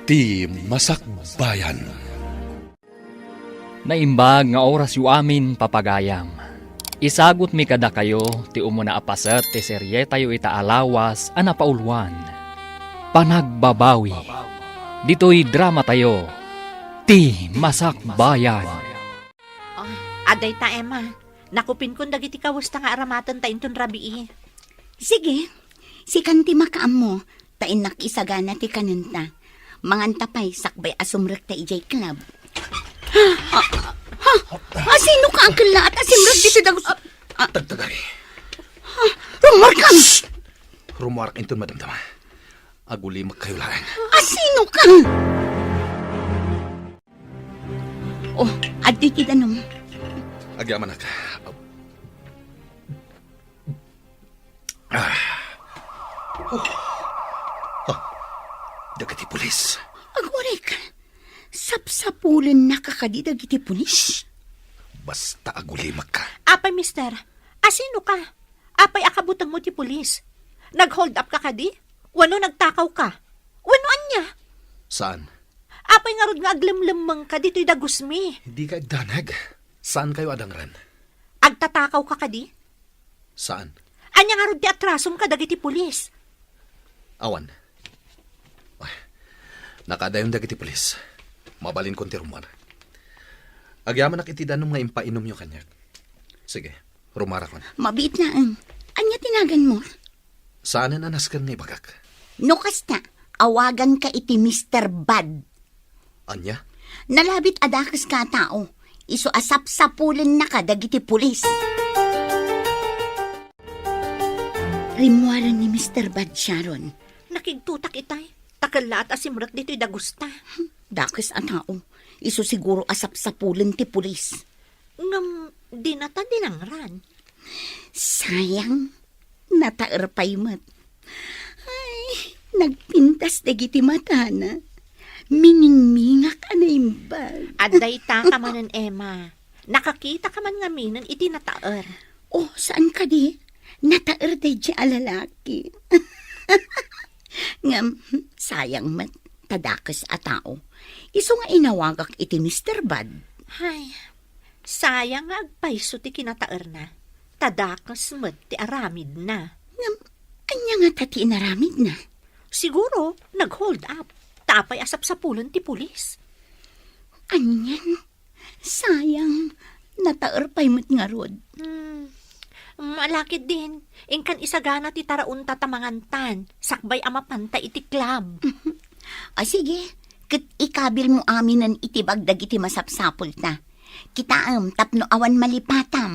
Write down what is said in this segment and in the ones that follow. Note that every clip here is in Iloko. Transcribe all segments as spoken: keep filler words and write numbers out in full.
Ti Masakbayan. Naimbag nga orasyo amin, papagayam. Isagutmi kadakayo ti umuna a paset ti serietayo ita a lawas a napauluan, Panagbabawi. Ditoy dramatayo, Ti Masakbayan. Oh, adda ita, Emma. Nakupinkon dagiti kawesta nga aramatenta inton rabii. Sige, sikan ti makaammo, ta innak isagana ti kanenta. Manganta pay sakbay a sumrekta idiay club. Ha? Ha? Asino ka a kellaat a simrek ditoy dagus? Ah, ah. Tagtagari. Ha? Rumuarkam! Shh! Rumuarak inton madamdama. Agulimekkayo laeng. Asino ka? Oh, adda iti danum. Agyamanak. Ah. Oh. Ah. Dagiti pulis. Agurek. Sapsapulennaka kadi dagiti pulis? Basta agulimekka. Apay, mister, asino ka? Apay a kabutengmo ti pulis? Nag-hold up ka kadi? Wenno nagtakaw ka? Wenno ania? Saan? Apay ngarud nga aglemlemmengka ditoy dagusmi? Dika agdanag. Saankayo a dangran. Agtatakaw ka kadi? Saan? Ania ngarud ti atrasom kadagiti pulis? Awan. Ay, nakadayon dagiti pulis. Mabalinkon ti rumuar. Agyamanak iti danum nga impainomyo kaniak. Sige, rumuarakon. Mabiit laeng. Ania ti naganmo? Saanen a nasken nga ibagak. No kasta, awaganka iti Mister Bad. Ania? Nalabit a dakeska a tao. Isu a sapsapulennaka dagiti pulis. Rimmuaren ni Mister Bad, Sharon. Nakigtotak itay. Ta kellaat a simrek ditoy dagusta. Dakes a tao. Isu siguro a sapsapulen ti pulis. Ngem dinata dinangran. Sayang, nataer pay met. Ay, nagpintas dagiti matana. Miningmingak a naimbag. Adda ita ka manen, Emma. Nakakita ka man ngamin iti nataer. Oh, saan kadi? Nataer daydi a lalaki. Ngem, sayang met, ta dakes a tao. Isu nga inawagak iti Mister Bad. Ay, sayang nga agpayso ti kinataerna. Ta dakes met ti aramidna. Ngem, ania ngata ti inaramidna? Siguro, nag-hold up. Ta apay a sapsapulen ti pulis. Anian? Sayang, nataer pay met ngarud. Hmm. Malakid din, inkan isagana ti taraonta ta mangantan, sakbay a mapanta iti club. Ah, sige, ket ikabilmo aminen iti bag dagiti masapsapulta. Kitaem tapno awan malipatam.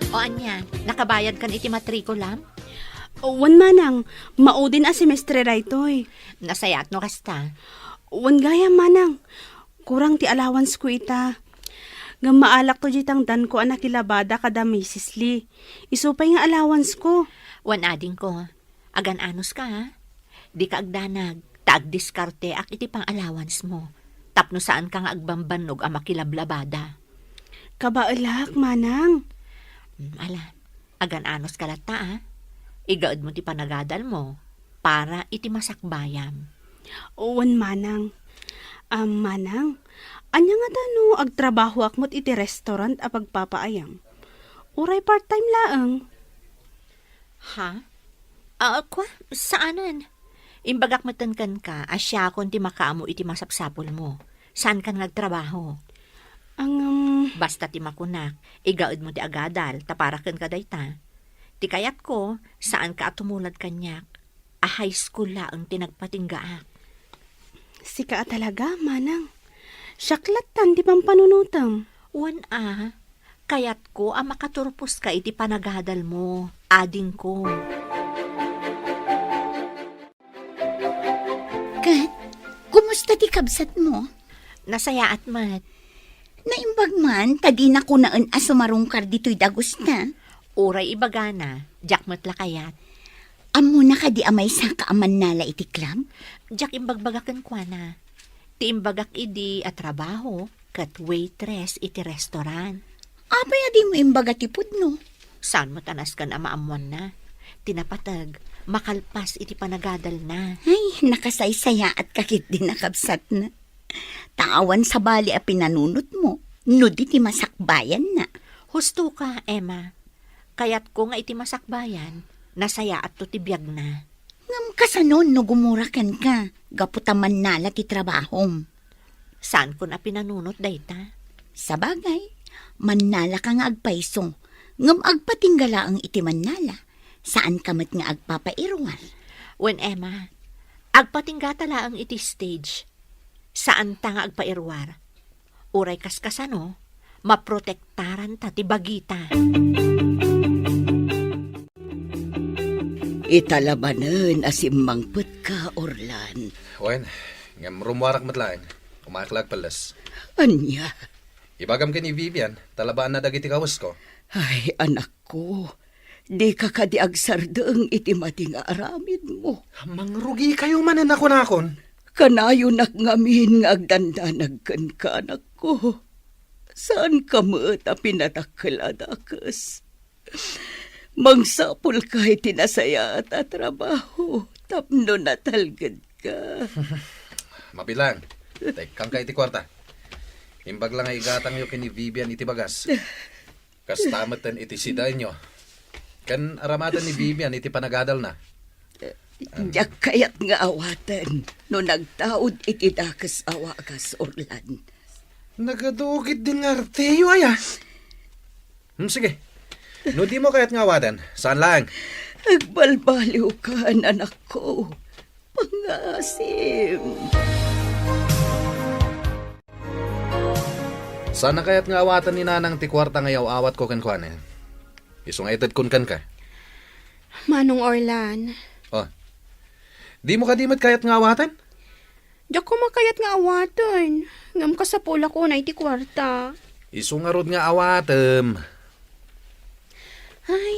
O ania, nakabayadkan iti matrikulam? Wen, manang, maudin a semestre daytoy. Nasayaat no kasta. Wen gayam, manang. Kurang ti allowance ko ita. Ngem maalakto diay tangdanko a nakilabada kada Misis Lee. Isu pay nga allowance ko. Wen adingko. Agan-anos ka, ha? Dika agdanag, ta agdiskarteak iti pang-allowance mo, tapno saanka nga agbambannog a makilablabada. Kabaelak, manang. Hmm, ala, agan-anos ka latta, ha? Igaed mo ti panagadal mo para iti masakbayam. Wen, manang. Am, manang, ania ngata no agtrabahoak met iti restaurant a pagpapaayam? Uray part-time laeng. Ha? Ah, kua, saanen. Imbagak metten kenka a siakon ti makaammo iti masapsapulmo. Saankan nga agtrabaho. Ngem, basta ti makunak, igaedmo ti agadal, ta para kenka dayta. Ti kayatko, saanka a tumulad kaniak, a high school laeng ti nagpatinggaak. Sika a talaga, manang. Siak lattan ti pampanunotem. Wen a, kayatko a makaturposka iti panagadal mo, adingko. Ket, kumusta ti kabsat mo? Nasayaat met. Naimbag man, ta dina kunaen a sumarungkar ditoy dagusta. Uray ibagana, diak met la kayat. Ammona kadi a maysaka a mannala iti club? Diak imbagbaga kenkuana. Ti imbagak idi a trabaho ket waitress iti restaurant. Apay a dimo imbaga ti pudno? Saan met a nasken a maammoanna? Ti napateg, makalpas iti panagadalna. Ay, nakasaysayaatka ketdi, nakabsatna. Ta awan sabali a pinanunotmo no di ti masakbayanna. Husto ka, Emma. Kayatko nga iti masakbayan, nasayaatto ti biagna. Ngem kasano no gumura kenka gapu ta mannala ti trabahom? Saankon a pinanunot dayta. Sabagay, mannalaka nga agpayso, ngem agpatingga laeng iti mannala. Saanka met nga agpapairuar. Wen, Emma, agpatinggata laeng iti stage. Saanta nga agpairuar. Uray kaskasano, maprotektaranta ti bagita. Ita la manen a simmangpetka, Orlan. Wen, ngem rummuarak met laeng. Umayak la agpelles. Ania? Ibagam ken ni Vivian, talabaanna dagiti kawesko. Ay, anakko, dika kadi agsardeng iti madi nga aramidmo. Mangrugikayo manen a kunakon. Kanayonak ngamin nga agdandanag kenka, anakko. Saanka met a pinadakkel a dakes. Mangsapulka iti nasayaat a trabaho tapno natalgedka. Mabilang, tekkangka iti kuarta. Imbag la nga igatangyo ken ni Vivian iti bagas. Kasta metten iti sidaenyo. Ken aramaten ni Vivian iti panagadalna. Diak kayat nga awaten no nagtaud iti dakes a wagas, Orlan. Nagadu ketdin nga arteyo, aya? Hmm, sige. No dimo kayat nga awaten, saan laeng. Agbalbaliwkan, anakko. Pangasim. Saan a kayat nga awaten ni Nanang ti kuarta nga iyaw-awatko kenkuana? Isu nga itedkon kenka. Manong Orlan. Oh. Dimo kadi met kayat nga awaten? Diak koma kayat nga awaten, ngem kasapulak unay ti kuarta. Isu ngarud nga awatem. Ay,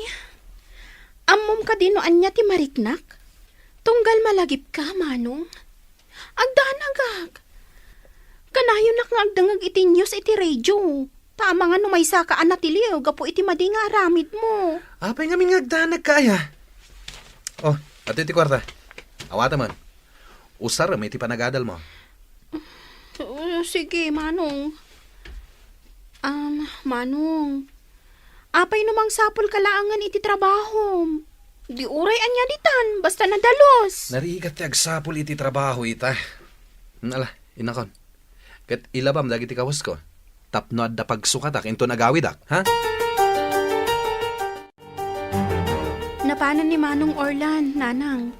ammom kadi no ania ti mariknak? Tunggal malagipka, Manong. Agdanagak. Kanayonak nga agdengngeg iti news iti radio. Ta amangan no maysaka a natiliw gapu iti madi nga aramidmo. Apay ngamin nga agdanagka, aya? Oh, adtoy ti kuarta. Awatem man. Usarem iti panagadalmo. Oh, sige, Manong. Um, Manong, apay no mangsapulka laengen iti trabahom? Di uray ania ditan, basta nadalus. Narigat ti agsapul iti trabaho ita. Ala, inakon. Ket ilabam dagiti kawesko. Tapno adda pagsukatak inton agawidak, ha? Napanan ni Manong Orlan, Nanang.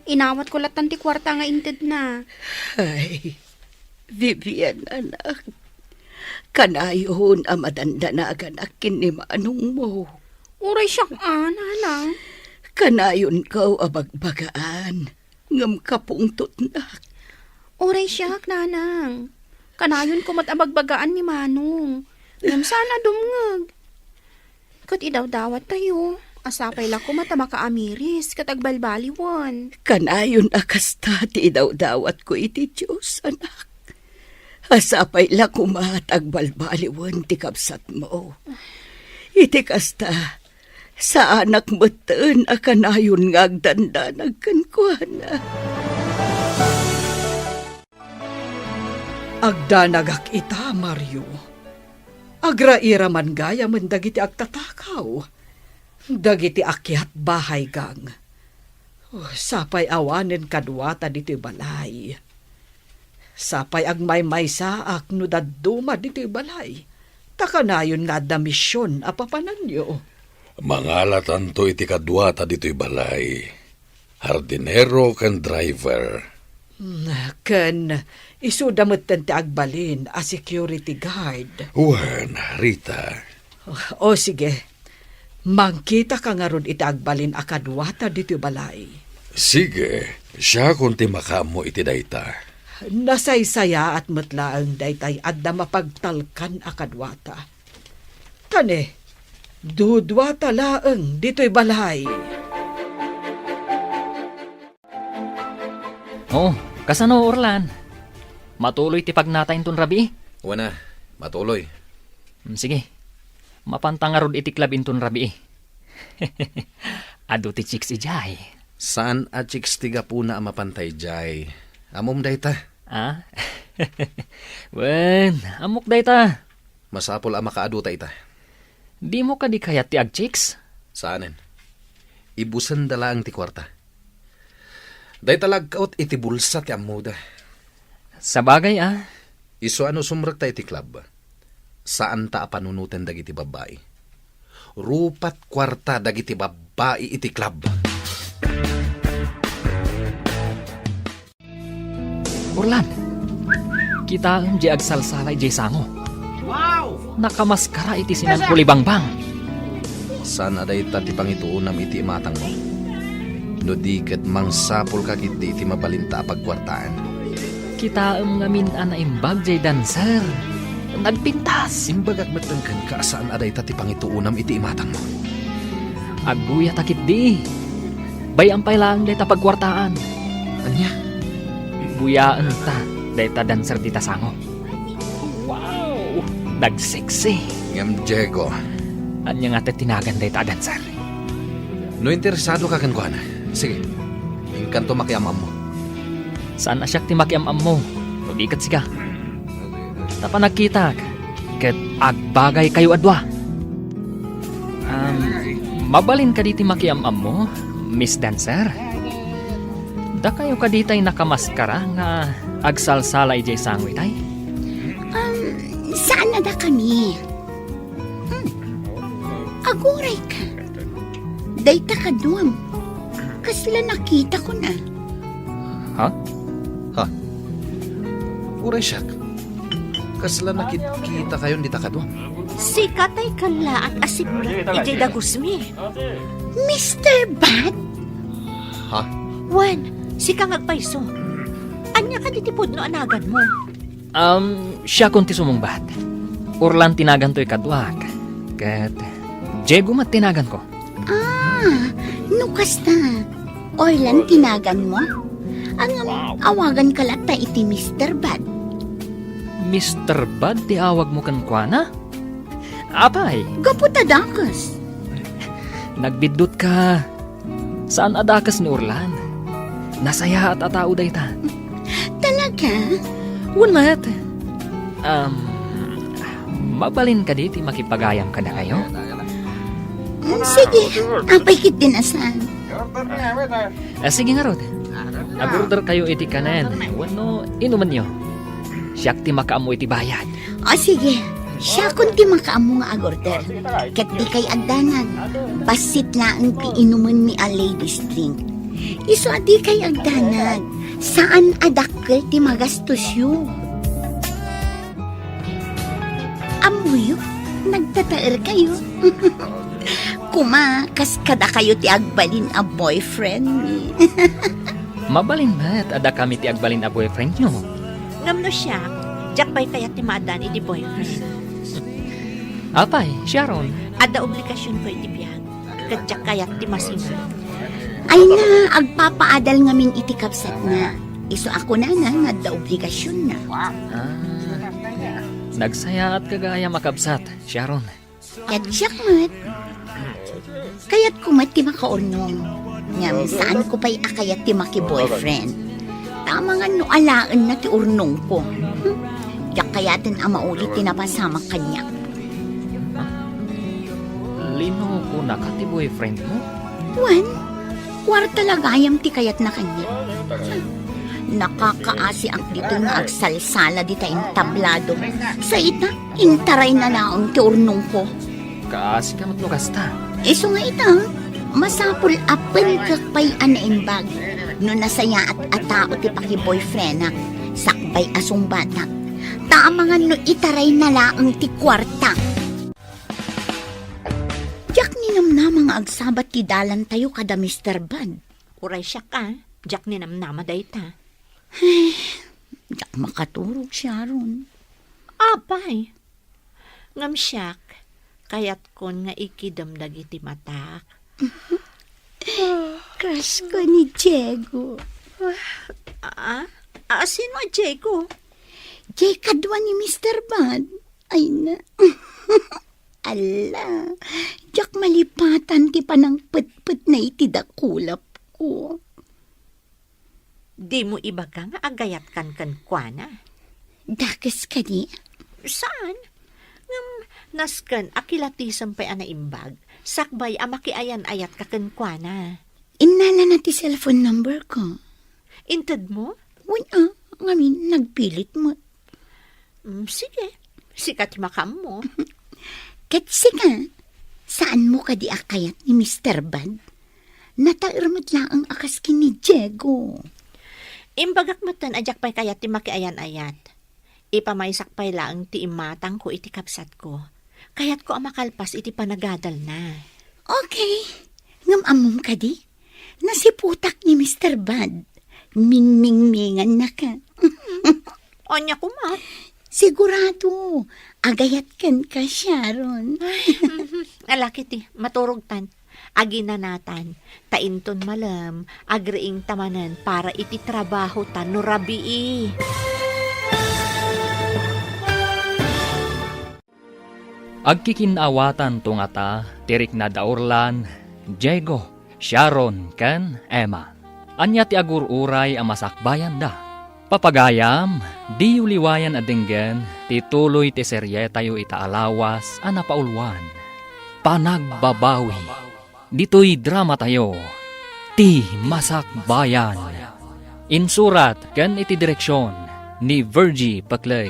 Inawatko lattan ti kuarta nga intedna. Ay, Vivian, anak. Kanayon a madandanaganak ken ni manongmo. Uray siak a, Nanang. Kanayonko a bagbagaan, ngem kapungtotnak. Uray siak, Nanang. Kanayonko met a bagbagaan ni Manong. Ngem saan a dumngeg. Ket idawdawattayo, a sapay la koma ta makaamiris ket agbalbaliwen. Kanayon a kasta ti idawdawatko iti Dios, anak. A sapay la koma ta agbalbaliwen ti kabsatmo. Iti kasta, saanak metten a kanayon nga agdandanag kenkuana. Agdanagak ita, Mario. Agrairaman gayamen dagiti agtatakaw, dagiti akiat bahay gang. Oh, sapay awanen kaduata ditoy balay. Sapay agmaymaysaak no dadduma ditoy balay, ta kanayon nga adda mision a papananyo. Mangalatanto iti kaduata ditoy balay. Hardinero ken driver. Mm, ken isuda metten ti agbalin a security guard. Wen, Rita. O, sige. Mangkitaka ngarud iti agbalin a kaduata ditoy balay. Sige, siakon ti makaammo iti dayta. Nasaysayaat met laeng daytay adda mapagtalkan a kaduata. Tani, duduata laeng ditoy balay. Oh, kasano, Orlan? Matuloy ti pagnata inton rabii? Wen a, matuloy. Mm, sige. Mapanta ngarud iti club inton rabii. Adu ti chicks idiay. Saan a chicks ti gapuna a mapan ta idiay. Ammom dayta? Ah? Wen, ammok dayta. Masapul a makaaduta ita. Dimo kadi kayat ti agchicks? Saanen. Ibusenda laeng ti kuarta. Dayta la agkaot iti bulsa ti ammoda. Sabagay a. Isu a no sumrekta iti club, saanta a panunoten dagiti babbai. Rupat kuarta dagiti babbai iti club. Orlan, kitaem diay agsalsala idiay sango. Wow! Nakamaskara iti sinangkulibangbang. Saan a dayta ti pangituonam iti imatangmo. No di ket mangsapulka ketdi iti mabalinta a pagkuartaan. Kitaem ngamin a naimbag diay dancer. Nagpintas. Imbagak met kenka a saan a dayta ti pangituonam iti imatangmo. Agbuyata ketdi. Bay-am pay laeng dayta pagkuartaan. Ania? Buyaenta dayta dancer dita sango. Wow! Nagseksi. Ngem Diego. Ania nga ti tinagan dayta a dancer? No interesadoka kenkuana, sige, inkanto makiam-ammo. Saan a siak ti makiam-ammo, no di ket sika. Ta panagkitak, ket agbagaykayo a dua. Um, mabalin kadi ti makiam-ammo, Miss Dancer? Dakayo kadi tay nakamaskara nga agsalsala idiay sango itay? Um, saan a dakami? Hmm. Aguray ka. Dayta kaduam. Kasla nakita ko na. Ha? Ha? Uray siak. Kasla nakit-, kita kayon dita kaduam. Sika tay kallaat a sipnget idiay dagusmi. Mister Bad? Ha? Wen, sika nga agpayso. Ania kadi ti pudno a naganmo? Um, siakon ti sumungbat. Orlan ti naganto ikaduak. Ket Diego met ti naganko. Ah, no kasta, Orlan ti naganmo? Ngem, awaganka latta iti Mister Bad. Mister Bad ti awagmo kenkuana? Apay? Gapu ta dakes. Nagbiddutka. Saan a dakes ni Orlan. Nasayaat a tao dayta. Talaga? Wen met. Um, mabalin kadi ti makipagayam kadakayo? Mm, sige, apay ketdin a saan. Ah, sige ngarud. Agorder kayo iti kanen wenno inumenyo. Siak ti makaammo iti bayad. O sige, siakon ti makaammo nga agorder. Ket dikay agdanag, bassit laeng ti inumenmi a ladies drink. Isu a dikay agdanag, saan a dakkel ti magastosyo. Ammoyo, nagtataerkayo. Kuma, kas kadakayo ti agbalin a boyfriendmi. Mabalin met a dakami ti agbalin a boyfriendyo. Ngem no siak, diak pay kayat ti maaddaan idi boyfriend. Apay, Sharon? Adda obligasionko iti biag, ket diak kayat ti masinga. Ay na, agpapaadal ngamin iti kabsatna. Isu a kunana nga adda obligasionna. Ah, nagsayaatka gayam a kabsat, Sharon. Ket siak met. Kayatko met ti makaurnong. Ngem saanko pay a kayat ti maki-boyfriend. Ta amangan no alaenna ti urnongko. Hmm? Diak kayaten a mauli ti napasamak kaniak. Linokonaka ti boyfriendmo? Wen, kuarta la gayam ti kayatna kaniak. Nakakaasiak ditoy nga agsalsala dita entablado. Sa ita, intarayna laeng ti urnongko. Kaasika met no kasta. Isu nga ita, masapul a penkek pay a naimbag no nasayaat a tao ti paki-boyfriendak, sakbay a sungbatak. Ta amangan no itarayna laeng ti kuarta. Diak ninamnama nga agsabat ti dalantayo kada Mister Bad. Uray siak a, diak ninamnama dayta. Ay, diak makaturog, Sharon. Apay, ngem siak, kayatkon nga ikidem dagiti matak. Crush ko ni Diego. Ah, ah, sino a Diego? Diay kadua ni Mister Bad. Ay na. Ala, diak malipatan ti panangpetpetna iti dakulap. O. Dimo ibaga nga agayatkan kenkuana? Dakes kadi? Saan? Ngem nasken a kilatisem pay a naimbag, sakbay a makiayan-ayatka kenkuana. Innalana ti cellphone number ko. Intedmo? Wen a, ngamin nagpilit met. Mm, sige. Sika ti makaammo. Ket sika, saanmo kadi a kayat ni Mister Bad? Nataer met laeng a kas ken ni Diego. Imbagak metten a diak pay kayat ti makiayan-ayat. Ipamaysak pay laeng ti imatangko iti kabsatko. Kayatko a makalpas iti panagadalna. Okay. Ngem ammom kadi? Nasiputak ni Mister Bad. Mingmingmingannaka. Ania koma? Sigurado, agayat kenka, Sharon. Ay, mhm. Ala ketdi, maturogtan. Aginanatan. Ta inton malem, agriingta manen para iti trabahota no rabii. Agkikinnaawatan to ngata ti rikna da Orlan, Diego, Sharon, ken Emma. Ania ti agur-uray a masakbayanda? Papagayam, diyo liwayan a denggen ti tuloy ti serietayo ita a lawas a napauluan, Panagbabawi. Ditoy dramatayo, Ti Masakbayan. Insurat ken iti direksion ni Virgie Paclay.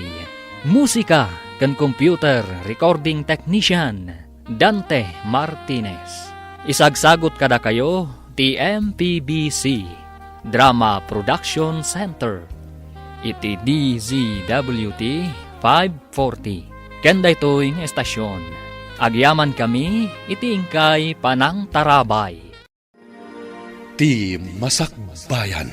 Musika ken computer recording technician, Dante Martinez. Isagsagut kadakayo ti M P B C Drama Production Center iti D Z W T five forty. Ken daytoy nga estasion, agyamankami iti inkay panangtarabay. Ti Masakbayan.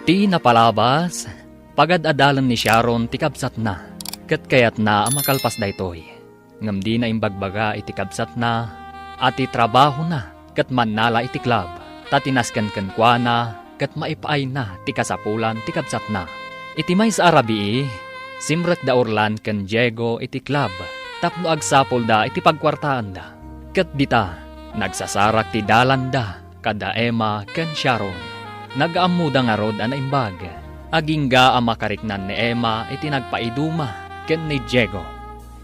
Ti napalabas, pagad-adalen ni Sharon ti kabsatna, ket kayatna a makalpas daytoy. Ngem dina imbagbaga iti kabsatna a ti trabahona ket mannala iti club, ta ti nasken kenkuana ket maipaayna ti kasapulan ti kabsatna. Iti maysa a rabii, simrek da Orlan ken Diego iti club tapno agsapulda iti pagkuartaanda. Ket dita, nagsasarak ti dalanda kada Emma ken Sharon. Nagaammoda ngarud a naimbag. Agingga a makariknan ni Emma iti nagpaiduma ken ni Diego.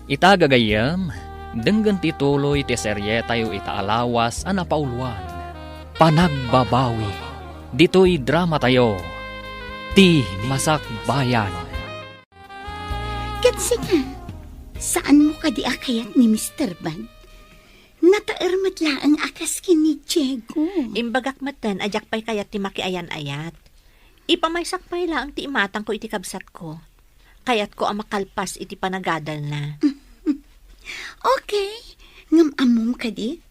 Ita gagayyem, denggen ti tuloy ti serietayo ita a lawas a napauluan, Panagbabawi. Ditoy dramatayo, Ti Masakbayan. Ket sika, saanmo kadi a kayat ni Mister Bad? Nataer met laeng a kas ken ni Diego. Imbagak metten a diak pay kayat ti makiayan-ayat. Ipamaysak pay laeng ti imatangko iti kabsatko. Kayatko a makalpas iti panagadalna. Okay, ngem ammom kadi?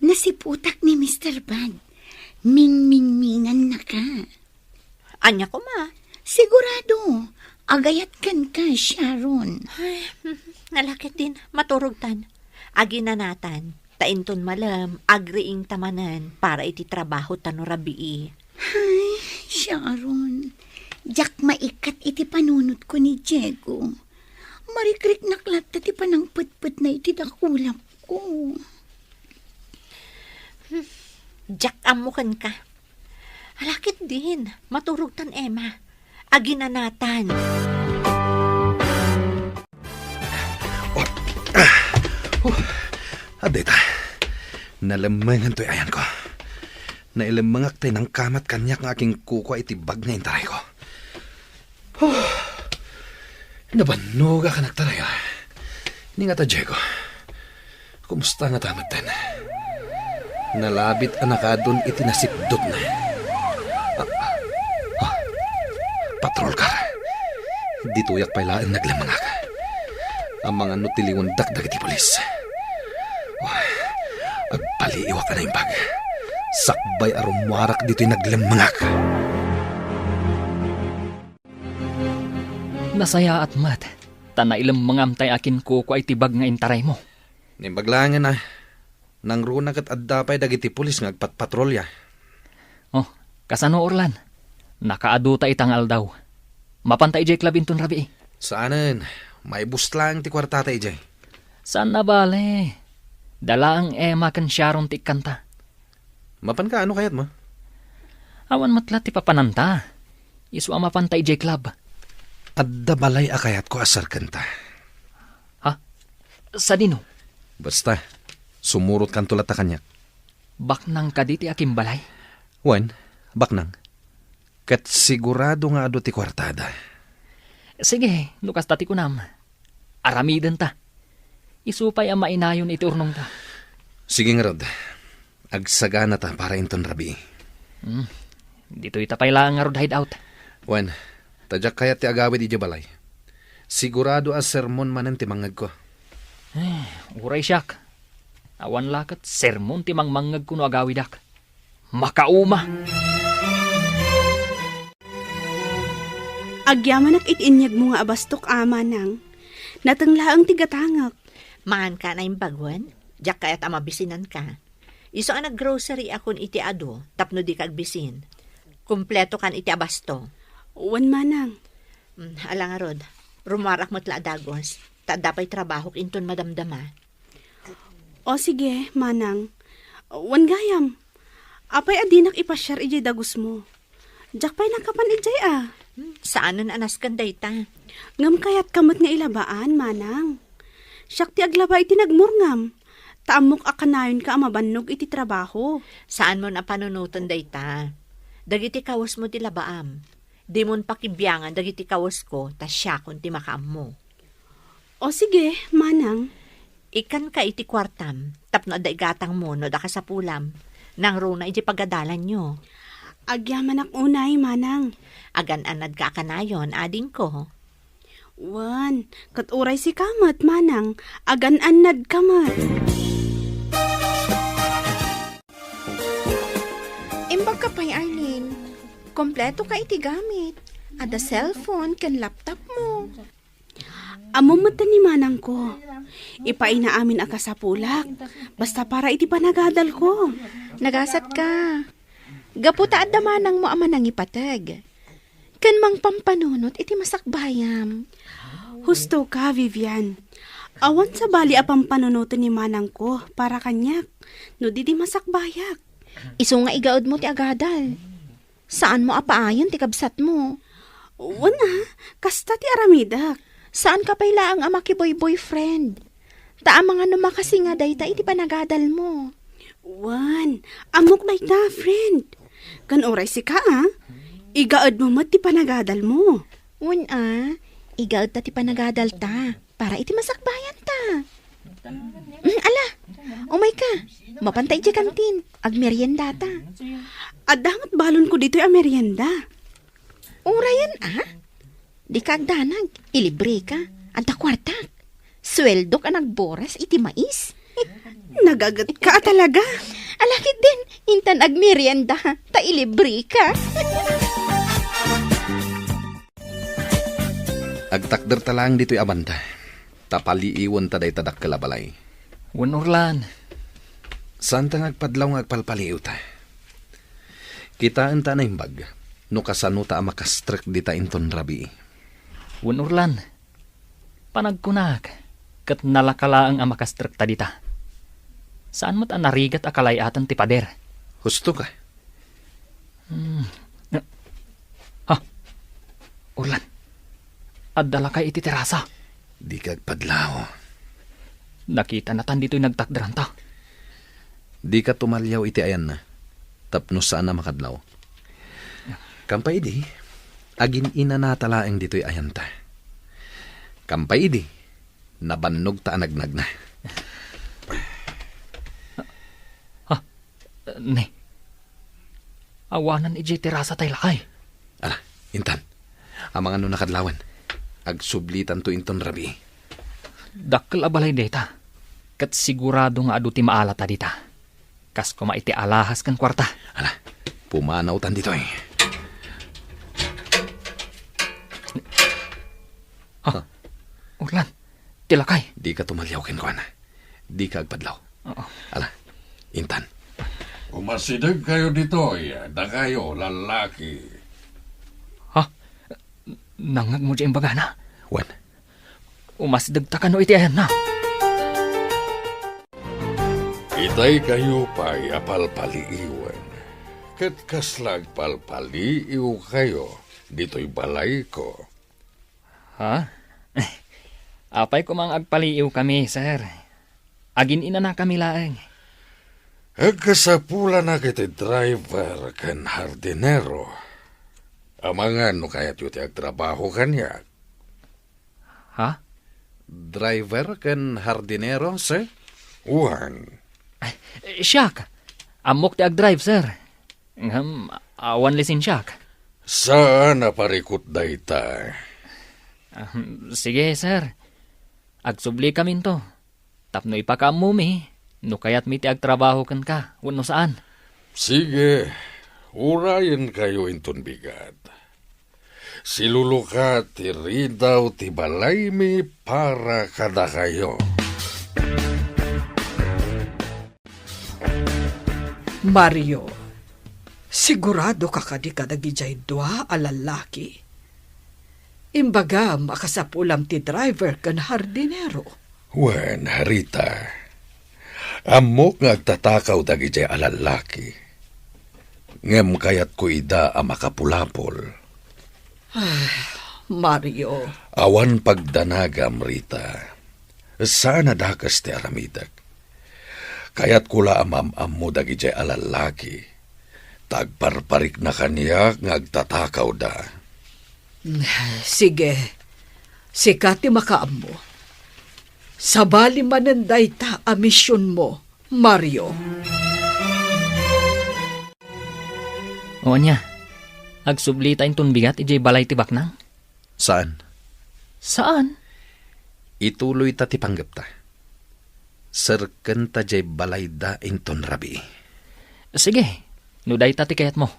Nasiputak ni Mister Bad. Mingmingmingannaka. Ania koma? Sigurado, agayat kenka, Sharon. Ay, ala ketdin, maturogtan. Aginanatan, ta inton malem, agriingta manen para iti trabahota no rabii. Ay, Sharon, diak maikat iti panunotko ni Diego. Marikriknak latta ti panangpetpetna iti dakulapko. Diak ammo kenka. Ala ketdin, maturogtan, Emma. Aginanatan. Oh, ah, oh, adda ita. Nalemmengan toy ayanko. Nailemmengak tay nangkamat kaniak nga akinkukua iti bag nga intarayko. Huh. Nabannogak a nagtaray, ah. Ni ngata, Diego. Kumusta ngata metten? Nalabit a nakaadun iti nasipdutna. Ah, ah, ah. Patrol car. Ditoyak pay laeng naglemmengak. Amangan no tiliwendak dagiti pulis. Oh, agpaliiwak a naimbag. Sakbay a rummuarak ditoy naglemmengak. Nasayaat met, ta nailemmengam tay akinkukua iti bag nga intaraymo. Naimbag laengen a, nangruna ket adda pay dagiti pulis nga agpatpatrolya. Oh, kasano, Orlan? Nakaadu ta ita nga aldaw. Mapanta idiay club inton rabii? Saanen, maibus laeng ti kuartata idiay. Saan a bale. Dalaeng Emma ken Sharon ti ikkanta. Mapanka, ano kayatmo? Awan met la ti papananta. Isu a mapanta idiay club. Adda balay a kayatko a serkenta. Ha? Sadino? Basta, sumurotkanto latta kaniak. Baknang kadi ti akimbalay? Wen, baknang. Ket sigurado nga adu ti kuartada. Sige, no kasta ti kunam. Aramidenta. Isu pay a mainayon iti urnongta. Sige ngarud. Agsaganata para inton rabii. Hmm. Ditoyta pay laeng ngarud hideout. Wen, ta diak kayat ti agawid idiay balay. Sigurado a sermon manen ti mangngegko. Eh, uray siak. Awan la ket sermon ti mangmangngegko no agawidak. Makauma! Agyamanak iti inyegmo nga abastok, a, manang. Nateng laeng ti gatangek. Manganka a naimbag wen? Diak kayat a mabisinanka. Isu a naggrocery akon iti adu tapno dika agbisin. Kumpleto kan iti abasto. Wen, manang. Mm, ala ngarud, rumuarak met la a dagus, ta adda pay trabahok inton madamdama. O sige, manang. Wen gayam. Apay a dinak ipasiar idiay dagusmo? Diak pay nakapan idiay a. Hmm, saanen a nasken dayta. Ngem kayatka met nga ilabaan, manang. Siak ti aglaba iti nagmurngam. Ta ammok a kanayonka a mabannog iti trabaho. Saanmon a panunoten dayta. Dagiti kawesmo ti labaam. Dimon pakibiangan dagiti kawesko ta siakon ti makaammo. O sige, manang. Ikkanka iti kuartam tapno adda igatangmo no adda kasapulam. Nangruna idiay pagadalanyo. Agyamanak unay, manang. Agan-annadka a kanayon, adingko. Wen, ket uray sika met, manang, agan-annadka met. Imbagka pay, Arlene. Kompleto ka iti gamit. Adda cellphone ken laptop mo. Ammom met ni manangko. Ipaayna amin a kasapulak. Basta para iti panagadalko. Nagasat ka. Gapu ta adda manangmo a manangipateg. Ken mangpampanunot iti masakbayam. Husto ka, Vivian. Awan sabali a pampanunoten ni manangko para kaniak no di di masakbayak. Isu nga igaedmo ti agadal. Saanmo a paayen ti kabsatmo. Wen a, kasta ti aramidek. Saanka pay laeng a makiboy-boyfriend. Ta amangan no makasinga dayta iti panagadalmo. Wen, ammok dayta, friend. Ken uray sika a, igaedmo met ti panagadalmo. Wen a, igaedta ti panagadalta para iti masakbayanta. Mm, ala, umayka. Mapanta idiay kantin. Agmeriendata. Adda met balonko ditoy a merienda. Urayen a? Dika agdanag. Ilibreka. Adda kuartak. Sueldok a nagboras iti mais. Nagagetka a talaga. Ala ketdin, intan agmerienda, ta ilibreka. Agtakderta laeng ditoy a banda, ta paliiwenta dayta dakkel a balay. Wen, Orlan. Saanta nga agpadlaw nga agpalpaliiwta. Kitaenta a naimbag no kasanota a makastrek dita inton rabii. Wen, Orlan. Panagkunak, ket nalaka laeng a makastrekta dita. Saan met a narigat a kalay-aten ti pader. Husto ka. Hmm. Ha? Orlan, adda lakay iti terasa. Dika agpadlaw. Nakitanatan ditoy nagtakderanta. Dika tumaliaw iti ayanna, tapno saan a makadlaw. Kampay idi, agin-inanata laeng ditoy ayanta. Kampay idi, nabannogta a nagnagna. Ha? Ne. Awanan idiay terasa tay lakay. Ala, intan. Amangan no nakadlawan. Agsublitanto inton rabii. Dakkel a balay dayta. Ket sigurado nga adu ti maalata dita. Kas koma iti alahas ken kuarta. Ala, pumanawtan ditoy. Ha? Ha? Orlan, ti lakay. Dika tumaliaw kenkuana. Dika agpadlaw. Oo. Ala, intan. Umasidegkayo ditoy, dakayo, lallaki. Ha? Nangngegmo diay imbagana? Wen. Umasidegta kano iti ayanna? Daykayo pay a palpaliiwen, ket kasla agpalpaliiwkayo ditoy balayko. Ha? Apay koma nga agpaliiwkami, sir? Agin-inanakami laeng. Agkasapulanak iti driver ken hardinero. Amangan no kayatyo ti agtrabaho kaniak. Ha? Driver ken hardinero, sir? Wen. Ay, siak. Ammok ti agdrive, sir. Ngem, awan lisensiak. Saan a parikut dayta. Ah, sige, sir. Agsubli kaminto. Tapno ipakaammomi, no kayatmi ti agtrabaho kenka, wenno saan. Sige, urayenkayo inton bigat. Siluluka ti ridaw ti balaymi para kadakayo. Mario, sigurado ka kadi kadagijay dua a lallaki? Imbagam a kasapulam ti driver ken hardinero. Wen, Rita, ammok nga agtatakaw dagijay a lallaki. Ngem kayatko ida a makapulapol. Ah, Mario. Awan pagdanagam, Rita. Saan a dakes ti aramidek. Kayatko la a maam-ammo dagijay a lallaki. Ta agparparikna kaniak nga agtatakawda. Sige. Sika ti makaammo. Sabali manen dayta a misionmo, Mario. O ania, agsublita inton bigat idiay balay ti baknang? Saan? Saan? Ituloyta ti panggepta. Serkenta diay balayda inton rabii. Sige, no dayta ti kayatmo.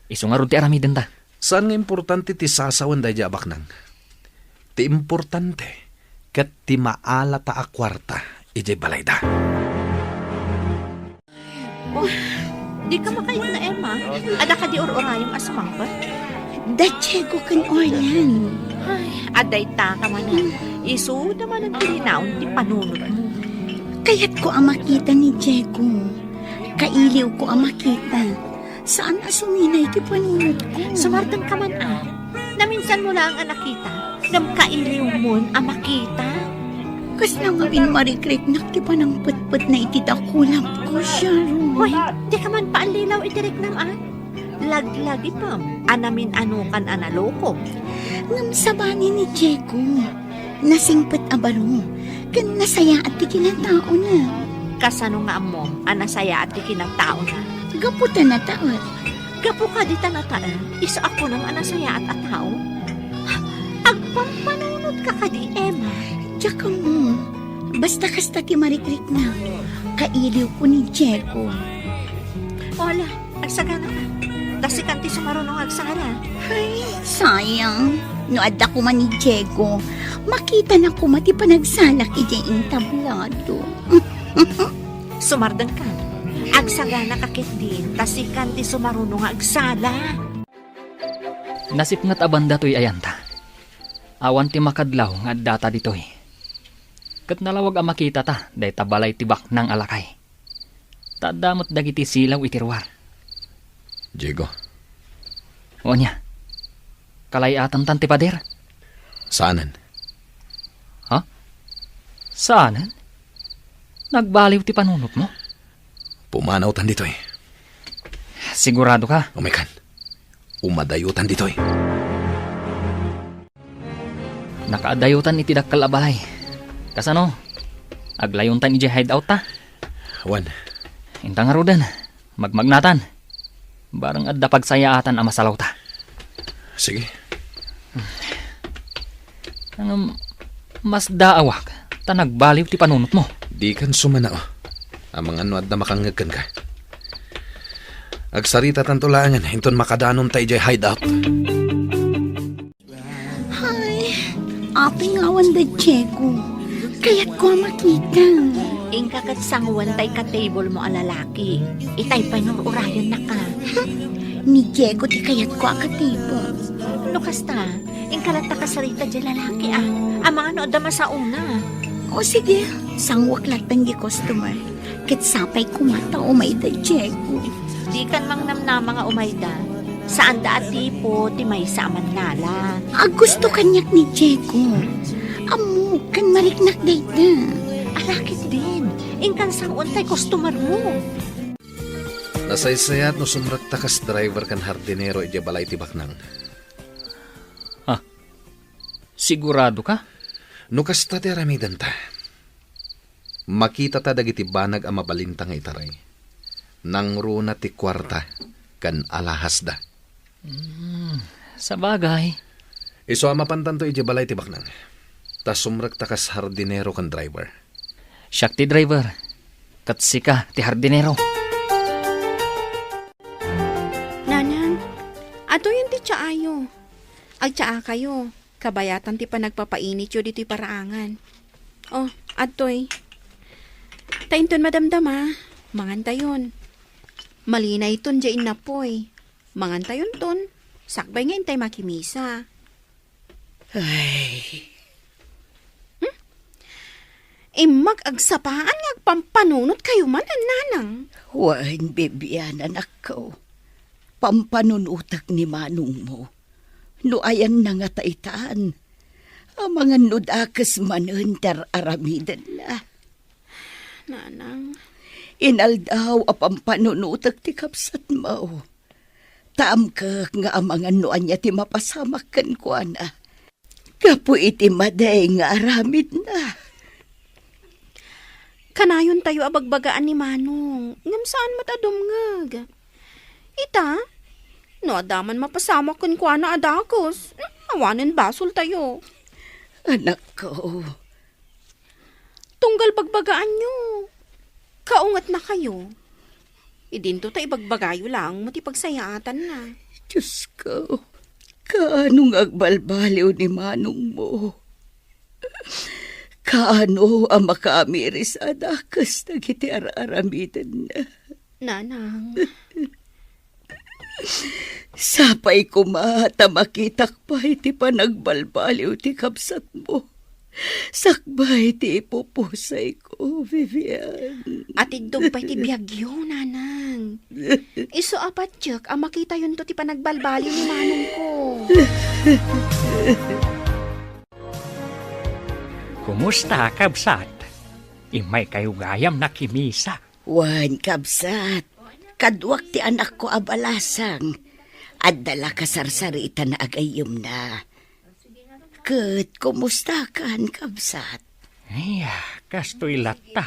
Isu ngarud ti aramidenta. Saan nga importante ti sasawen daydiay a baknang. Ti importante ket ti maalata a kuarta idiay balayda. Oh, di ka makaitna, Emma. Adda kadi ur-urayem a sumangpet? Da Diego ken Orlan. Ay, adda ita ka manen. Isuda manen ti linaon ti panunotmo. Kayatko a makita ni Diego. Kailiwko a makita. Saan a suminay ti panunotko. Sumardeng ka man, a. Naminsanmo laeng a nakita, ngem kailiwmon a makita. Kasla ngamin marikriknak ti panangpetpetna iti dakulapko, Sharon. Hoy, di ka man paallilaw iti riknam, a. Laglagipem a namin-anokan a naloko. Ngem sabali ni Diego. Nasingpet a baro, ken nasayaat ti kinataona. Kasano nga ammom a nasayaat ti kinataona? Gapu ta nataet. Gapu kadi ta nataet, isu a kunam a nasayaat a tao? Agpampanunot ka kadi, Emma? Diak ammo. Basta kasta ti marikrikna. Kailiwko ni Diego. Wala. Agsagana ka. Ta sikan ti sumaruno nga agsala. Ay, sayang. No adda koma ni Diego, makitana koma ti panagsalak idiay entablado. Sumardeng ka. Agsagana ka ketdin, ta sikan ti sumaruno nga agsala. Nasipnget a banda toy ayanta. Awan ti makadlaw nga addata ditoy. Ket nalawag a makitata dayta balay ti baknang a lakay. Ta adda met dagiti silaw iti ruar. Diego. O ania? Kalay-atantan ti pader? Saanen. Ha? Saanen? Nagbaliw ti panunotmo? Pumanawtan ditoy. Sigurado ka? Umaykan. Umadayotan ditoy. Nakaadayotan iti dakkel a balay. Kasano? Aglayontan idiay hideout ta? Wen. Inta ngaruden, magmagnatan. Bareng adda pagsayaatan a masalawta. Sige. Ngem, masdaawak ta nagbaliw ti panunotmo. Dikan sumanao. Amangan no adda makangngeg kenka. Agsaritatanto laengen inton makadanonta idiay hideout. Ay, apay nga awan da Diego. Kayatko a makita. Inka ket sangoen tay ka-table mo a lalaki. Itay pay nururayennak a. Ni Diego ti kayatko a ka-table. No kasta, inka latta kasarita diay lalaki a. Amangan no adda masaona. O sige, sanguek latta diay customer. Ket sapay koma ta umayda, Diego. Dikan mangnamnama nga umayda. Saanda a tipo ti maysa a mannala. Agusto kaniak ni Diego. Ammok ken mariknak dayta. Ala ketdin, inkan sang-on tay customer mo. Nasaysayat no sumrekta kas driver ken hardinero idiay balay ti baknang. Ah, sigurado ka? No kasta ti aramidenta, makitata dagiti banag a mabalinta nga itaray. Nangruna ti kuarta ken alahasda. Hmm, sabagay. Isu a mapantanto idiay balay ti baknang. Ta sumrekta kas hardinero ken driver. Siak ti driver, ket sika ti hardinero. Nanang, adtoyen ti tsaayo. Agtsaakayo, kabayatan ti panagpapainityo ditoy paraangan. Oh, adtoy. Ta inton madamdama, mangantayon. Malinayton diay innapoy. Mangantayonton, sakbay nga intay makimisa. Ay. Hmm? Immak agsapaan nga agpampanunotkayo manen, nanang. Wen, Bibian, anakko. Pampanunotek ni manongmo. No ayanna ngata itan, amangan no dakes manen ti ar-aramidenna. Nanang. Inaldaw a pampanunotek ti kabsatmo. Ta amkek nga amangan no ania ti mapasamak kenkuana gapu iti madi nga aramidna. Kanayontayo a bagbagaan ni Manong, ngem saan met a dumngeg. Ita, no adda man mapasamak kenkuana a dakes, awanen basoltayo. Anakko, Tunggal bagbagaanyo. Kaungetnakayo. Idinto ta ibagbagayo laeng met ti pagsayaatanna. Diosko, kaano nga agbalbaliw ni manongmo? Kaano a makaamiris a dakes dagiti ar-aramidenna? Nanang. Sapay koma ta makitak pay ti panagbalbaliw ti kabsatmo. Sakbay ti ipupusayko, Vivian. Atiddog pay ti biagyo, Nanang. Isu a patiek a makitayonto ti panagbalbaliw ni manongko. Kumusta, kabsat? Immaykayo gayam nakimisa. Wen, kabsat, kaduak ti anakko a balasang. Adda la kasarsaritan a gayyemna. Ket kumustakan, kabsat? Ay, kastoy latta.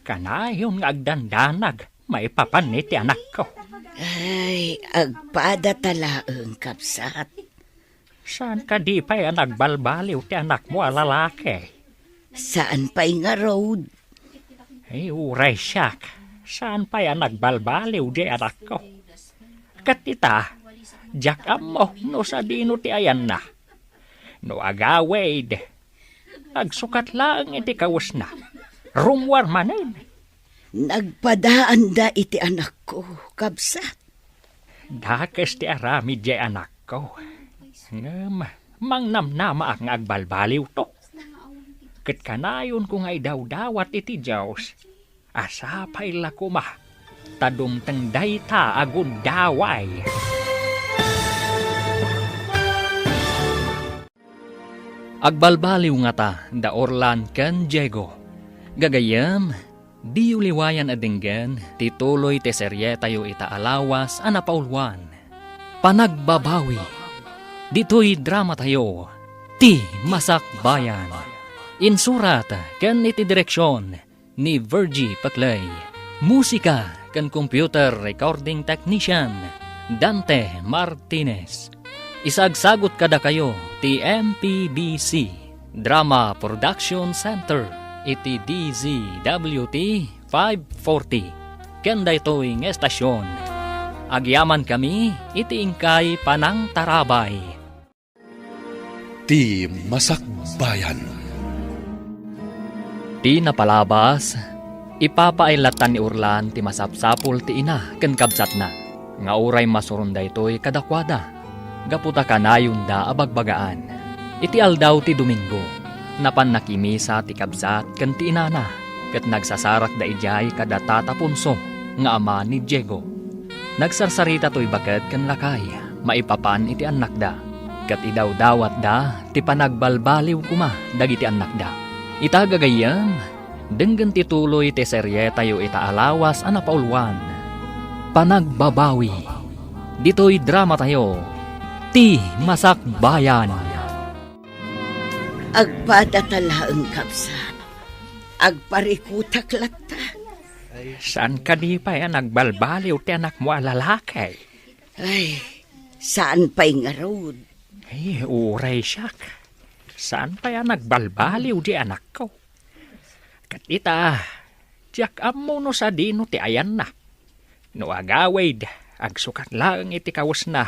Kanayon nga agdandanag maipapan iti anakko. Ay, agpadata laeng, kabsat. Saan kadi pay a nagbalbaliw ti anakmo a lalaki? Saan pay ngarud? Ay, uray siak, saan pay a nagbalbaliw diay anakko. Ket ita, diak ammo no sadino ti ayanna. No agawid, agsukat laeng iti kawesna. Rummuar manen. Nagpadaanda iti anakko, kabsat. Dakes ti aramid diay anakko. Ngem mangnamnamaak nga agbalbaliwto. Ket kanayonko nga idawdawat iti Dios a sapay la koma ta dumteng dayta a gundaway. Agbalbaliw ngata da Orlan ken Diego. Gagayyem, diyo liwayan a denggen ti tuloy ti serietayo ita a lawas a napauluan, Panagbabawi. Ditoy dramatayo, Ti Masakbayan. Insurat ken iti direksion, ni Virgie Paclay. Musika ken computer recording technician, Dante Martinez. Isagsagut kadakayo ti M P B C Drama Production Center iti D Z W T five forty. Ken daytoy nga estasion, agyamankami iti inkay panangtarabay. Ti Masakbayan. Ti napalabas, ipapaay latta ni Orlan ti masapsapul ti ina ken kabsatna, nga uray masuron daytoy kadakuada, gapu ta kanayonda a bagbagaan. Iti aldaw ti Domingo, napan nakimisa ti kabsat ken ti inana. ket nagsasarakda idiay kada Tata Ponso nga ama ni Diego. Nagsarsarita toy baket ken lakay maipapan iti annakda, ket idawdawatda ti panagbalbaliw koma dagiti annakda. Ita gagayyem, denggen ti tuloy ti serietayo ita a lawas a napauluan, Panagbabawi. Ditoy dramatayo, Ti Masakbayan. Agpadata laeng, kabsat. Agparikutak latta. Saan kadi pay a nagbalbaliw ti anakmo a lalaki? Ay, saan pay ngarud. Ay, uray siak. Saan pay a nagbalbaliw di anakko? Ket ita, diak ammo no sadino ti ayanna. No agawid, agsukat laeng iti kawesna,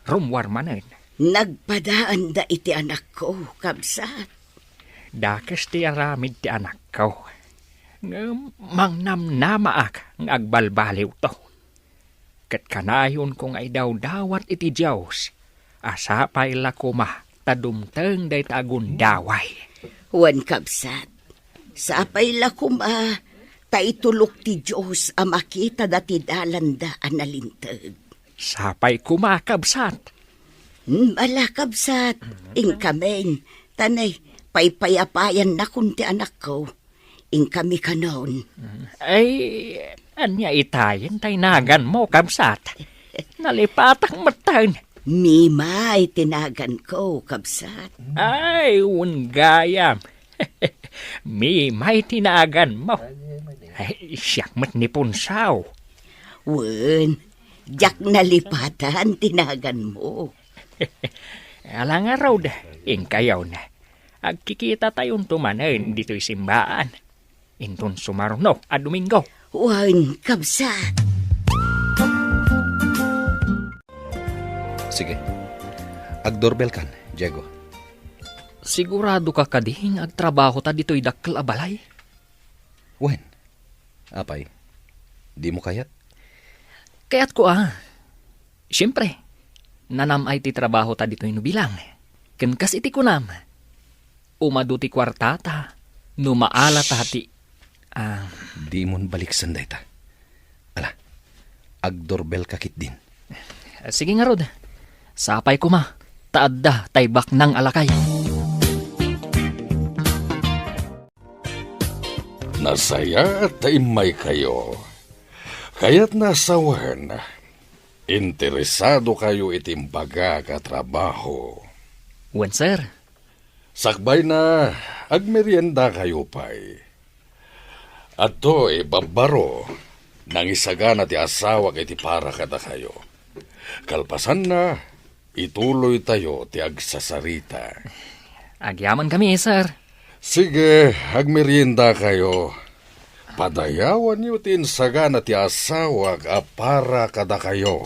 rummuar manen. Nagpadaanda iti anakko, kabsat. Dakes ti aramid ti anakko. Ngem mangnamnamaak nga agbalbaliwto. Ket kanayonko nga idawdawat iti Dios a sapay la koma ta dumteng dayta a gundaway. Wen, kabsat, sapay la koma ta itulok ti Dios a makitada ti dalanda a nalinteg. Sapay koma, kabsat. Hmm, ala, kabsat, inkamin, ta nay, paypayapayannakon ti anakko. Inkami kanon. Ay, ania itayen ta inaganmo, kabsat? Nalipatak metten. Mimay ti naganko, kabsat. Ay, wen gayam. Mimay ti naganmo. Ay, siak met ni Punsaw. Wen, diak nalipatan ti naganmo. Ala ngarud, inkayon. Agkikitatayon to manen ditoy simbaan. Inton sumaruno a Domingo. Wen, kabsat. Sige. Agdoorbell kan, Diego. Sigurado ka kadi nga agtrabaho ta ditoy dakkel a balay? Wen. Apay, dimo kayat? Kayatko a. Siempre, nanam-ay ti trabaho ta ditoy no bilang. Ken kas iti kunam, umadu ti kuartata no maala ta ti, ah, Dimon baliksen dayta. Ala, agdoorbell ka ketdin. Sige ngarud. Sapay koma, ta adda tay baknang a lakay. Nasayaat ta immaykayo. Kayatna a sawen, interesadokayo iti imbagak a trabaho. Wen, sir. Sakbayna, agmeriendakayo pay. Adtoy, babbaro, nangisagana ti asawak iti para kadakayo. Kalpasanna, ituloytayo ti agsasarita. Agyamankami, sir. Sige, agmeriendakayo. Padayawanyo ti insagana ti asawak a para kadakayo.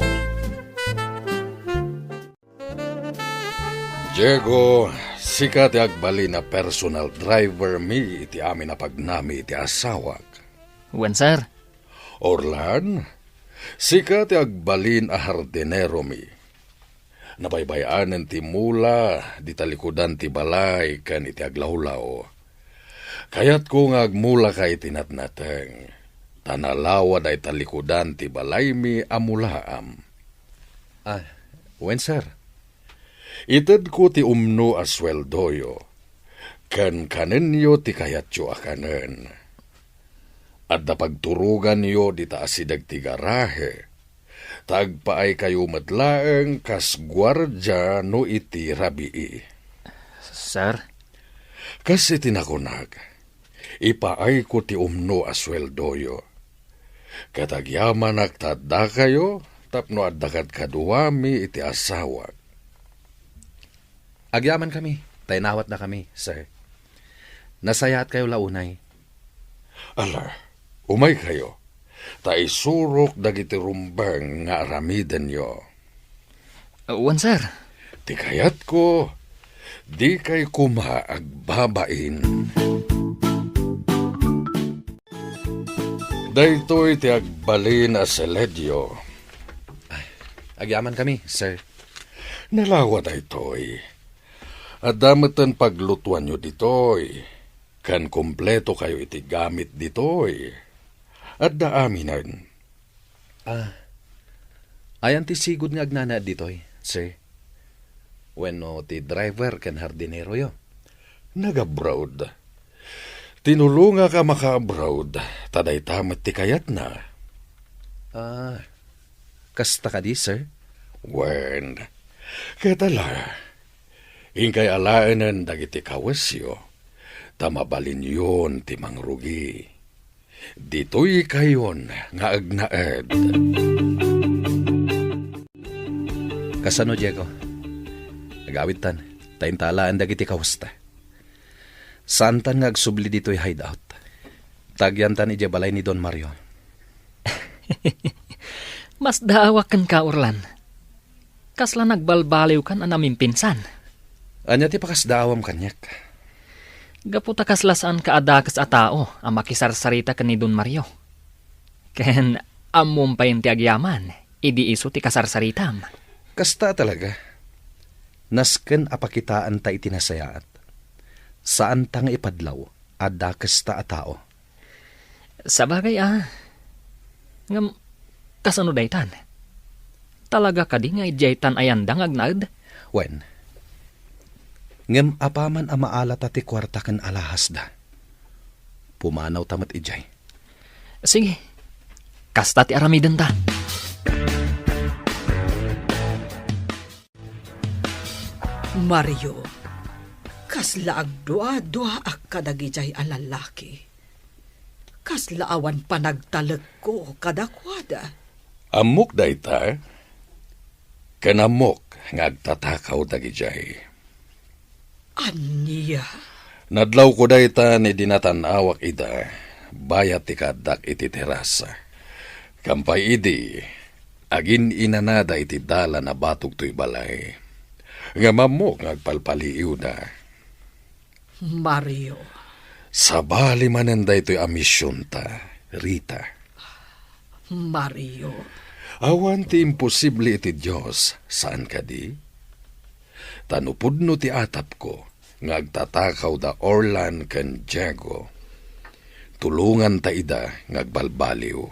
Diego, sika ti agbalin a personal driver mi iti amin a pagnami iti asawak. Wen, sir. Orlan, sika ti agbalin a hardinero mi. Nabaybay-anen ti mula, di talikudan ti balay ken iti aglawlaw. Kayatko nga agmulaka iti natnateng, ta nalawa dayta likudan ti balaymi a mulaam. Ah, wen, sir. Itedko ti umno a sueldoyo, ken kanenyo ti kayatyo a kanen. Adda pagturoganyo dita asideg ti garahe, ta agpaaykayo met laeng kas guardia no iti rabii. Sir? Kas iti nakunak, ipaayko ti umno a sueldoyo. Ket agyamanak ta addakayo tapno adda kadkaduami iti asawak. Agyamankami, ta inawatnakami, sir. Nasayaatkayo la unay. Ala, umaykayo, ta isurok dagiti rumbeng nga aramidenyo. Wen, sir. Ti kayatko, dikay koma agbabain. Daytoy ti agbalin a seledio. Ay, agyamankami, sir. Nalawa daytoy. Adda metten paglutuanyo ditoy. ken kumpleto kayo iti gamit ditoy. Adda aminen. Ah, ayan ti sigud nga agnanaed ditoy, sir? Wenno ti driver ken hardineroyo? Nag-abroad. Tinulongak a maka-abroad, ta dayta met ti kayatna. Ah, kasta kadi, sir? Wen, ket ala, inkay alaenen dagiti kawesyo, ta mabalinyon ti mangrugi. Ditoy kayon nga agnaed. Kasano, Diego? Agawidtan, ta inta alaen dagiti kawesta. Saantan nga agsubli ditoy hideout. Tagyantan idiay balay ni Don Mario. Masdaawak kenka, Orlan. Kasla nagbalbaliwkan a namimpinsan. Ania ti pakasdaawam kaniak? Gapu ta kasla saanka a dakes a tao a makisarsarita ken ni Don Mario. Ken ammom pay ti agyaman idi isu ti kasarsaritam. Kasta talaga. Nasken a pakitaanta iti nasayaat. Saanta nga ipadlaw a dakesta a tao. Sabagay a. Ngem, kasano daytan? Talaga kadi nga idiaytan a yanda nga agnaed? Wen. Ngem apaman a maalata ti kuarta ken alahasda, pumanawta met idiay. Sige. Kasta ti aramidenta. Mario, kasla agdua-duaak kadagidiay a lalaki. Kasla awan panagtalekko kadakuada. Ammok dayta, ken ammok nga agtatakaw dagidiay. Ania? Nadlawko dayta ni dinatan-awak ida, bayat ti kaaddak iti terasa. Kampay idi, agin-inanada iti dalan a batog toy balay. Ngem ammok nga agpalpaliiwda. Mario. Sabali manen daytoy a misionta, Rita. Mario. Awan ti imposible iti Dios, saan kadi? Ta no pudno ti atapko nga agtatakaw da Orlan ken Diego, tulonganta ida nga agbalbaliw.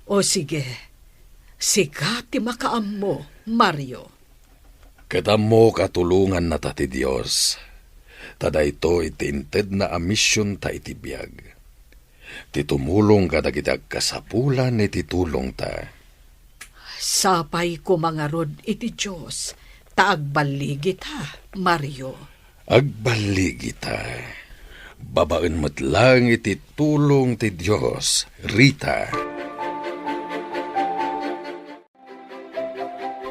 O sige, sika ti makaammo, Mario. Ket ammok a tulongannata ti Dios, ta daytoy ti intedna a misionta iti biag, ti tumulong kadagiti agkasapulan iti tulongta. Sapay koma ngarud iti Dios ta agballigita, Mario. Agballigita. Babaen met laeng iti tulong ti Dios, Rita.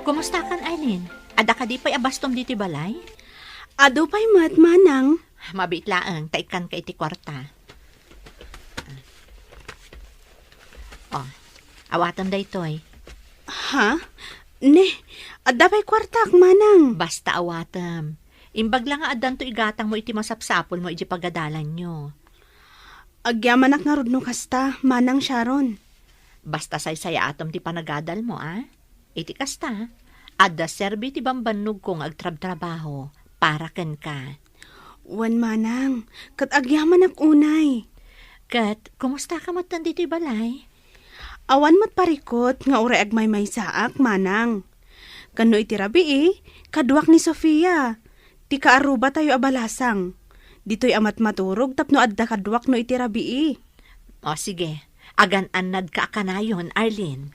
Kumustakan, Arlene? Adda kadi pay a bastom ditoy balay? Adu pay met, manang. Mabiit laeng, ta ikkanka iti kuarta. Oh, awatem daytoy. Ha? Ne, adda pay kuartak, manang. Basta awatem. Imbag la nga addanto igatangmo iti masapsapulmo iti pagadalanyo. Agyamanak ngarud no kasta, Manang Sharon. Basta saysayaatem ti panagadalmo, a? Iti kasta, adda serbi ti bambannogko nga agtrabtrabaho para kenka. Wen, manang, ket agyamanak unay. Ket, kumustaka metten ditoy balay? Awan met parikut nga uray agmaymaysaak, manang. Ken no iti rabii, kaduak ni Sofia, ti kaarrubatayo a balasang. Ditoy a matmaturog tapno adda kaduak no iti rabii. O, sige. Agan-annadka a kanayon, Arlene.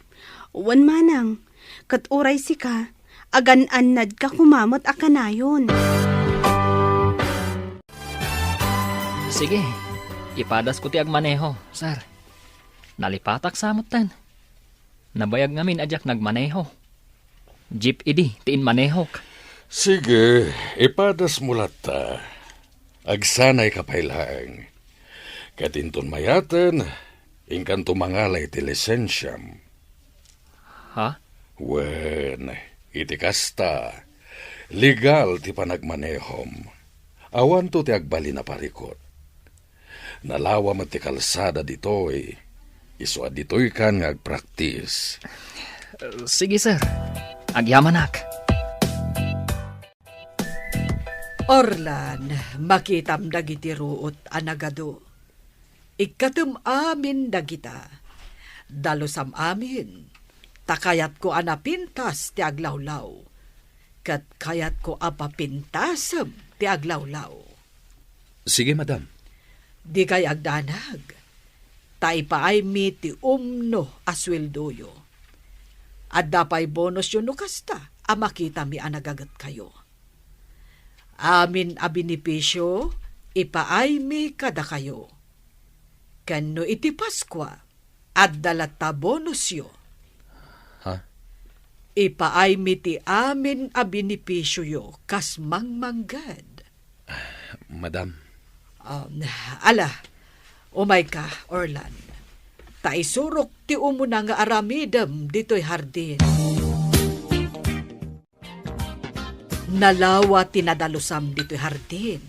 Wen, manang. Ket uray sika, agan-annadka koma met a kanayon. Sige, ipadasko ti agmaneho, sir. Nalipatak sa metten. Nabayag ngamin a diak nagmaneho. Jeep idi ti inmanehok. Sige, ipadasmo latta. Agsanayka pay laeng. Ket inton mayaten, inkanto mangala iti lisensiam. Ha? Wen, iti kasta, legal ti panagmanehom. Awanto ti agbalin a parikut. Nalawa met ti kalsada ditoy. Isu a ditoykan nga agpraktis. Sige, sir. Agyamanak. Orlan, makitam dagiti ruot a nagadu. Ikkatem amin dagita. Dalusam amin, ta kayatko a napintas ti aglawlaw, ket kayatko a papintasem ti aglawlaw. Sige, madam. Dikay agdanag, ta ipaaymi ti umno a sueldoyo. Adda pay bonusyo no kasta a makitami a nagagetkayo. Amin a benepisio ipaaymi kadakayo. Ken no iti Paskua, adda latta bonusyo. Ha? Ipaaymi ti amin a benepisioyo kas mangmangged. Madam. Um, ala, umayka, Orlan. Ta isurok ti umuna nga aramidem ditoy hardin. Nalawa ti nadalusam ditoy hardin.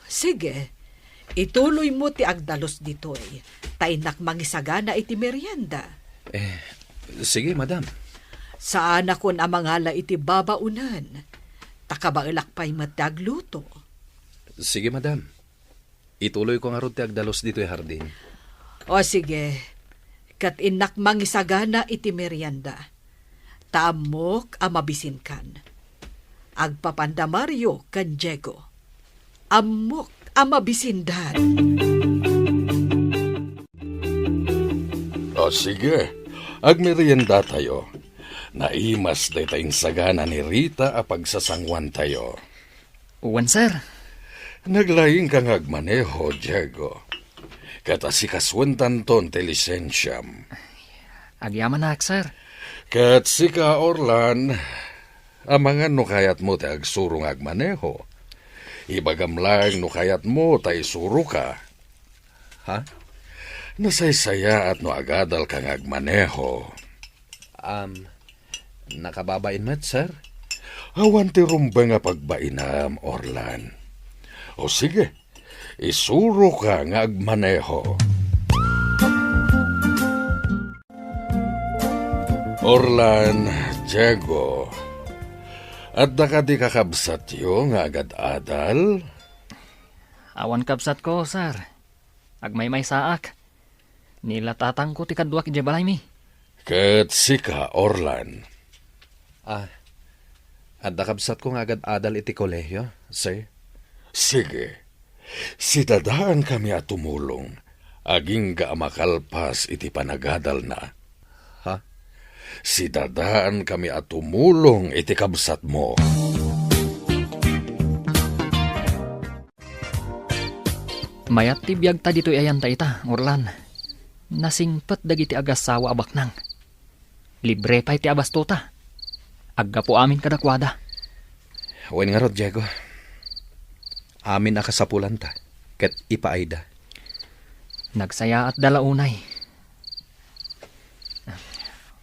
Sige, ituloymo ti agdalus ditoy, ta innak mangisagana iti merienda. Eh, sige, madam. Saanakon a mangala iti babaonen, ta kabaelak pay met ti agluto. Sige, madam. Ituloyko ngarud ti agdalus ditoy hardin. O sige, ket innak mangisagana iti merienda. Ta ammok a mabisinkan. Agpapanda Mario ken Diego. Ammok a mabisindan. O sige, agmeriendatayo. Naimas dayta insagana ni Rita a pagsasanguantayo. Wen, sir. Naglaingka nga agmaneho, Diego. Ket asikasuentanton ti lisensiam. Agyamanak, sir. Ket sika, Orlan, amangan no kayatmo ti agsuro nga agmaneho. Ibagam laeng no kayatmo ta isuroka. Ha? Nasaysayaat no agadalka nga agmaneho. Um, nakababain met, sir? Awan ti rumbeng a pagbainam, Orlan. O sige, isuroka nga agmaneho. Orlan, Diego, adda kadi kakabsatyo nga agad-adal? Awan kabsatko, sir. Agmaymaysaak. Ni la tatangko ti kaduak idiay balaymi. Ket sika, Orlan? Ah, adda kabsatko nga agad-adal iti kolehio, sir. Sige. Sidadaankami a tumulong, agingga a makalpas iti panagadalna. Ha? Sidadaankami a tumulong iti kabsatmo. Mayat ti biagta ditoy ayanta ita, Orlan. Nasingpet dagiti agassawa a baknang. Libre pay ti abastota. Aggapu amin kadakuada. Wen ngarud, Diego. Amin a kasapulanta, ket ipaayda. Nagsayaatda la unay.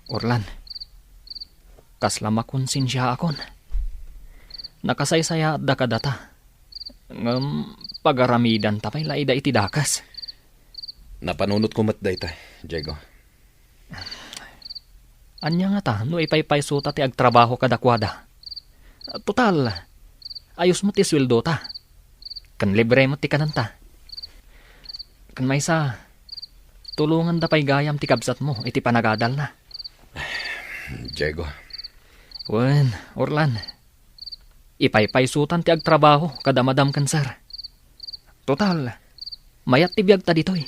Orlan, kasla makonsensiaakon. Nakasaysayaatda kadata. Ngem pagaramidanta pay la ida iti dakes. Napanunotko met dayta, Diego. Ania ngata no ipaypaysota ti agtrabaho kadakuada? Total, ayos met ti sueldota. Ken libre met ti kanenta. Ken maysa, tulonganda pay gayam ti kabsatmo iti panagadalna. Diego. Wen, Orlan. Ipaypaysotan ti agtrabaho kada madam ken sir. Total, mayat ti biagta ditoy.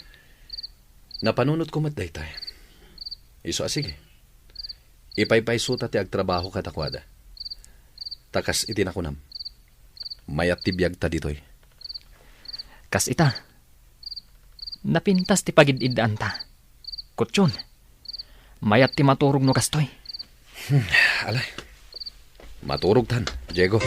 Napanunotko met daytoy. Isu a sige. Ipaypaysota ti agtrabaho kadakuada. Ta kas iti nakunam, mayat ti biagta ditoy. Kas ita, napintas ti pagid-iddaanta. Kutyon, mayat ti maturog no kastoy. Hmm, alay. Maturogtan, Diego.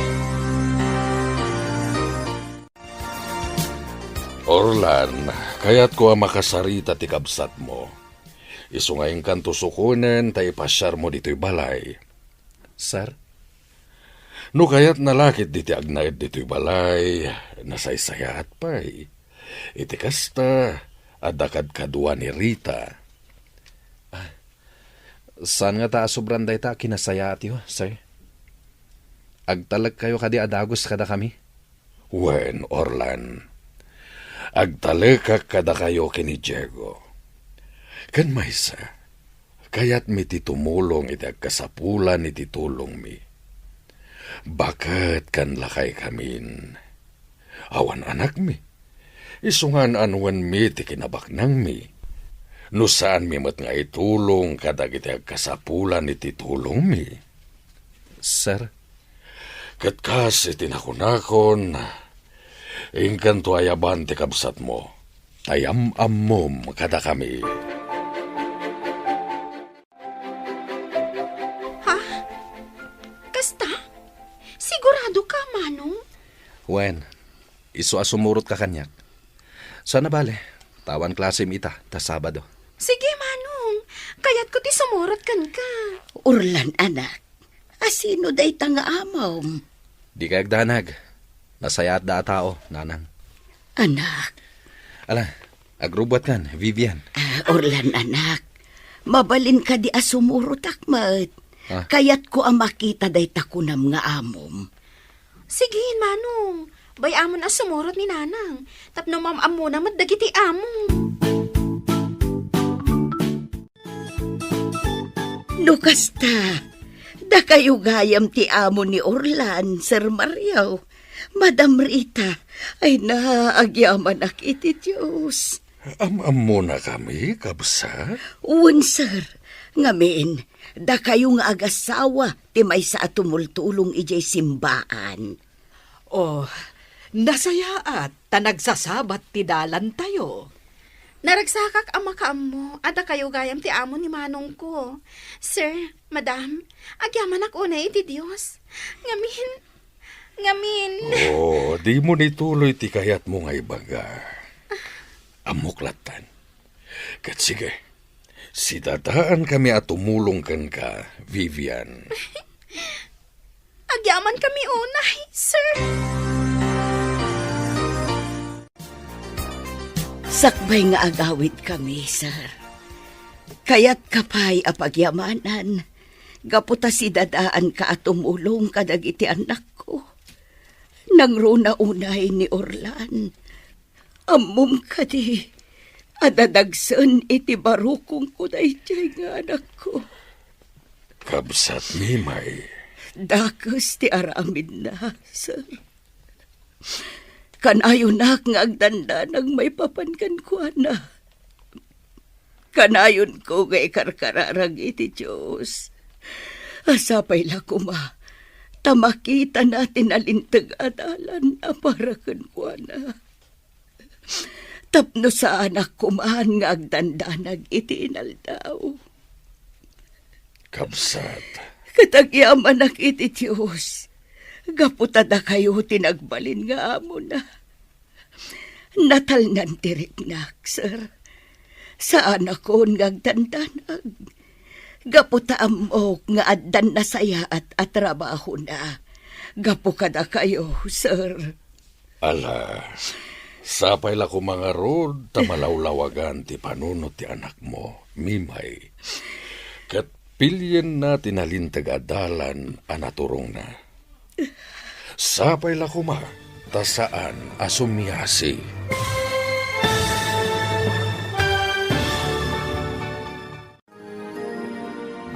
Orlan, kayatko a makasarita ti kabsatmo. Isu nga inkanto sukonen ta ipasiarmo ditoy balay. Sir? No kayatna la ketdi ti agnaed ditoy balay, nasaysayaat pay. Iti kasta, adda kadkadua ni Rita. Ah, saan ngata a sobran dayta a kinasayaatyo, sir? Agtalekkayo kadi a dagus kadakami? Wen, Orlan. Agtalekak kadakayo ken ni Diego. Ken maysa, kayatmi ti tumulong iti agkasapulan iti tulongmi. Baket ken lakaykamin. Awan anakmi. Isu nga an-annuenmi ti kinabaknangmi. No saanmi met nga itulong kadagiti agkasapulan iti tulongmi. Sir? Ket kas iti nakunakon, inkanto ayaban ti kabsatmo, ta yam-ammom kadakami. Ha? Kasta? Sigurado ka, Manong? Wen, isu a sumurot ka kaniak. Sana bale, ta awan klasem ita, ta Sabado. Sige, Manong. Kayatko ti sumurot kenka. Orlan, anak, asino dayta nga amom? Dika agdanag. Nasayaatda a tao, Nanang. Anak. Ala, agrubbuatkan, Vivian. Ah, Orlan, anak. Mabalin kadi a sumurotak met? Ah. Kayatko a makita dayta kunam nga amom. Sige, Manong. Bay-amon a sumurot ni Nanang. Tapno mam-ammona met dagiti amom. No kasta, dakayo gayam ti amo ni Orlan, Sir Mario. Madam Rita, ay na, agyamanak iti Dios. Am-ammonakami, kabsat? Wen, sir. Ngamin, dakayo nga agasawa ti maysa a tumultulong idiay simbaan. Oh, nasayaat ta nagsasabat ti dalantayo. Naragsakak a makaammo a dakayo gayam ti amo ni manongko. Sir, madam, agyamanak unay iti Dios. Ngamin, ngamin. Oh, dimo nituloy ti kayatmo nga ibaga. Ammok lattan. Ket sige, sidadaankami a tumulong kenka, Vivian. Agyamankami unay, sir. Sakbay nga agawidkami, sir. Kayatka pay a pagyamanan, gapu ta sidadaanka a tumulong kadagiti annakko. Nangruna unay ni Orlan. Ammom kadi a dadagsen iti barukongko daydiay nga anakko. Kabsat, Mimay. Dakes ti aramidna, sir. Kanayonak nga agdandanag maipapan kenkuana. Kanayonko nga ikarkararag iti Dios a sapay la koma ta makitana ti nalinteg a dalan a para kenkuana. Tapno saanak koman nga agdandanag iti inaldaw. Kabsat. Ket agyamanak iti Dios, gapu ta dakayo ti nagbalin nga amona. Natalnan ti riknak, sir. Saanakon nga agdandanag. Gapu ta ammok nga addan nasayaat a trabahona. Gapu kadakayo, sir. Ala, sapay la koma ngarud ta malawlawagan ti panunot ti anakmo, Mimay. Ket pilienna ti nalinteg a dalan a naturongna. Sapay la koma ta saan a sumiasi.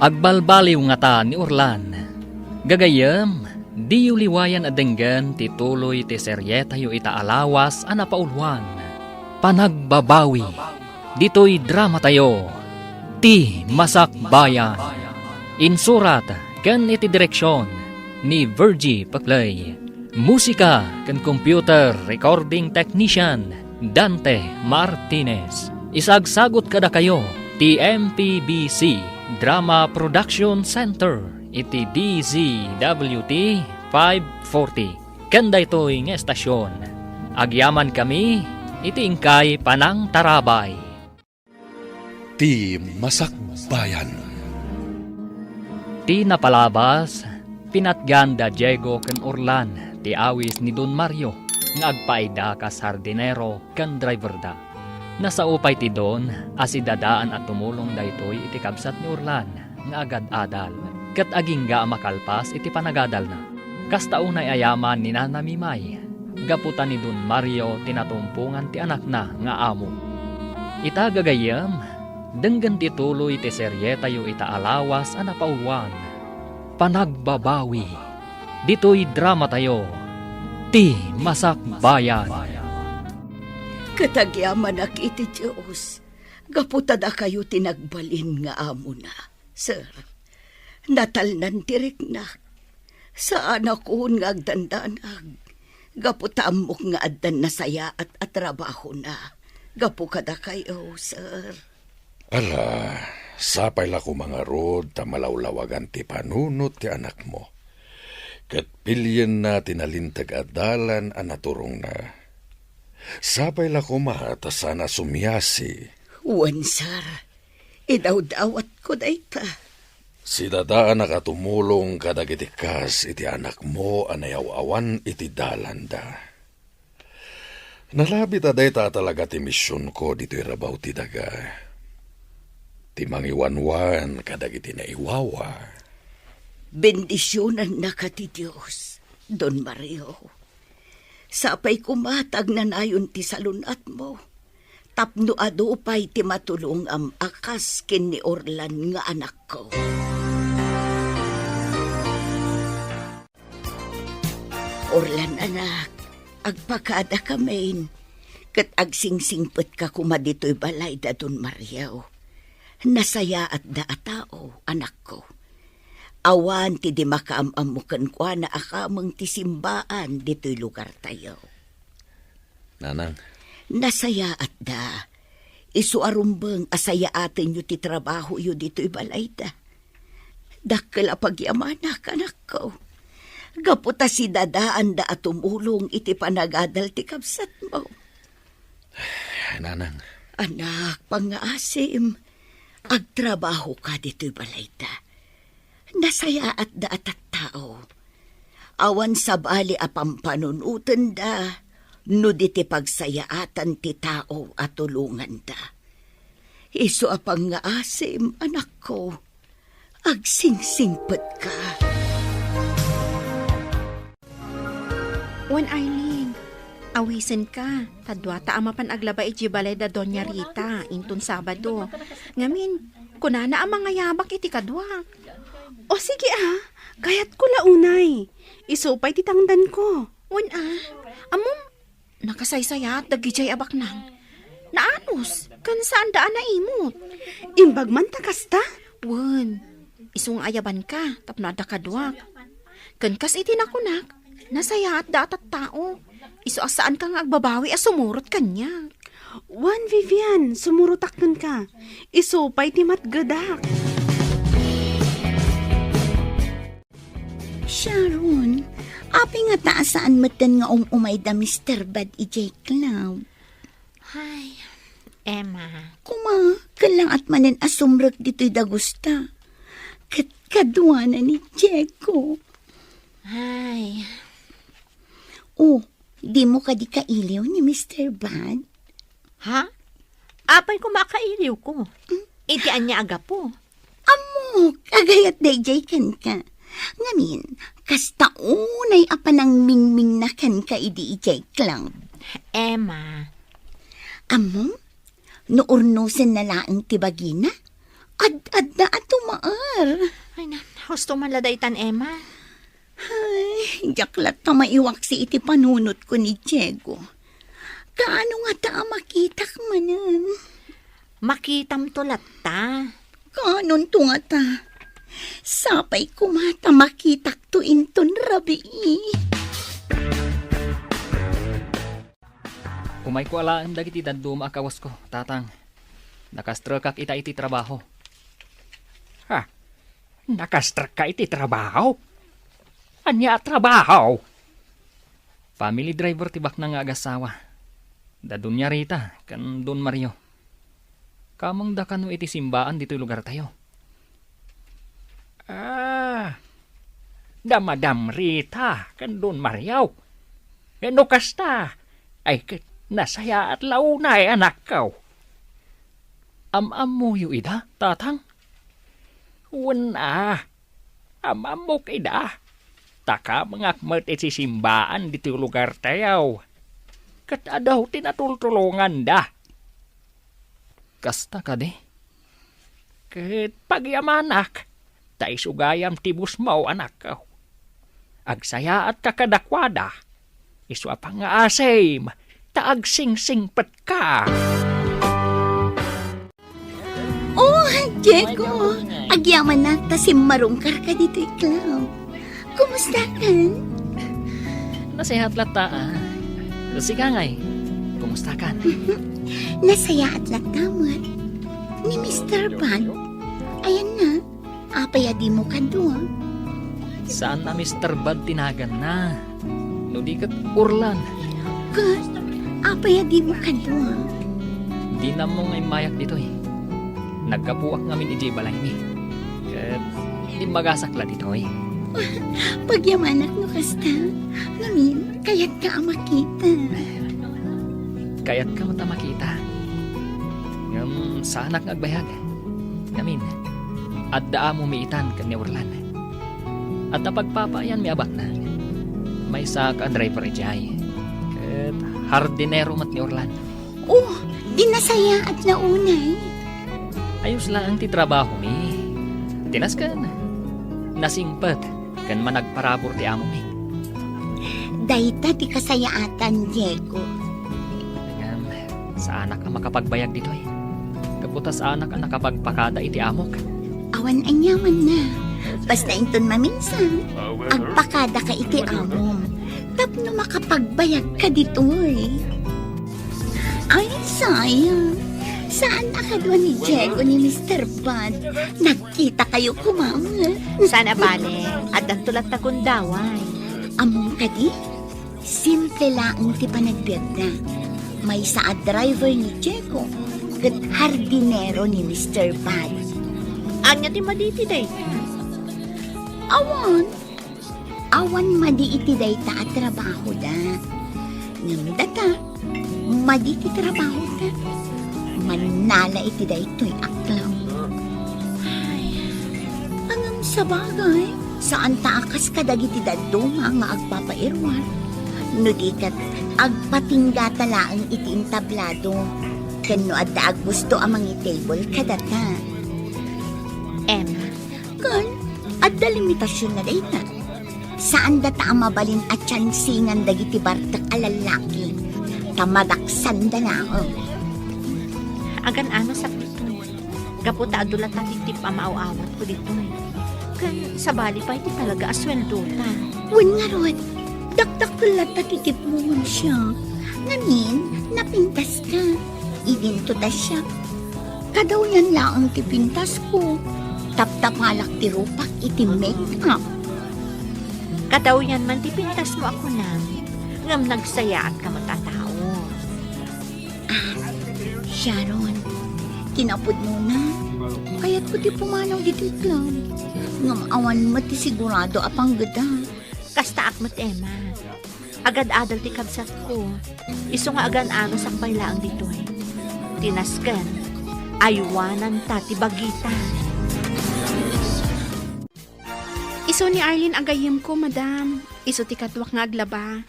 Agbalbaliw ngata ni Orlan. Gagayyem, diyo liwayan a denggen ti tuloy ti serietayo ita a lawas a napauloan, Panagbabawi. Ditoy dramatayo, Ti Masakbayan. Insurat ken iti direksion ni Virgie Paclay. Musika ken computer recording technician, Dante Martinez. Isagsagut kadakayo ti M P B C Drama Production Center iti D Z W T five forty. Ken daytoy nga estasion, agyamankami iti inkay panangtarabay. Ti Masakbayan. Ti napalabas, pinatgan da Diego ken Orlan ti awis ni Don Mario nga agpaida kas hardinero ken driverda. Nasao pay ti Don a sidadaan a tumulong daytoy iti kabsat ni Orlan nga agad-adal ket agingga a makalpas iti panagadalna. Kasta unay a yaman ni Nana Mimay, gapu ta ni Don Mario ti natumpongan ti anakna nga amo. Ita gagayyem, denggen ti tuloy ti serietayo ita a lawas a napauluan, Panagbabawi. Ditoy dramatayo, Ti Masakbayan. Ket agyamanak iti Dios, gapu ta dakayo ti nagbalin nga amona, sir. Natalnan ti riknak. Saanakon nga agdandanag, gapu ta ammok nga addan nasayaat a trabahona gapu kadakayo, sir. Ala, sapay la koma ngarud ta malawlawagan ti panunot ti anakmo, ket pilienna ti nalinteg a dalan a naturongna. Sapay la koma ta saan a sumiasi. Wen, sir. Idawdawatko dayta. Sidadaanak a tumulong kadagiti kas iti anakmo a nayaw-awan iti dalanda. Nalabit a dayta a talaga ti misionko ditoy rabaw ti daga. Ti mangiwanwan kadagiti naiwawa. Bendisionannaka ti Dios, Don Mario. Sapay koma ta agnanayon ti salun-atmo, tapno adu pay ti matulongam a kas ken ni Orlan nga anakko. Orlan, anak, agpakadakamin, ket agsingsingpetka koma ditoy balay da Don Mario. Nasayaatda a tao, anakko. Awan ti di makaam-ammo kenkuana a kameng ti simbaan ditoy lugartayo. Nanang. Nasayaatda. Isu a rumbeng a sayaatenyo ti trabahoyo ditoy balayda. Dakkel a pagyamanak, anakko. Gapu ta sidadaanda a tumulong iti panagadal ti kabsatmo. Nanang. Anak, pangngaasim, agtrabahoka ditoy balayda. Nasayaatda a tattao. Awan sabali a pampanunotenda no di ti pagsayaatan ti tao a tulonganda. Isu a pangngaasim, anakko, agsingsingpetka. Wen, Arlene, awisenka, ta duata a mapan aglaba idiay balay da Doña Rita inton Sabado. Ngamin, kunana a mangayabak iti kaduak. O sige a, kayatko la unay. Isu pay ti tangdanko. Wen a, ammom, nakasaysayaat dagidiay a baknang. Naanus, ken saanda a naimut. Imbag man ta kasta? Wen, isu nga ayabanka tapno adda kaduak. Ken kas iti nakunak, nasayaatda a tattao. Isu a saanka nga agbabawi a sumurot kaniak. Wen, Vivian, sumurotak kenka. Isu pay ti matgedak. Sharon, apay ngata a saan metten nga um-umay da Mister Bad idiay club? Ay, Emma. Kuma, kellangat manen a sumrek ditoy dagusta. Ket kaduana ni Diego. Ay. Oh, dimo kadi kailiw ni Mister Bad? Ha? Apay koma a kailiwko? Hmm? Iti ania a gapu? Ammok, agayat daydiay kenka. Ngamin, kasta unay a panangmingmingna kenka idi idiay club. Emma. Ammom, no urnosenna laeng ti bagina, ad-adda a tumaer. Ay na, husto man la daytan, Emma. Ay, diak latta maiwaksi iti panunotko ni Diego. Kaano ngata a makitak manen? Makitamto latta. Kaanonto ngata? Sapay koma ta makitakto inton rabii. Umayko alaen dagiti dadduma a kawasko, Tatang. Nakastrekak ita iti trabaho. Ha? Nakastrekka iti trabaho? Ania a trabaho? Family driver ti baknang nga agasawa. Da Doña Rita ken Don Mario. Kamengda kano iti simbaan ditoy lugartayo. Ah, da Madam Rita ken Don Mario. Ket no kasta, ay ket nasayaat la unay, anakko. Am-ammoyo ida, Tatang? Wen a, am-ammok ida. Nakamengak met iti simbaan ditoy lugartayo. Ket adu ti natultulonganda. Kasta kadi? Ket pagyamanak, ta isu gayam ti busmo, anakko. Agsayaatka kadakuada. Isu a pangngaasim, ta agsingsingpetka. Oh, Diego! Agyamanak ta simmarungkarka ditoy club. Kumustakan? Nasayaat latta, ah. Sika ngay, kumustakan? Nasayaat latta met. Ni Mister Bad, ayanna, apay a dimo kadua? Saan a Mister Bad ti naganna. No di ket Orlan. Ket, apay a dimo kadua? Dina ammo nga immayak ditoy. Naggapuak ngamin idiay balaymi. Ket immagasak la ditoy. Pagyamanak no kasta. Ngamin, kayatka a makita. Kayatka met a makita. Ngem saanak nga agbayag. Ngamin, adda amomi itan ken ni Orlan. Adda pagpapaayanmi a baknang. Maysaak a driver idiay. Ket hardinero met ni Orlan. Oh, di nasayaat la unay. Ayos laeng ti trabahomi. Tinasken. Nasingpet ken managparabur ti amomi. Dayta ti kasayaatan, Diego. Ngem, saanak a makapagbayag ditoy. Gapu ta saanak a nakapagpakada iti amok. Awan aniamanna. Basta inton maminsan, agpakadaka iti amom. Tapno makapagbayagka ditoy. Ay, sayang. Saan a kadua ni Diego ni Mister Bad? Nagkitakayo koma. Saan a bale, addanto latta gundaway. Ammom kadi? Simple laeng ti panagbiagda. Maysa a driver ni Diego ket hardinero ni Mister Bad. Ania ti madi iti dayta? Awan. Awan madi iti dayta a trabahoda. Ngem data, madi ti trabahoda. Mannala iti daytoy a club. Ay, ngem sabagay, saanta a kas kadagiti dadduma nga agpapairuar. No di ket, agpatinggata laeng iti entablado. Ken no adda a gusto a mangitable kadata. Emma, ken adda limitasionna dayta. Saandata a mabalin a tiansingan dagiti bartek a lallaki, ta madaksanda laeng. Agan-anosak ditoy, gapu ta adu latta ti tip a maaw-awatko ditoy. Ken sabali pay ti talaga a sueldota. Wen ngarud, dakdakkel latta ti tipmo ngem siak. Ngamin, napintaska. Idinto ta siak. Kadawyan laeng ti pintasko. Taptapalak ti rupak iti make-up. Kadawyan man ti pintasmo a kunam, ngem nagsayaatka met a tao. Ah, Sharon, kinapudnona, kayatko ti pumanaw ditoy club. Ngem awan met ti sigurado a panggeda. Kastaak met, Emma. Agad-adal ti kabsatko. Isu nga agan-anosak pay laeng ditoy. Tinasken, aywananta ti bagita. Isu ni Arlene a gayyemko, madam. Isu ti kaduak nga aglaba.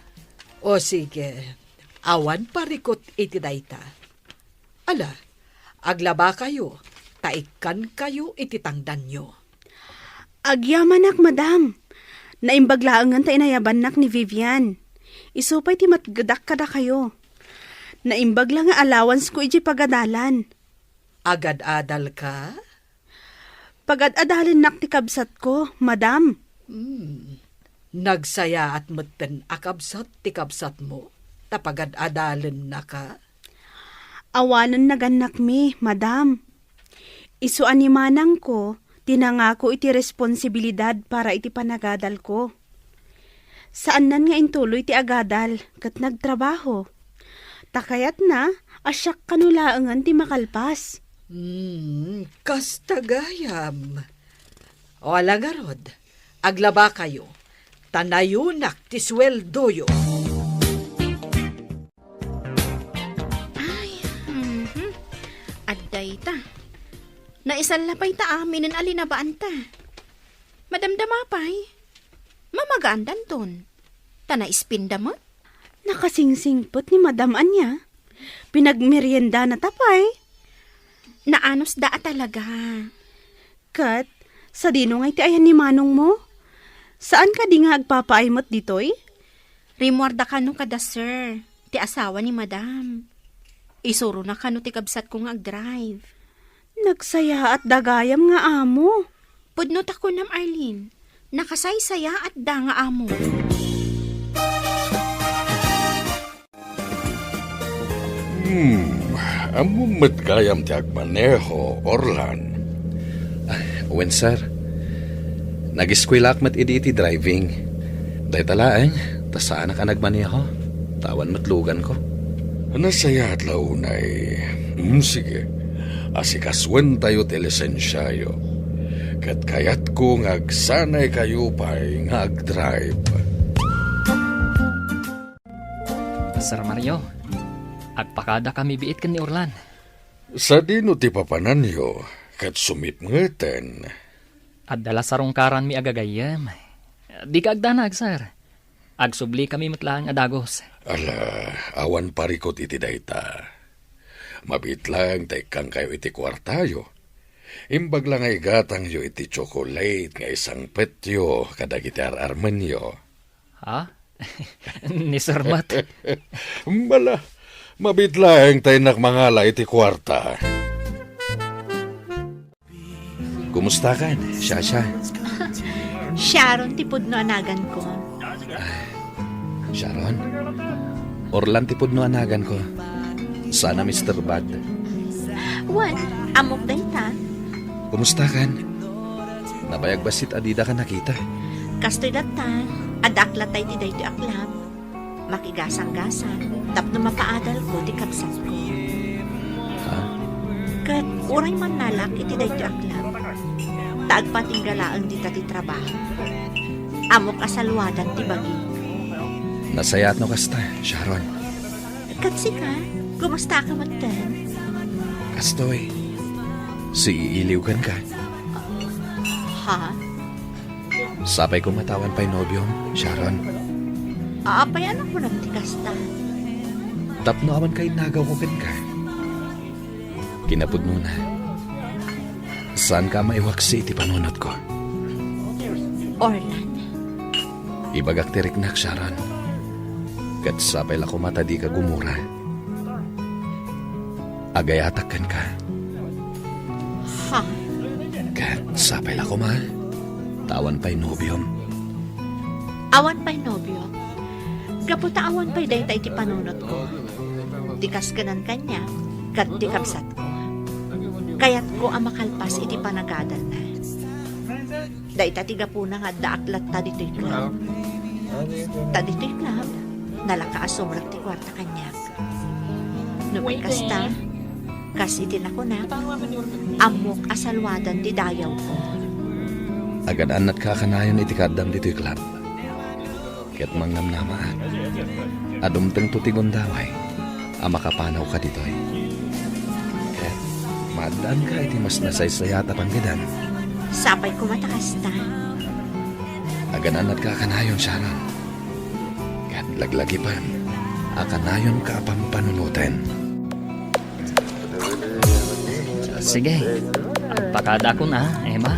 O sige, awan parikut iti dayta. Ala, aglabakayo, ta ikkankayo iti tangdanyo. Agyamanak, madam. Naimbag laengen ta inayabannak ni Vivian. Isu pay ti matgedak kadakayo. Naimbag la nga allowance-ko idiay pagadalan. Agad-adalka? Pagad-adalennak ti kabsatko, madam. Hmm. Nagsayaat metten a kabsat ti kabsatmo, ta pagad-adalennaka? Awanen nagannakmi, madam. Isu a ni manangko ti nangako iti responsibilidad para iti panagadalko. Saannan nga intuloy ti agadal ket nagtrabaho. Ta kayatna a siak kano laengen ti makalpas. Hmm, kasta gayam. O ala ngarud, aglabakayo, ta nayunak ti sueldoyo. Ay, mhm. Adda ita. Naisalla pay ta aminen a linabaanta. Madamdama pay. Mamagaan danton. Ta naispinda met. Nakasingsingpet ni Madam ania. Pinagmeriendana ta pay. Naanusda a talaga. Ket, sadino nga iti ayan ni manongmo? Saan kadi nga agpapaay met ditoy? Rimmuarda kano kada sir, ti asawa ni Madam. Isurona kano ti kabsatko nga agdrive. Nagsayaat da gayam nga amo. Pudno ta kunam, Arlene. Nakasaysayaat da nga amo. Hmm, ammom met gayam ti agmaneho, Orlan? Ah, wen, sir. Nag-eskuelaak met idi iti driving. Dayta laeng, ta saanak a nagmaneho. Ta awan met luganko. Nasayaat la unay. Hmm, sige. Asikasoentayo ti lisensiayo. Ket kayatko nga agsanaykayo pay nga agdrive. Sir Mario, agpakadakami biit ken ni Orlan. Sadino ti papananyo ket sumipngeten? Adda la sarungkaranmi a gagayyem. Dika agdanag, sir. Agsublikami met laeng a dagus. Ala, awan parikut iti dayta. Mabiit laeng ta ikkangkayo iti kuartayo. Imbag la nga igatangyo iti tsokolate nga isangpetyo kadagiti ar-armenyo. Ha? Ni Sir Mat? Bala, mabiit laeng ta innak mangala iti kuarta. Kumustakan, Shasha? Sharon ti pudno a naganko. Sharon? Orlan ti pudno a naganko. Sana, Mister Bad. Wen, ammok dayta. Kumustakan? Nabayag bassit a didaka nakita. Kastoy latta, addaak latta iti daytoy a club. Makigasanggasang tapno mapaadalko ti kabsatko. Ha? Ket uray mannalak iti daytoy a club, ta agpatingga laeng dita ti trabaho. Ammok a saluadan ti bagim. Nasayaat no kasta, Sharon. Ket sika, kumustaka metten? Kastoy, siiiliw kenka. Ha? Sapay koma ta awan pay nobiom, Sharon. Apay a nakunam ti kasta? Tapno awan kainnagawko kenka. Kinapudnona, saanka a maiwaksi iti panunotko. Orlan. Ibagak ti riknak, Sharon. Ket sapay la koma ta dika gumura. Agayatak kenka. Ha? Ket sapay la koma, ta awan pay nobiom. Awan pay nobiom? Gapu ta awan pay dayta iti panunotko. Ti kas ken kaniak, ket ti kabsatko. Kayatko a makalpas iti panagadalna. Dayta ti gapuna nga addaak latta ditoy club. Ta ditoy club, nalaka a sumrek ti kuarta kaniak. No kasta, kas iti nakunak, ammok a saluadan ti dayawko. Agan-annatka a kanayon iti kaaddam ditoy club. Ket mangnamnamaak a dumtengto ti gundaway a makapanawka ditoy. Ket maaddaanka iti mas nasaysayaat a panggedem. Sapay koma ta kasta. Agan-annatka a kanayon, Sharon. Ket laglagipen a kanayonka a pampanunoten. Sige. Agpakadakon a, Emma.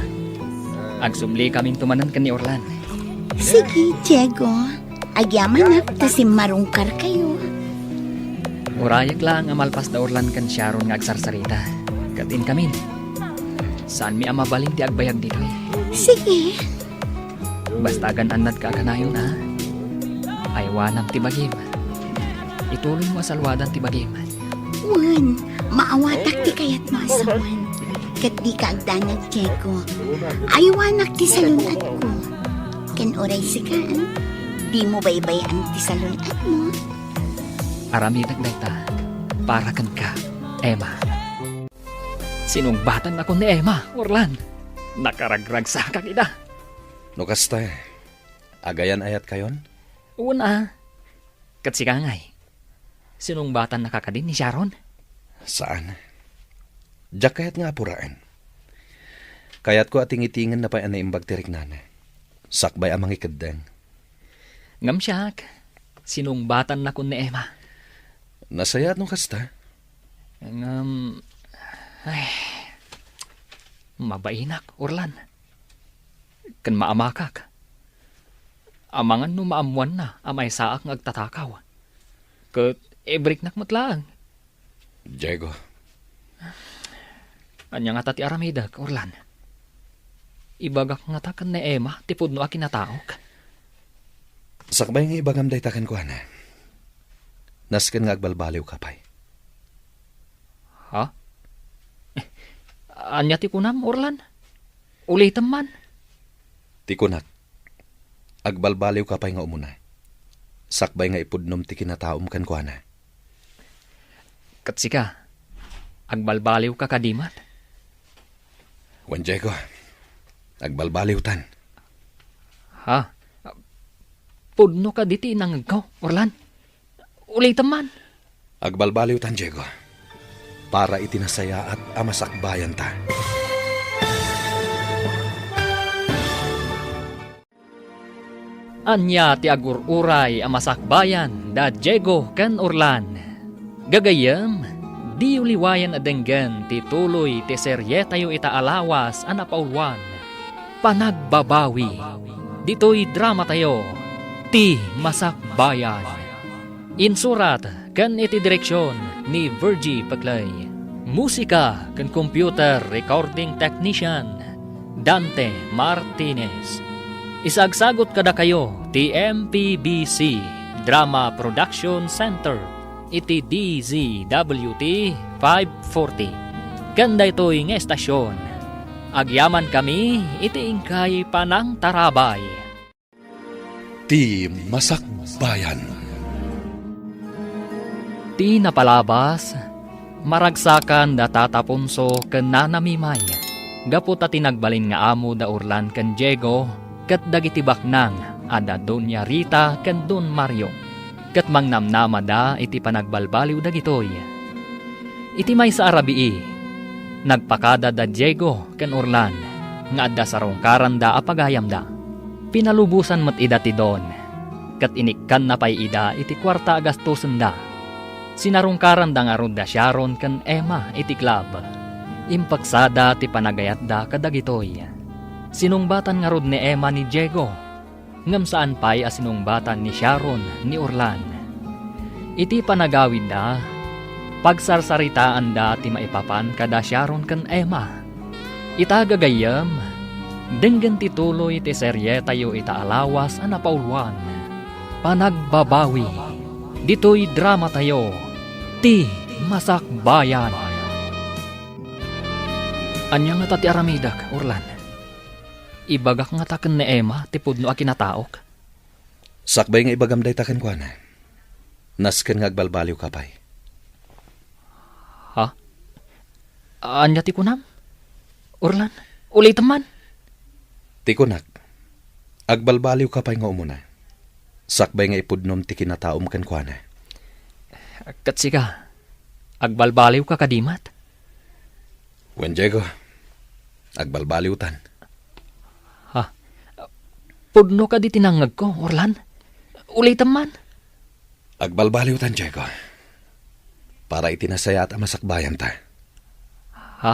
Agsublikaminto manen ken ni Orlan. Sige, Diego. Agyamanak ta simmarungkarkayo. Urayek laeng a malpas da Orlan ken Sharon nga agsarsarita. Ket inkamin, saanmi a mabalin ti agbayag ditoy. Sige. Basta agan-annatka a kanayon a. Aywanam ti bagim. Ituloymo a saluadan ti bagim. Wen, maawatak ti kayatmo a sawen. Ket dika agdanag, Diego. Aywanak ti salun-atko. Ken uray sika, dimo baybay-an ti salun-atmo. Aramidek dayta para kenka, Emma. Sinungbatanakon ni Emma, Orlan. Nakaragragsakak ida. No kasta, agayan-ayatkayon? Wen a. Ket sika ngay, sinungbatannaka kadi ni Sharon? Saan. Diak kayat nga apuraen. Kayatko a tingitingenna pay a naimbag ti riknana. Sakbay a mangikeddeng. Ngem siak, sinungbatan nakon ni Emma. Nasayaat no kasta. Ngem, ay, mabainak, Orlan. Ken maamakak. Amangan no maammoanna a maysaak nga agtatakaw. Ket ibriknak met laeng. Diego. Ania ngata ti aramidek, Orlan? Ibagak ngata ken ni Emma ti pudno a kinataok? Sakbay nga ibagam dayta kenkuana, nasken nga agbalbaliwka pay. Ha? Ania ti kunam, Orlan? Ulitem man. Ti kunak, agbalbaliwka pay nga umuna. Sakbay nga ipudnom ti kinataom kenkuana. Ket sika, agbalbaliwka kadi met? Wen, Diego, agbalbaliwtan. Ha? Pudno kadi ti inangegko, Orlan? Ulitem man. Agbalbaliwtan, Diego, para iti nasayaat a masakbayanta. Ania ti agur-uray a masakbayan da Diego ken Orlan? Gagayyem, diyo liwayan a denggen ti tuloy ti serietayo ita a lawas a napauluan, Panagbabawi, ditoy dramatayo, Ti Masakbayan. Insurat ken iti direksion ni Virgie Peclay. Musika ken computer recording technician, Dante Martinez. Isagsagut kadakayo ti M P B C Drama Production Center iti D Z W T five forty. Ken daytoy nga estasion, agyamankami iti inkay panangtarabay. Ti Masakbayan. Ti napalabas, maragsakan da Tata Ponso ken Nana Mimay, gapu ta ti nagbalin nga amo da Orlan ken Diego ket dagiti baknang a da Doña Rita ken Don Mario, ket mangnamnamada iti panagbalbaliw dagitoy. Iti maysa a rabii, nagpakada da Diego ken Orlan nga adda sarungkaranda a pagayamda. Pinalubosan met ida ti Don, ket inikkanna pay ida iti kuarta a gastosenda. Sinarungkaranda ngarud da Sharon ken Emma iti club. Impeksada ti panagayatda kadagitoy. Sinungbatan ngarud ni Emma ni Diego, ngem saan pay a sinungbatan ni Sharon ni Orlan. Iti panagawidda, pagsarsaritaanda ti maipapan kada Sharon ken Emma. Ita gagayyem, denggen ti tuloy ti serietayo ita a lawas a napauluan, Panagbabawi, ditoy dramatayo, Ti Masakbayan. Ania ngata ti aramidek, Orlan? Ibagak ngata ken ni Emma ti pudno a kinataok? Sakbay nga ibagam dayta kenkuana, nasken nga agbalbaliwka pay. Ha? Ania ti kunam? Orlan, ulitem man. Ti kunak, agbalbaliwka pay nga umuna, sakbay nga ipudnom ti kinataom kenkuana. Ket sika, agbalbaliwka kadi met? Wen, Diego, agbalbaliwtan. Ha? Pudno kadi ti nangngegko, Orlan? Ulitem man. Agbalbaliwtan, Diego, para iti nasayaat a masakbayanta. Ha?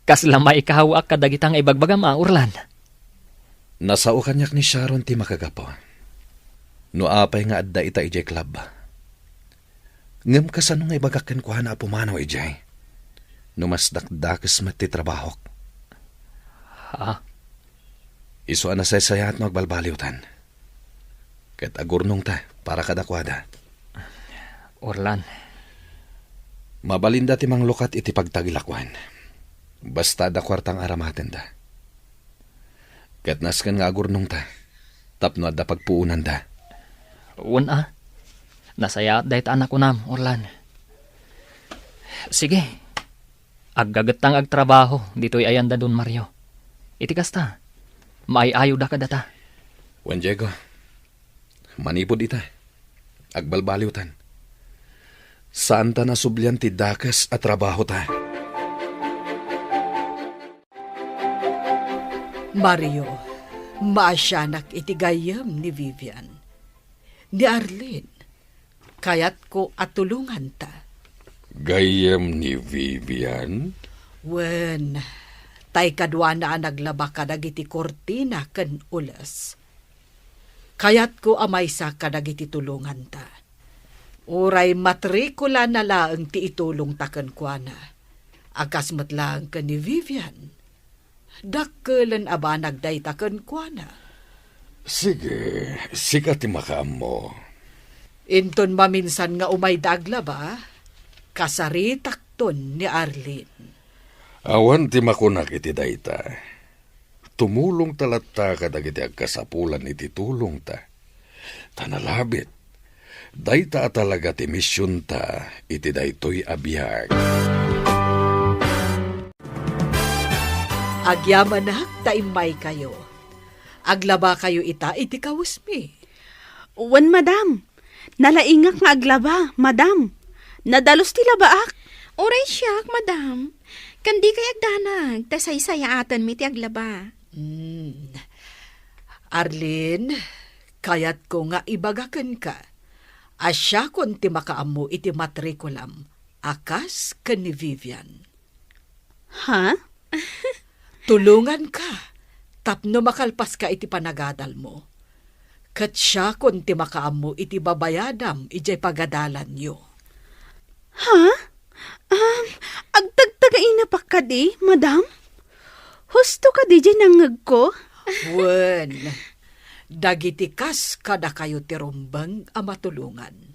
Kasla maikaw-ak kadagita nga ibagbagam a, Orlan? Nasao kaniak ni Sharon ti makagapu. No apay nga adda ita idiay club. Ngem kasano nga ibagak kenkuana a pumanaw idiay, no mas dakdakes met ti trabahok? Ha? Isu a nasaysayaat no agbalbaliwtan. Ket agurnongta para kadakuada. Orlan. Mabalinda ti manglukat iti pagtagilakuan. Basta adda kuarta nga aramatenda. Ket nasken nga agurnongta tapno adda pagpuonanda. Wen a. Nasayaat dayta a nakunam, Orlan. Sige. Aggagetta nga agtrabaho ditoy ayan da Don Mario. Iti kasta, maay-ayoda kadata. Wen, Diego, manipud ita, agbalbaliwtan. Saanta nasublian ti dakes a trabahota. Mario, Maasianak iti gayyem ni Vivian. Ni Arlene, kayatko a tulonganta. Gayyem ni Vivian? Wen, tay kaduana a naglaba kadagiti kurtina ken ules. Kayatko a maysa kadagiti tulonganta. Uray matrikulana laeng ti itulongta kenkuana, a kas met laeng ken ni Vivian. Dakkelen a banag dayta kenkuana. Sige, sika ti makaammo. Inton maminsan nga umayda aglaba, kasaritakton ni Arlene. Awan ti makunak iti dayta. Tumulongta latta kadagiti agkasapulan iti tulongta. Ta nalabit, dayta a talaga ti misionta iti daytoy a biag. Agyamanak ta immaykayo. Aglabakayo ita iti kawesmi. Wen, madam. Nalaingak nga aglaba, madam. Nadalus ti labaak. Uray siak, madam. Ken dikay agdanag, ta saysayaatenmi ti aglaba. Hmm. Arlene, kayatko nga ibaga kenka a siakon ti makaammo iti matrikulam a kas ken ni Vivian. Ha? Tulonganka tapno makalpaska iti panagadalmo. Ket siakon ti makaammo iti babayadam idiay pagadalanyo. Ha? Um, agtagtagainapka kadi, madam? Husto kadi diay nangngegko? Wen, dagiti kas kadakayo ti rumbeng a matulongan.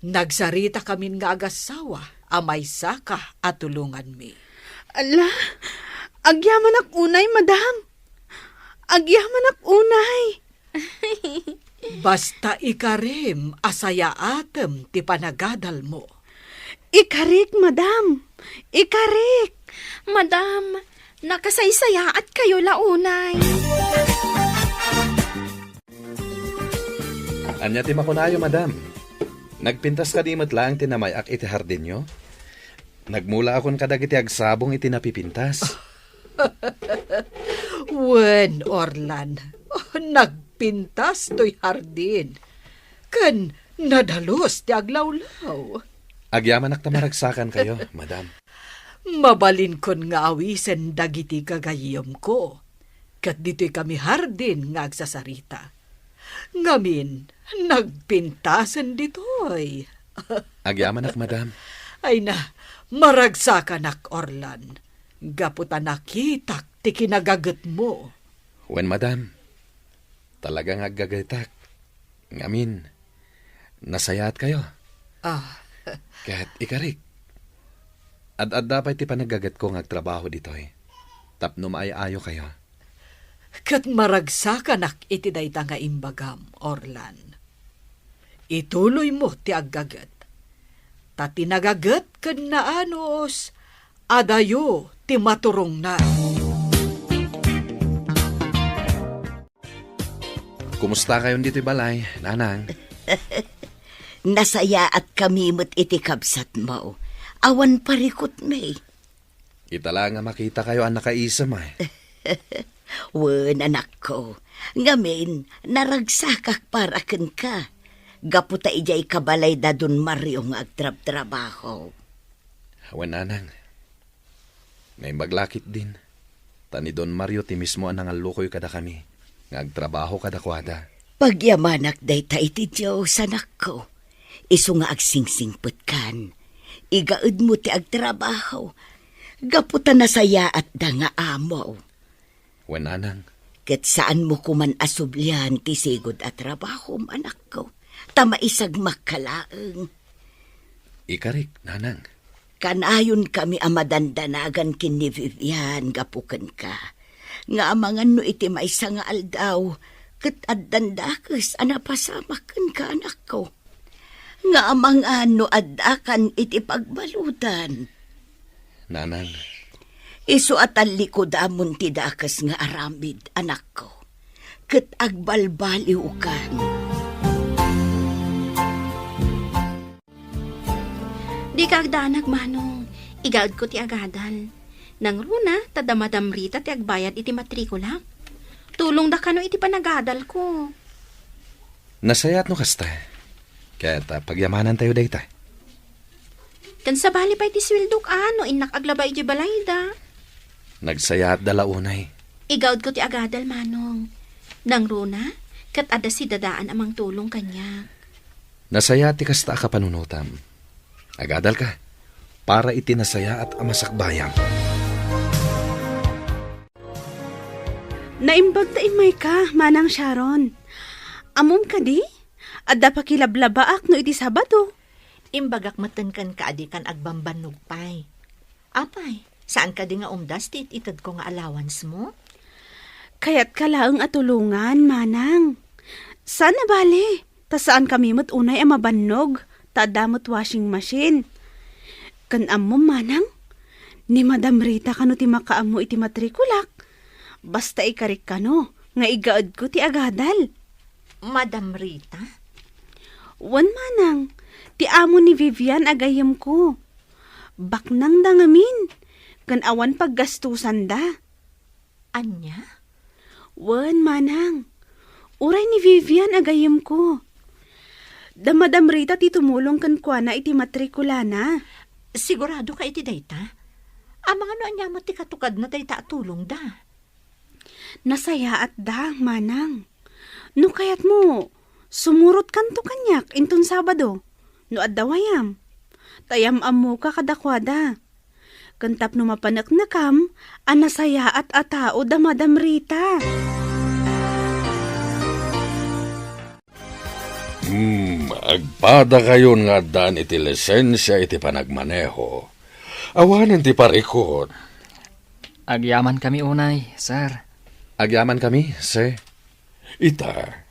Nagsaritakamin nga agassawa a maysaka a tulonganmi. Ala, agyamanak unay, madam. Agyamanak unay. Basta ikarim a sayaatem ti panagadalmo. Ikarik, madam. Ikarik. Madam, nakasaysayaatkayo la unay. Ania ti makunayo, madam? Nagpintas kadi met laeng ti namay-ak iti hardinyo? Nagmulaakon kadagiti agsabong iti napipintas. Wen, Orlan, nagpintas toy hardin. Ken nadalus ti aglawlaw. Agyamanak ta maragsakankayo, madam. Mabalinkon nga awisen dagiti gagayyemko. Ket ditoy kami hardin nga agsasarita. Ngamin, nagpintasen ditoy. Agyamanak, madam. Ay na, maragsakanak, Orlan. Gapu ta nakitak ti kinagagetmo. Wen, madam. Talaga nga aggagetak. Ngamin, nasayaatkayo. Ah. Ket ikarik, ad-adda pay ti panaggagetko nga agtrabaho ditoy tapno maay-ayokayo. Ket maragsakanak iti dayta nga imbagam, Orlan. Ituloymo ti aggaget. Ta ti nagaget ken naanus, adayo ti maturongna. Kumustakayon ditoy balay, nanang? Nasayaatkami met iti kabsatmo. Awan parikutmi. Ita la nga makitakayo a nakaisem, ay. Wen, anakko. Ngamin, naragsakak para kenka. Gapu ta idiay kabalay da Don Mario nga agtrabtrabaho. Wen, nanang. Naimbag la ketdin, ta ni Don Mario ti mismo a nangallukoy kadakami nga agtrabaho kadakuada. Pagyamanak dayta iti Dios, anakko. Isu nga agsingsingpetkan. Igaedmo ti agtrabaho. Gapu ta nasayaatda nga amo. Wen, nanang. Ket saanmo koman a sublian ti sigud a trabahom, anakko, ta maisagmakka laeng. Ikarik, nanang. Kanayonkami a madandanagan ken ni Vivian gapu kenka, nga amangan no iti maysa nga aldaw, ket addan dakes a napasamak kenka, anakko. Nga amangan no addakan iti pagbaludan. Nanang. Isu a tallikodamon ti dakes nga aramid, anakko, ket agbalbaliwkan. Dika agdanag, Manong. Igaedko ti agadal. Nangruna, ta da Madam Rita ti agbayad iti matrikulak. Tulongda kano iti panagadalko. Nasayaat no kasta. Ket, ah, pagyamanantayo dayta. Ken sabali pay ti sueldok, a, no innak aglaba idiay balayda. Nagsayaatda la unay. Igaudko ti agadal, Manong. Nangruna, ket adda sidadaan a mangtulong kaniak. Nasayaat ti kasta a kapanunotam. Agadalka para iti nasayaat a masakbayam. Naimbag ta immayka, Manang Sharon. Ammom kadi? Adda pakilablabaak no iti Sabado. Imbagak metten kenka a dikan agbambannog pay. Apay, saan kadi nga umdas ti it-itedko nga allowance mo? Kayatka laeng a tulongan, Manang. Saan a bale, ta saankami met unay a mabannog, ta adda met washing machine. Ken ammom, Manang, ni Madam Rita kano ti makaammo iti matrikulak. Basta ikarik kano nga igaedko ti agadal. Madam Rita? Wen, Manang, ti amo ni Vivian a gayyemko. Baknangda ngamin, ken awan paggastusanda. Ania? Wen, Manang. Uray ni Vivian a gayyemko. Da Madam Rita ti tumulong kenkuana iti matrikulana. Sigurado ka iti dayta? Amangan no ania met ti katukadna dayta a tulongda? Nasayaatda, Manang. No kayatmo, sumurotkanto kaniak inton Sabado, no adda wayam. Ta yam-ammoka kadakuada. Ken tapno mapaneknekam a nasayaat a tao da Madam Rita. Hmm, agpadakayon nga addaan iti lisensia iti panagmaneho. Awanen ti parikut. Agyamankami unay, sir. Agyamankami, sir. Ita,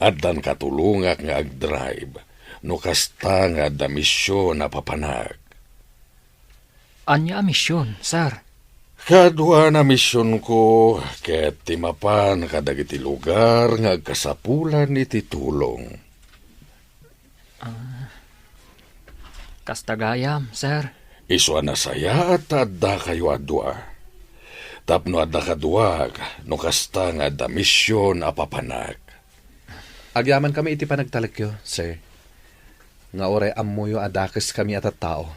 addan katulongak nga agdrive, no kasta nga adda mision a papanak. Ania a mision, sir? Kaduan a misionko ket ti mapan kadagiti lugar nga agkasapulan iti tulong. Ah, kasta gayam, sir. Isu a nasayaat ta addakayo a dua. Tapno adda kaduak, no kasta nga adda mision a papanak. Agyamankami iti panagtalekyo, sir, nga uray ammoyo a dakeskami a tattao.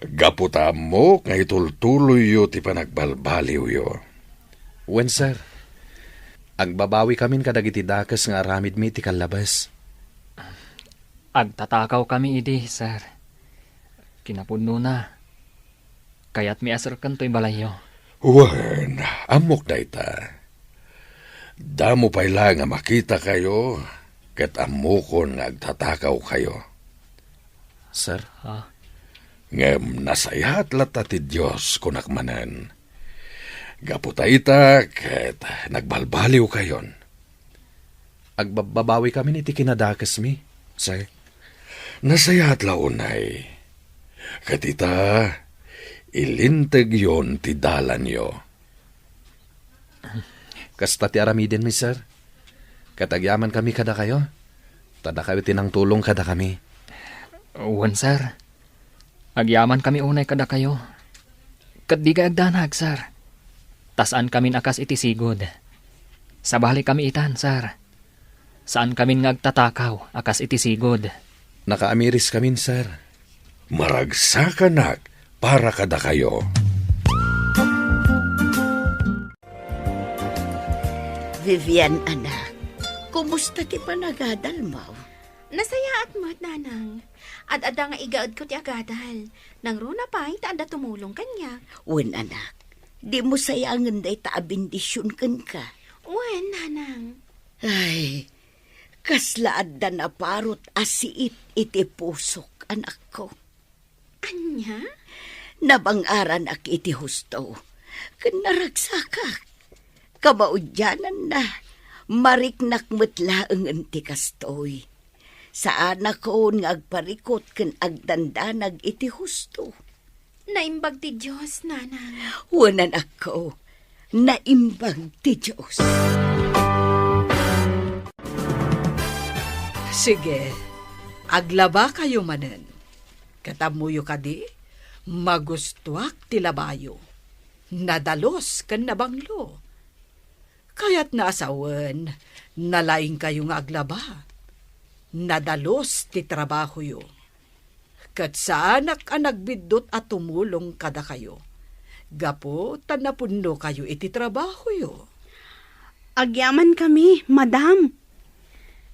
Gapu ta ammok nga itultuloyyo ti panagbalbaliwyo. Wen, sir. Agbabawikamin kadagiti dakes nga aramidmi iti kallabes. Agtatakawkami idi, sir. Kinapudnona, kayatmi a serken toy balayyo. Wen, ammok dayta. Damo pay la nga makitakayo, ket ammokon nga agtatakawkayo. Sir? Ah. Ngem nasayaat latta ti Dios, kunak manen. Gapu ta ita, ket nagbalbaliwkayon. Agbababawikamin iti kinadakesmi, sir. Nasayaat la unay. Ket ita, ilintegyon ti dalanyo. Kasta ti aramidenmi, sir. Ket agyamankami kadakayo. Ta dakayo ti nangtulong kadakami. Wen, sir. Agyamankami unay kadakayo. Ket dikay agdanag, sir. Ta saankamin a kas iti sigud. Sabalikami itan, sir. Saankamin nga agtatakaw a kas iti sigud. Nakaamiriskamin, sir. Maragsakanak para kadakayo. Vivian, anak, kumusta ti panagadalmo? Nasayaat met, Nanang. Ad-adda nga igaedko ti agadal. Nangruna pay ta adda tumulong kaniak. Wen, anak. Dimo sayangen dayta a bendision kenka. Wen, Nanang. Ay, kasla adda naparut a siit iti pusok, anakko. Ania? Nabang-aranak iti husto, ken naragsakak. Kamaudiananna, mariknak met laengen ti kastoy. Saanakon nga agparikut ken agdandanag iti husto. Naimbag ti Dios, Nanang. Wen, anakko, naimbag ti Dios. Sige, aglabakayo manen. Ket ammoyo kadi, magustoak ti labayo. Nadalus ken nabanglo. Kayatna a sawen, nalaingkayo nga aglaba. Nadalus ti trabahoyo. Ket saanak a nagbiddut a tumulong kadakayo, gapu ta napudnokayo iti trabahoyo. Agyamankami, madam.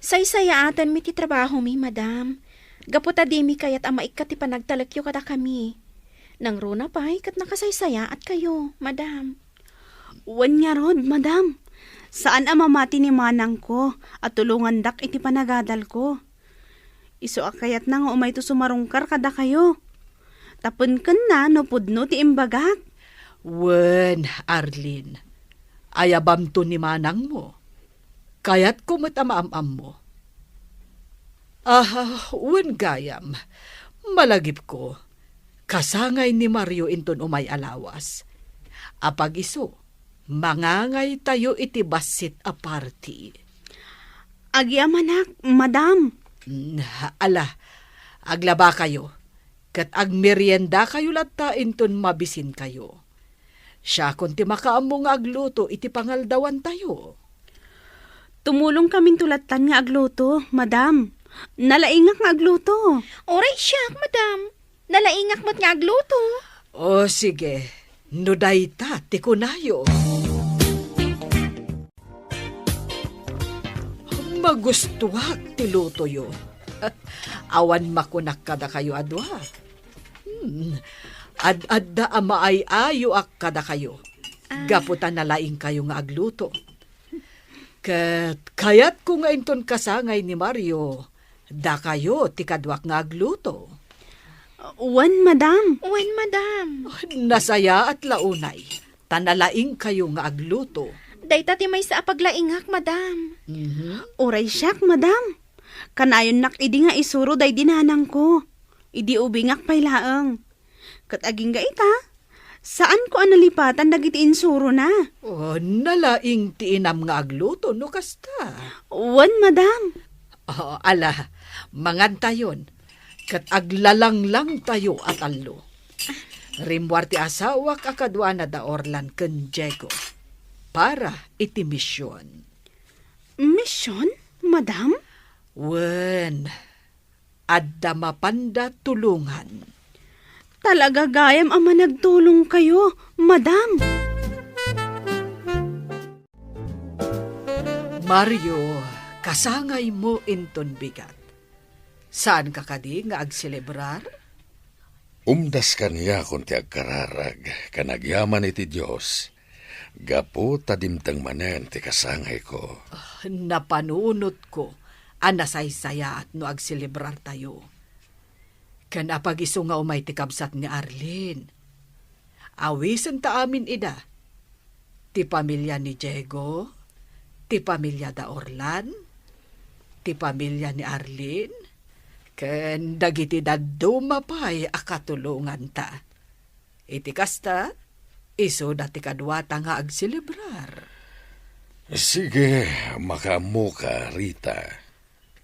Saysayaatenmi ti trabahomi, madam. Gapu ta dimi kayat a maikkat ti panagtalekyo kadakami. Nangruna pay ket nakasaysayaatkayo, madam. Wen ngarud, madam. Saan a mamati ni manangko a tulongandak iti panagadalko. Isu a kayatna nga umayto sumarungkar kadakayo. Tapno kenna no pudno ti imbagak. Wen, Arlene, ayabamto ni manangmo. Kayatko met a maam-ammo. Ah, wen gayam, malagipko, kasangay ni Mario inton umay a lawas. Apag-isu, mangangaytayo iti bassit a party. Agyamanak, madam. Mm, ala, aglabakayo, ket agmeriendakayo latta inton mabisinkayo. Siakon ti makaammo nga agluto iti pangaldawantayo. Tumulongkaminto lattan nga agluto, madam. Nalaingak nga agluto. Uray siak, madam. Nalaingak met nga agluto. O, sige. No dayta ti kunayo. Magustuak ti lutoyo. Awan makunak kadakayo a dua. Hmm. Ad-adda a maay-ayoak kadakayo. Ah. Gapu ta nalaingkayo nga agluto. Ket kayatko nga inton kasangay ni Mario, dakayo ti kaduak nga agluto. Wen, madam. Wen, madam. Nasayaat la unay, ta nalaingkayo nga agluto. Dayta ti maysa a paglaingak, madam. Mhm. Uray siak, madam. Kanayonnak idi nga isuro daydi nanangko. Idi ubingak pay laeng. Ket agingga ita, saanko a nalipatan dagiti insurona. O, nalaing ti inam nga agluto no kasta. Wen, madam. O, ala, mangantayon, ket aglalanglangtayo a tallo. Rimmuar ti asawak a kaduana da Orlan ken Diego para iti mision. Mision, madam? Wen, adda mapanda tulongan. Talaga gayam a managtulongkayo, madam. Mario, kasangaymo inton bigat. Saanka kadi nga agselebrar? Umdas kaniakon ti agkararag ken agyaman iti Dios, gapu ta dimteng manen ti kasangayko. Ah, napanunotko a nasaysayaat no agselebrartayo. Ken apag-isu nga umay ti kabsat ni Arlene. Awisenta amin ida. Ti pamilia ni Diego, ti pamilia da Orlan, ti pamilia ni Arlene, ken dagiti dadduma pay a katulonganta. Iti kasta, isuda ti kaduata nga agselebrar. Sige, makaammoka, Rita.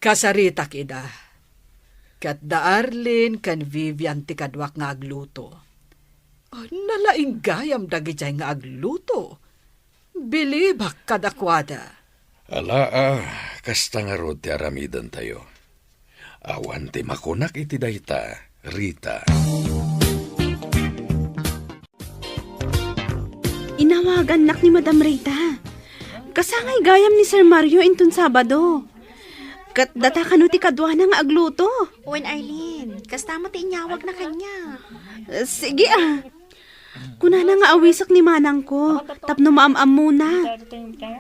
Kasaritak ida. Ket da Arlene ken Vivian ti kaduak nga agluto. Nalaing gayam dagijay nga agluto. Bilibak kadakuada. Alaa, kasta ngarud ti aramidentayo. Awan ti makunak iti dayta, Rita. Inawagannak ni Madam Rita. Kasangay gayam ni Sir Mario inton Sabado. Ket data kano ti kaduana nga agluto? Wen, Arlene, kasta met ti inyawagna kaniak. Eh, sige, ah. Kunana nga awisek ni manangko tapno maam-ammona.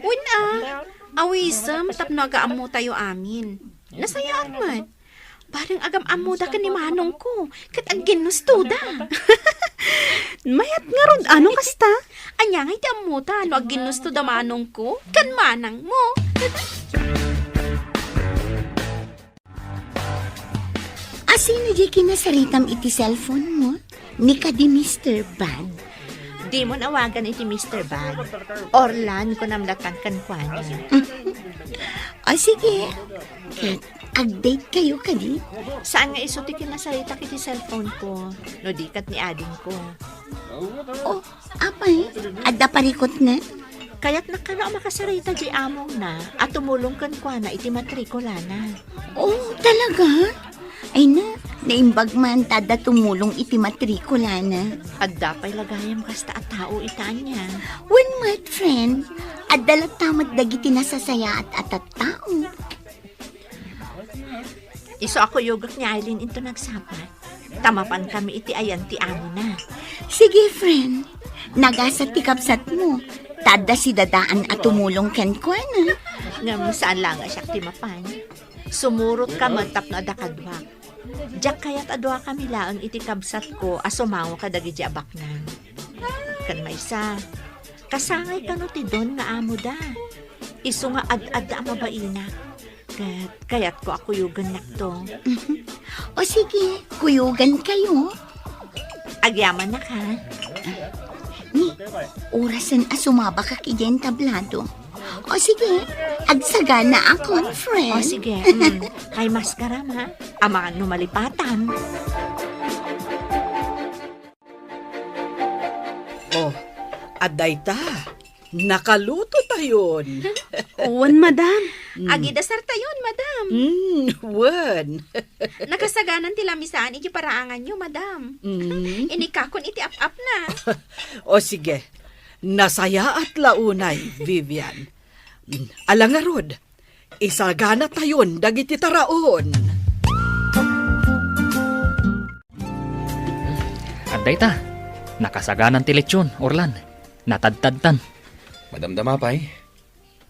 Wen, ah. Awisem tapno agaammotayo amin. Nasayaat met. Bareng agam-ammoda ken ni manongko, ket agginnustoda. Mayat ngarud, ano kasta? Ania ngay ti ammota no agginnustoda manongko ken manangmo? Asino diay kinasaritam iti cellphone mo? Ni kadi Mister Bag? Dimon awagan iti Mister Bag. Orlan, kunam latan kenkuana. O, sige. Ket agdate kayo kadi? Saan nga isu ti kinasaritak iti cellphone ko, no di ket ni adingko. O, apay, adda parikutna? Kayatna kano a makasarita di amongna a tumulong kenkuana iti matrikulana. Oh, talaga? Ay na, naimbag man ta adda tumulong iti matrikulana. Adda pay la gayam kasta a tao ita ania. Wen met, friend. Adda latta met dagiti nasasayaat a tattao. Isu a kuyogek ni Aileen into nagsapa, ta mapankami iti ayan ti amona. Sige, friend. Nagasat ti kabsatmo. Ta adda sidadaan a tumulong kenkuana. Ngem saan la nga siak ti mapan. Sumurotka met tapno adda kaduak. Diak kayat a duakami laeng iti kabsatko a sumango kadagidi a baknang. Ken maysa, kasangay kano ti Don nga amoda. Isu nga ad-adda a mabainak. Ket kayatko a kuyogennakto. O sige, kuyogankayo. Agyamanak, ha? Ni, orasen a sumabakak idiay tablado. O sige, agsagana a conference. O sige, mm, kay maskaram, ha? Amangan no malipatam. Oh, adda ita. Nakaluto tayon. Wen, madam. Mm. Agidasar tayon, madam. Mm, wen. Nakasaganan ti lamisaan iti paraanganyo, madam. Mm. Inikakon iti ap-apna. O sige, nasayaat la unay, Vivian. Mm, ala ngarud, isagana tayon dagiti taraon. Adda ita, nakasaganan ti lechon, Orlan. Natadtadtan. Madamdama pay.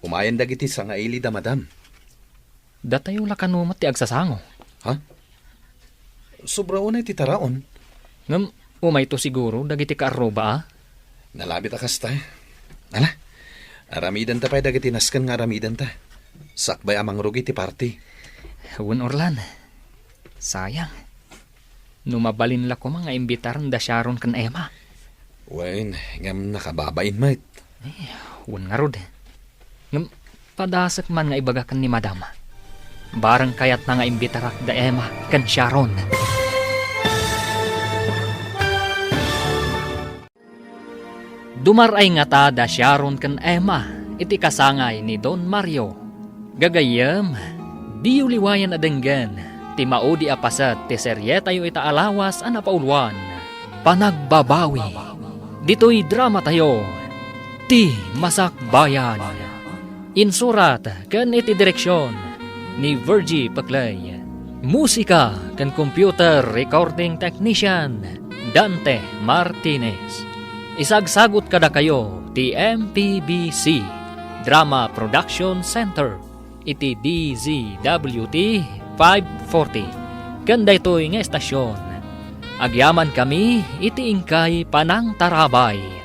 Umayen dagiti sangailida, madam. Datayo la kano met ti agsasango. Ha? Sobra unay ti taraon. Ngem umayto siguro dagiti kaarruba, a? Nalabit a kasta. Ala, aramidenta pay dagiti nasken nga aramidenta. Sakbay a mangrugi ti party. Wen, Orlan. Sayang. No mabalin la koma nga imbitaren da Sharon ken Emma. Wen, ngem nakababain met. Eh, wen ngarud. Ngem padasek man nga ibaga ken ni Madam. Bareng kayatna nga imbitarak da Emma ken Sharon. Dumar-ay ngata da Sharon ken Emma iti kasangay ni Don Mario. Gagayyem, diyo liwayan a denggen ti maudi a paset ti serietayo ita a lawas a napauluan, Panagbabawi. Ditoy dramatayo, Ti Masakbayan. Insurat ken iti direksion ni Virgie Peclay. Musika ken computer recording technician, Dante Martinez. Isagsagut kadakayo ti M P B C Drama Production Center iti D Z W T five forty. Ken daytoy nga estasion, agyamankami iti inkay panangtarabay.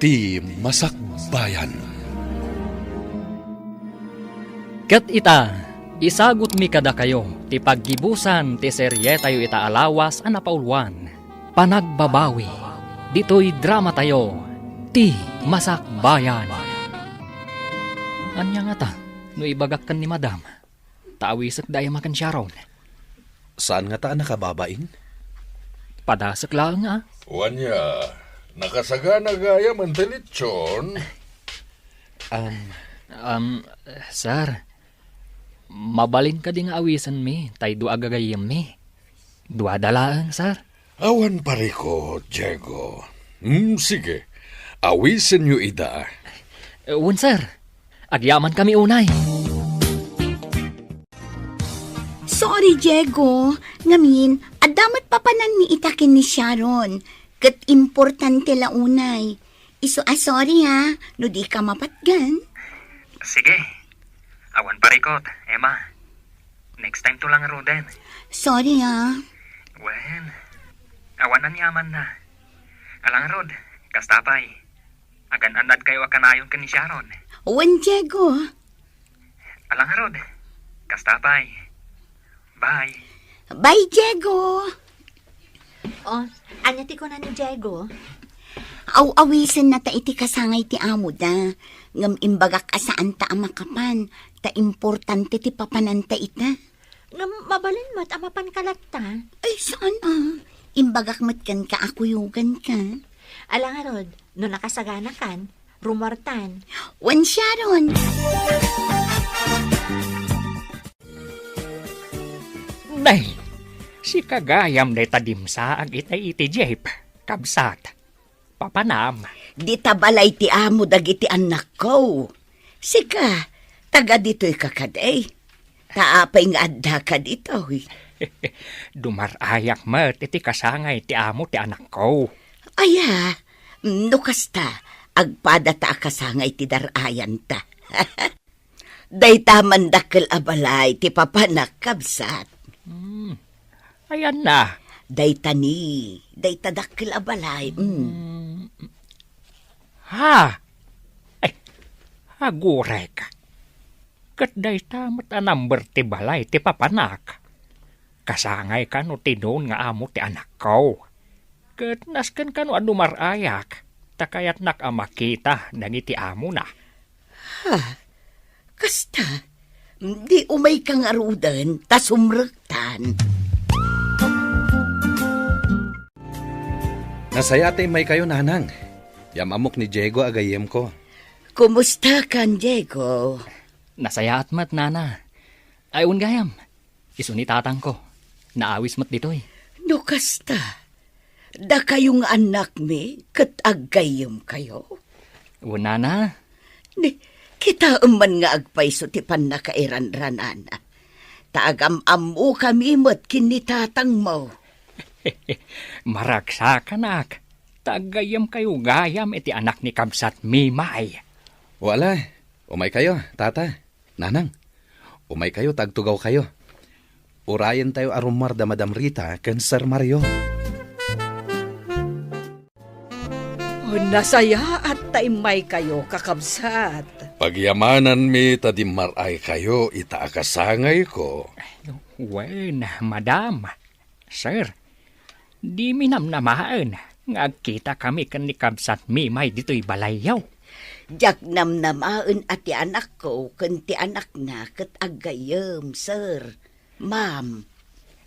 Ti Masakbayan. Ket ita, isagutmi kadakayo ti paggibusan ti serietayo ita a lawas a napauluan, Panagbabawi, ditoy dramatayo, Ti Masakbayan. Ania ngata no ibagak ken ni Madam? Ta awisek da Emma ken Sharon. Saan ngata a nakababain? Padasek laeng a. Wen, nakasagana gayam ti lechon. Um, Um, sir, mabalin kadi nga awisenmi tay dua a gagayyemmi? Duada laeng, sir. Awan parikut, Diego. Hmm, sige. Awisenyo ida. Eh, wen, sir. Agyamankami unay. Sorry, Diego. Ngamin, adda met papananmi ita ken ni Sharon. Ket importante la unay. Isu a sorry, ha, no di ka mapatgan. Sige. Awan parikut, Emma. Next time to lang ruden. Sorry, ha. Wen, awan aniamanna. Ala ngarud, kasta pay. Agan-annadkayo a kanayon ken ni Sharon. Wen, Diego. Ala ngarud, kasta pay. Bye. Bye, Diego. Oh, ania ti kuna ni Diego? Aw-awisenna ta iti kasangay ti amoda. Ngem imbagak a saanta a makapan, ta importante ti papananta ita. Ngem mabalin met a mapanka latta? Ay, saan a? Imbagak met kenka a kuyoganka. Ala ngarud, no nakasaganakan, rumuartan. Wen, Sharon! Nay, sika gayam dayta dimsaag itay iti jeep, kabsat. Papanam. Dita balay ti amo dagiti annakko. Sika, taga ditoyka kadi? Ta apay nga addaka ditoy? Dumar-ayak met iti kasangay ti amo ti anakko. Aya, no kasta, agpadata a kasangay ti dar-ayanta. Dayta man dakkel a balay ti papanak, kabsat. Hmm. Ayanna? Dayta ni, dayta dakkel a balay. Mm. Hmm. Ha? Ay, agurek. Ket dayta met a number ti balay ti papanak. Kasangay kano ti nuon nga amo ti anakko. Ket nasken kano a dumar-ayak, ta kayatnak a makita dagiti amona. Ha? Kasta? Di umayka ngaruden, ta sumrektan. Nasayaat ta immaykayo, Nanang. Yam-ammok ni Diego a gayyemko. Kumustakan, Diego? Nasayaat met, Nana. Ay, wen gayam. Isu ni tatangko. Naawis met ditoy. No kasta, dakayo nga annakmi ket aggayyemkayo? Wen, Nana. Ni, kitaem man nga agpayso ti pannakairanranana. Ta agam-ammokami met ken ni tatangmo. Maragsakanak, ta aggayyemkayo gayam iti anak ni kabsat Mimay. Wala, umaykayo, tata. Nanang, umaykayo ta agtugawkayo. Urayentayo a rumuar da Madam Rita ken Sir Mario. Oh, nasayaat ta immaykayo, kakabsat. Pagyamananmi ta dimmar-aykayo ita a kasangayko. Wen, madam. Sir, dimi namnamaen nga agkitakami ken ni kabsat Mimay ditoy balayyo. Diak namnamaen a ti anakko ken ti anakna ket aggayyem, sir, ma'am.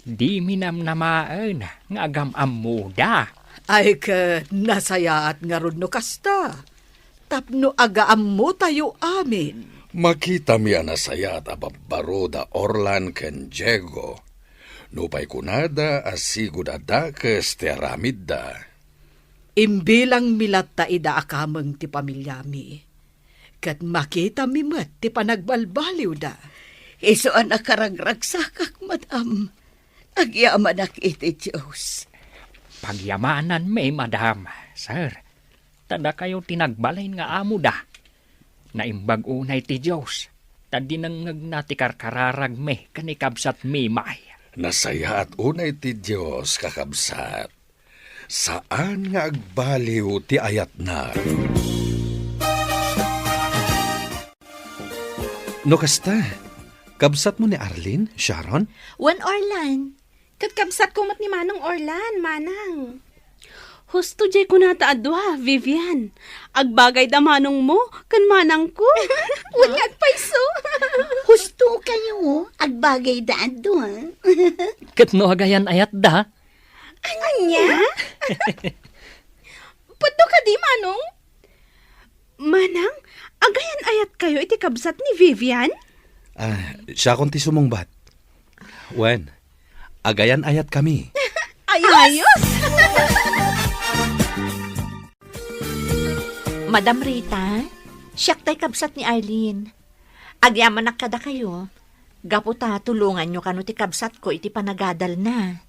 Dimi namnamaen nga agam-ammoda. Ay, ket nasayaat ngarud no kasta. Tapno agaammotayo amin. Makitami a nasayaat a babbaro da Orlan ken Diego. Nupay kunada a sigo da dakes ti aramidda. Imbilangmi latta ida a kameng ti pamiliami. Ket makitami met ti panagbalbaliwda. Isu a nakaragragsakak, madam. Agyamanak iti Dios. Pagyamananmi, madam, sir. Ta dakayo ti nagbalin nga amoda. Naimbag unay ti Dios, ta dinengngegna ti karkararagmi ken ni kabsat Mimay. Nasayaat unay ti Dios, kakabsat. Saan nga agbaliw ti ayatna. No kasta, kabsatmo ni Arlene, Sharon? Wen, Orlan. Ket kabsatko met ni Manong Orlan, Manang. Husto diay kunata a dua, Vivian. Agbagayda manongmo ken manangko. Wen nga agpayso. Husto kayo, agbagayda a dua. Ket no agayan-ayatda? Ania? Pudno kadi, Manong? Manang, agayan-ayatkayo iti kabsat ni Vivian? Ah, siakon ti sumungbat. Wen, agayan-ayatkami. Ayos! Ayos! Madam Rita, siak tay kabsat ni Arlene. Agyamanak kadakayo. Gapu ta tulonganyo kano ti kabsatko iti panagadalna.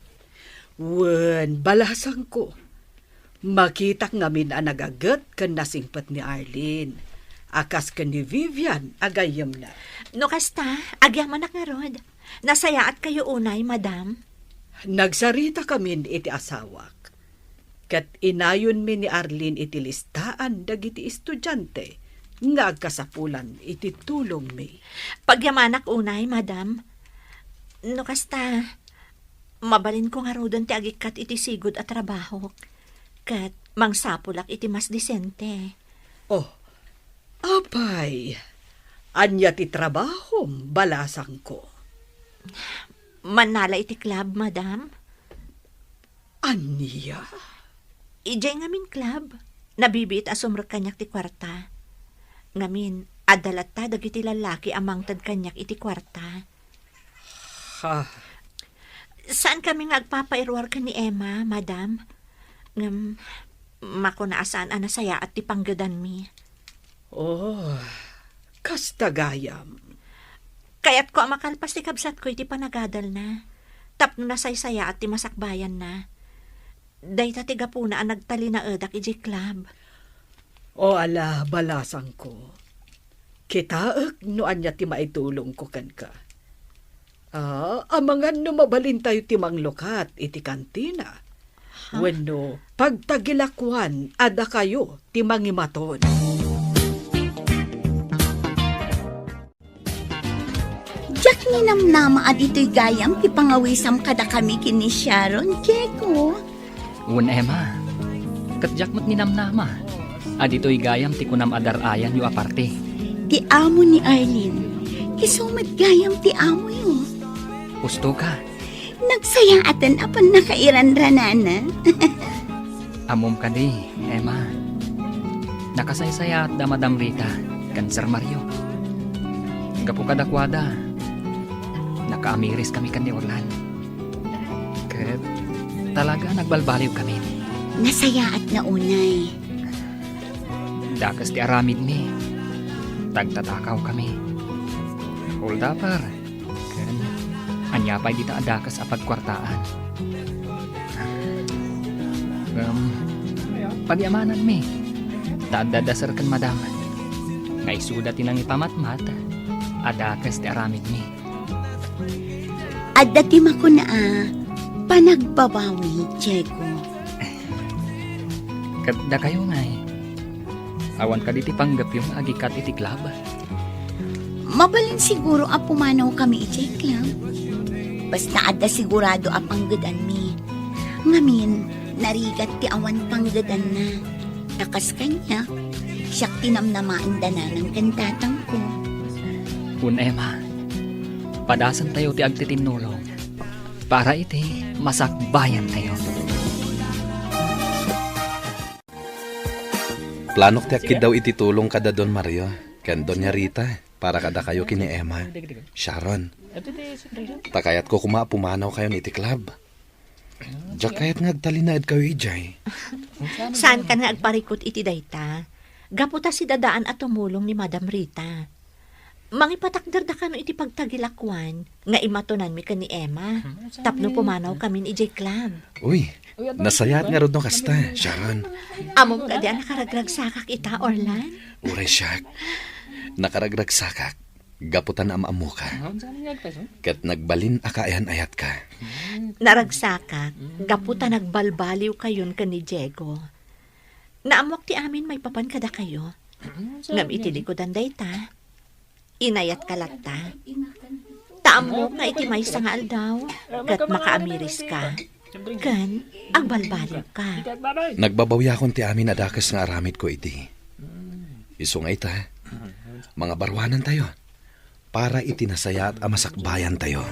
Wen, balasangko. Makitak ngamin a nagaget ken nasingpet ni Arlene, a kas ken ni Vivian a gayyemna. No kasta, agyamanak ngarud. Nasayaatkayo unay, madam. Nagsaritakamin iti asawak. Ket inayonmi ni Arlene iti listaan dagiti estudiante nga agkasapulan iti tulongmi. Pagyamanak unay, madam. No kasta, Mabalinko ngaruden ti agikkat iti sigud a trabahok, ket mangsapulak iti mas disente. Oh, apay, ania ti trabahom, balasangko? Mannala iti club, madam. Ania? Idiay ngamin club, nabibiit a sumrek kaniak ti kuarta. Ngamin, adda latta dagiti lallaki a mangted kaniak iti kuarta. Ha? Saan kami nga agpapairuar ken ni Emma, madam. Ngem, makuna a saan a nasayaat ti panggedanmi. Oh, kasta gayam. Kayatko a makalpas ti kabsatko iti panagadalna, tapno nasaysayaat ti masakbayanna. Dayta ti gapuna a nagtalinaedak idiay club. O ala, balasangko. Kitaek no ania ti maitulongko kenka. Ah, amangan no mabalintayo ti manglukat iti kantina. Ha? Wenno pagtagilakuan a dakayo ti mangimaton. Diak ninamnama a ditoy gayam ti pangawisam kadakami ken ni Sharon, Diego. Wen, Emma. Ket diak met ninamnama a ditoy gayam ti kunam a dar-ayanyo a parte. Ti amo ni Arlene, isu met gayam ti amoyo. Usto ka. Nagsayaaten a pannakairanranana. Ammom kadi, Emma. Nakasaysayaat da Madam Rita ken Sir Mario. Gapu kadakuada, nakaamiris kami ken ni Orlan. Ket talaga nagbalbaliw kami. Nasayaat nga unay. Dakes ti aramidmi. Tagtatakaw kami. Hold-upper. Ken ania pay dita a dakes a pagkuartaan? Ngem, pagyamananmi, ta adda da Sir ken Madam nga isuda ti nangipamatmat a dakes ti aramidmi. Adda ti makuna a panagbabawi, Diego. Ket dakayo ngay, awan kadi ti panggepyo nga agikkat iti club? Mabalin siguro a pumanawkami idiay club. Basta adda sigurado a panggedanmi. Ngamin, narigat ti awan panggedanna. Ta kas kaniak, siak ti namnamaen da nanang ken tatangko. Wen, Emma, padasentayo ti agtitinnulong para iti masakbayantayo. Planok ti agkiddaw iti tulong kada Don Mario ken Doña Rita para kadakayo ken ni Emma, Sharon. Ta kayatko koma a pumanawkayon iti club. Diak kayat nga agtalinaedkayo idiay. Saankan nga agparikut iti dayta. Gapu ta sidadaan a tumulong ni Madam Rita. Mangipatakderdakano iti pagtagilakuan nga imatonanmi ken ni Emma tapno pumanawkamin idiay club. Uy, nasayaat ngarud no kasta, Sharon. Ammom kadi a nakaragragsakak ita, Orlan? Uray siak, nakaragragsakak gapu ta naam-ammoka. Ket nagbalin a kaayan-ayatka. Naragsakak gapu ta nagbalbaliwkayon ken ni Diego. Naammok ti amin maipapan kadakayo. Ngem iti likudan dayta, inayatka latta. Ta ammok nga iti maysa nga aldaw, ket makaamiriska, ken agbalbaliwka. Nagbabawiakon ti amin a dakes nga aramidko idi. Isu nga ita, mangabaruanantayo para iti nasayaat a masakbayantayo.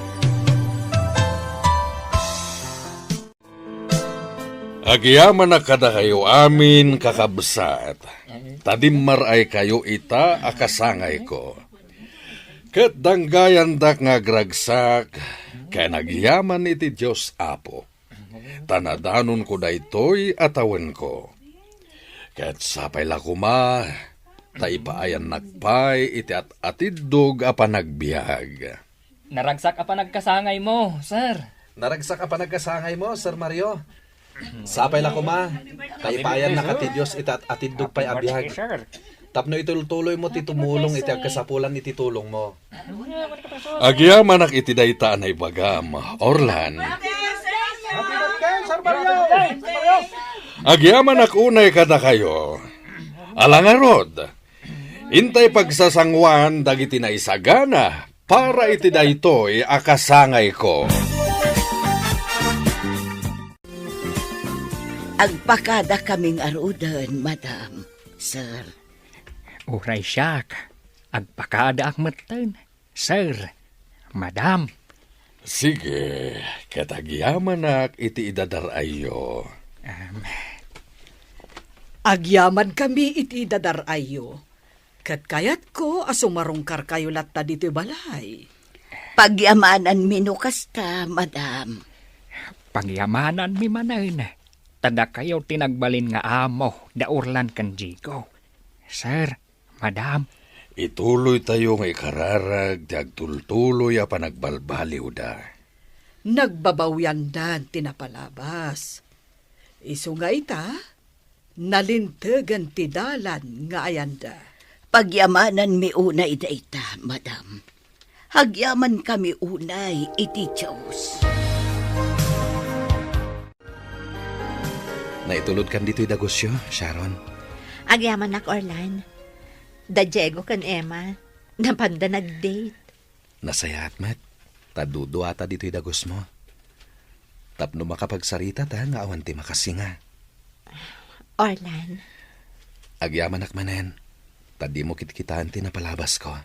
Agyamanak kadakayo amin, kakabsat, ta dimmaray kayo ita a kasangayko. Ket danggayandak nga agragsak ken agyaman iti Dios Apo, ta nadanonko daytoy a tawenko. Ket sapay la koma, ta ipaayannak pay iti at-atiddog a panagbiag. Naragsak a panagkasangaymo, sir. Naragsak a panagkasangaymo, Sir Mario. Sapay la koma, ta ipaayannak ti Dios iti at-atiddog pay a biag. Tapno itultuloymo ti tumulong iti agkasapulan iti tulongmo. Agyamanak iti dayta a naibagam, Orlan. Agyamanak unay kadakayo. Ala ngarud, intay pagsasanguan dagiti naisagana para iti daytoy a kasangayko. Agpakadakami ngaruden, Madam, Sir. Uray siak, agpakadaak metten, Sir, Madam. Sige, ket agyamanak iti idadar-ayyo. Em. Agyamankami iti idadar-ayyo. Ket kayatko a sumarungkarkayo latta ditoy balay. Pagyamananmi no kasta, Madam. Pagyamananmi manen, ta dakayo ti nagbalin nga amo da Orlan ken Diego. Sir, Madam. Ituloytayo nga ikararag ti agtultuloy a panagbalbaliwda. Nagbabawiandan ti napalabas. Isu nga ita, nalintegen ti dalan nga ayanda. Pagyamananmi unay dayta, Madam. Agyamankami unay iti Dios. Naitulodkan ditoy dagusyo, Sharon? Agyamanak, Orlan. Da Diego ken Emma, napanda nag-date. Nasayaat met, ta duduata ditoy dagusmo. Tapno makapagsaritata nga awan ti makasinga. Orlan. Agyamanak manen, ta dimo kitkitaen ti napalabasko.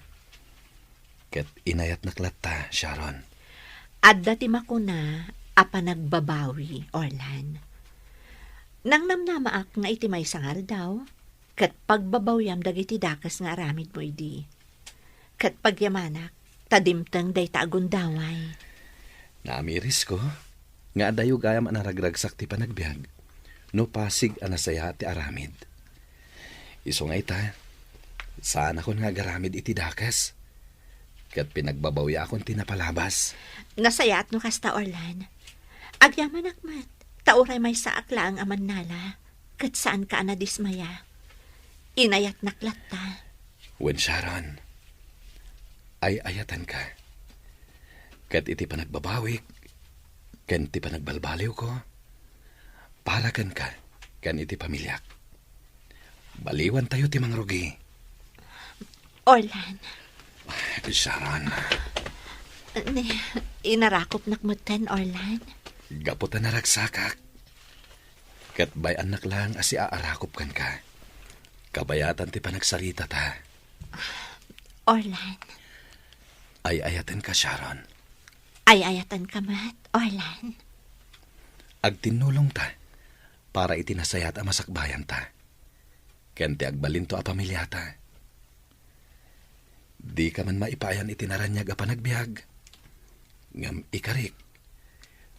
Ket inayatnak latta, Sharon. Adda ti makuna a panagbabawi, Orlan. Nangnamnamaak nga iti maysa nga aldaw, ket pagbabawiam dagiti dakes nga aramidmo idi. Ket pagyamanak, ta dimteng dayta a gundaway. Naamirisko nga adayo gayam a naragragsak ti panagbiag no pasig a nasayaat ti aramid. Isu nga ita, saanakon nga agaramid iti dakes, ket pinagbabawiakon ti napalabas. Nasayaat no kasta, Orlan. Agyamanak met, ta uray maysaak laeng a mannala, ket saanka a nadismaya. Inayatnak latta. Wen, Sharon, ay-ayatenka. Ket iti panagbabawik, ken ti panagbalbaliwko, para kenka, ken iti pamiliak. Baliwantayo ti mangrugi. Orlan. Sharon. Ni, inarakopnak metten, Orlan. Gapu ta naragsakak. Ket bay-annak laeng a siaarakop kenka. Kabayatan ti panagsaritata. Orlan. Ay-ayatenka, Sharon. Ay-ayatenka met, Orlan. Agtinnulongta para iti nasayaat a masakbayanta, ken ti agbalinto a pamiliata. Dika man maipaayan iti naraniag a panagbiag, ngem ikarik,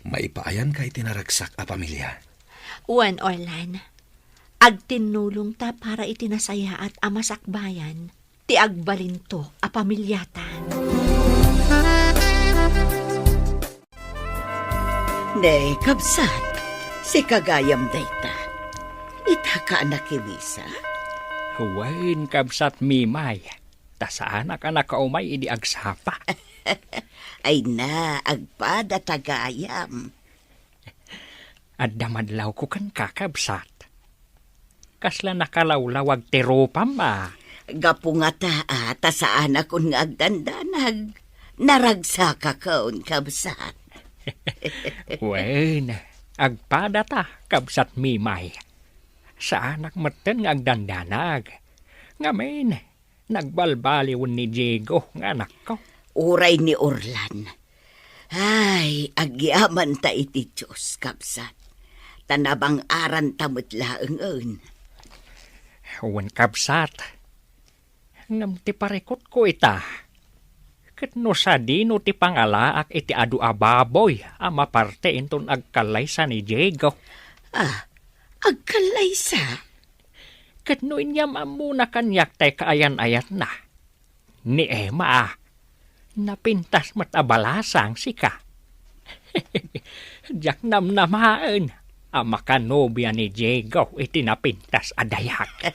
maipaayanka iti naragsak a pamilia. Wen, Orlan, agtinnulongta para iti nasayaat a masakbayan ti agbalinto a pamiliata. Ne, kabsat, sika gayam dayta. Itaka a nakimisa? Wen, kabsat Mimay, ta saanak a nakaumay idi agsapa. Ay na, agpada ta gayam. Adda madlawko kenka, kabsat. Kasla nakalawlawag ti rupam a. Gapu ngata a ta saanakon nga agdandanag, naragsakakon, kabsat. Wen, agpadata, kabsat Mimay. Saanak metten nga agdandanag. Ngamin, nagbalbaliwen ni Diego nga anakko. Uray ni Orlan. Ay, agyamanta iti Dios, kabsat. Ta nabang-aranta met laengen. Wen, kabsat. Ngem ti parikutko ita, ket no sadino ti pangalaak iti adu a baboy a maparte inton agkallaysa ni Diego. Ah, agkallaysa? Ket no inyam-ammona kaniak tay kaayan-ayatna, ni Emma, napintas met a balasang sika. Diak namnamaen a makanobia ni Diego iti napintas a dayak.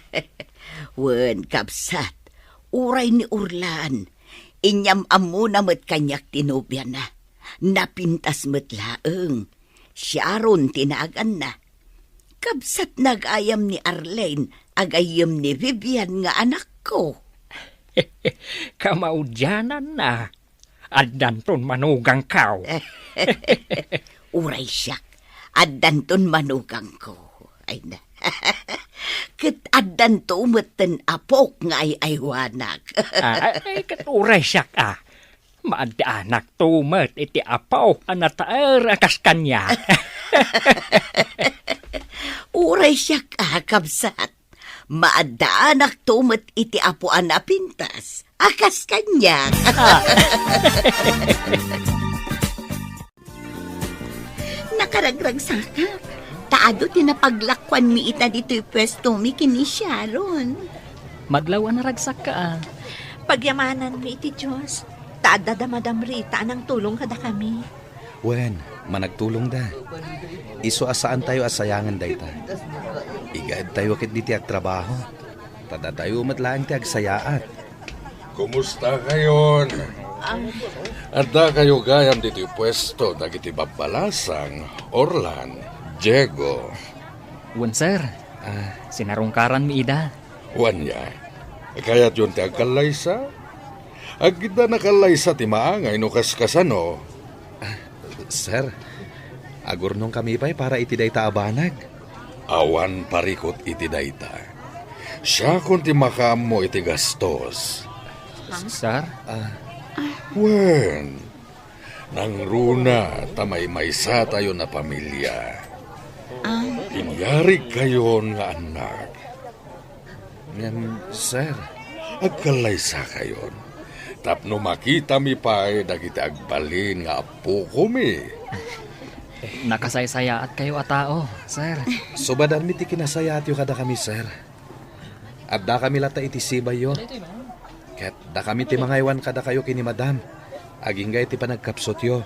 Wen, kabsat, uray ni Orlan, inyam-ammona met kaniak ti nobiana. Napintas met laeng. Sharon ti naganna. Kabsat nagayam ni Arlene a gayyem ni Vivian nga anakko. Kamaudiananna, addanton manugangko. Uray siak, addanton manugangko. Ay na. Ket addanto met ten apok nga ay-aywanak. Ah, ay, ket uray siak, ah. Maaddaanak to met iti apo a nataer a kas kaniak. Uray siak, ah, kabsat. Maaddaanak to met iti apo a napintas a kas kaniak. Ah. Nakaragragsakak. Ta adu ti napaglakuanmi ita ditoy puestomi ken ni Sharon. Madlaw a naragsakka, ah. Pagyamananmi iti Dios, ta adda da Madam Rita a nangtulong kadakami. Wen, managtulongda. Isu a saantayo a sayangen dayta. Igaedtayo ketdi ti agtrabaho. Ta datayo met laeng ti agsayaat. Kumustakayon? Ah. Addakayo gayam ditoy puesto dagiti babbalasang, Orlan, Diego. Wen, sir. Ah. Sinarungkaranmi ida. Wen, ya. Kayatyon ti agkallaysa? Agidda nakallaysa ti maangay no kaskasano. Ah, sir, agurnongkami pay para iti dayta a banag. Awan parikut iti dayta. Siakon ti makaammo iti gastos. Sir? Ah. Wen, nangruna ta maymaysatayon a pamilia. Ah. Inyarigkayon nga annak. Ngem, sir, agkallaysakayon tapno makitami pay dagiti agbalin nga appokomi. Nakasaysayaatkayo a tao, sir. Subadanmi ti kinasayaatyo kadakami, sir. Addakami latta iti sibayyo. Ket dakami ti mangaywan kadakayo ken ni Madam, agingga iti panagkapsutyo.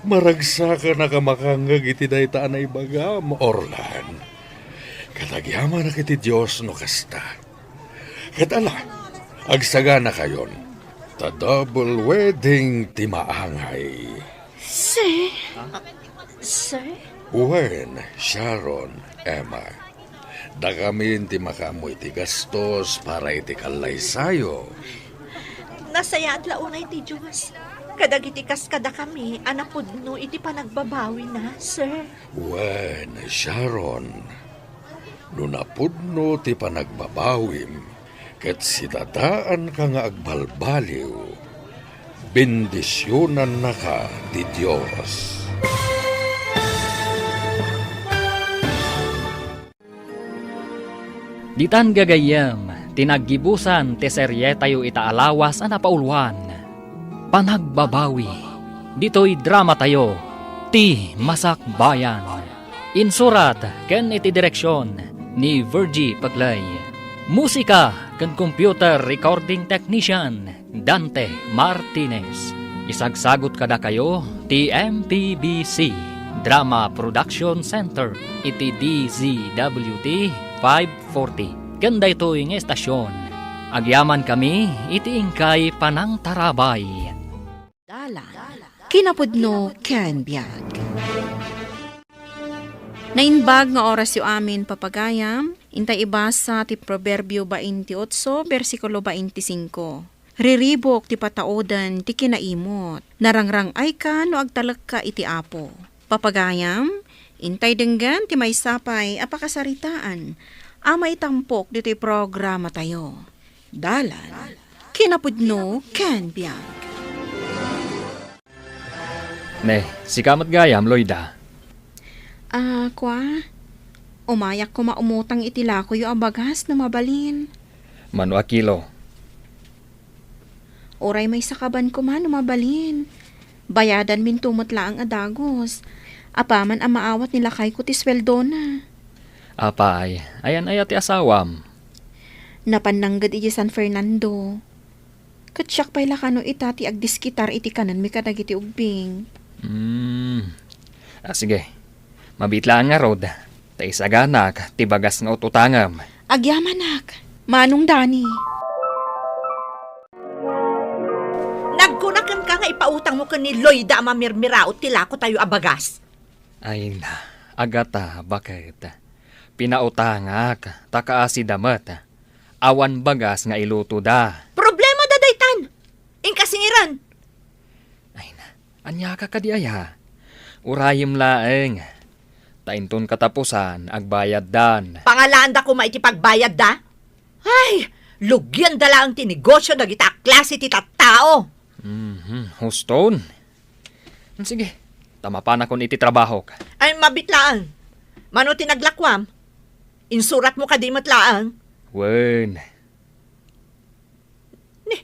Maragsakanak a makangngeg iti dayta a naibagam, Orlan. Ket agyamanak iti Dios no kasta. Ket ala, agsaganakayon, ta double wedding ti maangay. Sir? Sir? Wen, Sharon, Emma. Dakamin ti makaammo iti gastos para iti kallaysayo. Nasayaat la unay ti Dios kadagiti kas kadakami a napudno iti panagbabawina, sir. Wen, Sharon, no napudno ti panagbabawim ket sidadaanka nga agbalbaliw, bendisionannaka ti Dios. Ditan gagayyem ti naggibusan ti serietayo ita a lawas a napauluan, Panagbabawi, ditoy dramatayo, Ti Masakbayan. Insurat ken iti direksion ni Virgie Paclay. Musika ken computer recording technician, Dante Martinez. Isagsagut kadakayo ti M P B C Drama Production Center iti D Z W T five forty ken daytoy nga estasion. Agyamankami iti inkay panangtarabay. Dalan, kinapudno ken biag. Naimbag nga orasyo amin, papagayam, intay ibasa ti Proverbio baintiotso, bersikulo baintisingko. Riribuk ti patauden ti kinaimut. Narangrang-ayka no agtalekka iti Apo. Papagayam, intay denggen ti maysa pay a pakasaritaan a maitampok ditoy programatayo. Dalan, kinapudno ken biag. Ne, sika met gayam, Loida. Ah, kua, umayak koma umutang iti lakoyo a bagas no mabalin. Mano a kilo? Uray maysa kaban koma no mabalin. Bayadanminto met laeng a dagus. Apaman a maawat ni lakayko ti sueldona. Apay, ayan aya ti asawam? Napan nangged iti San Fernando. Ket siak pay la kano ita ti agdiskitar iti kanenmi kadagiti ubbing. Hmm. Ah, sige. Mabiit laeng ngarud, ta isaganak ti bagas nga ut-utangem. Agyamanak, Manong Dani. Nagkuna kenka nga ipautangmo ken ni Loida a mamirmiraot ti lakotayo a bagas. Ay na, Agata, baket? Pinautangak, ta kaasida met. Awan bagas nga ilutoda. Problemada daytan! Inka singiran! Ay na, ania ka kadi aya? Urayem laeng. Ta inton katapusan, agbayaddan. Pangalaanda koma iti pagbayadda? Ay, lugianda laeng ti negosio dagita a klase ti tattao. Mhm, huston. Sige, ta mapanakon iti trabahok. Ay, mabit laeng. Mano ti naglakuam? Insuratmo kadi met laeng? Wen. Ni,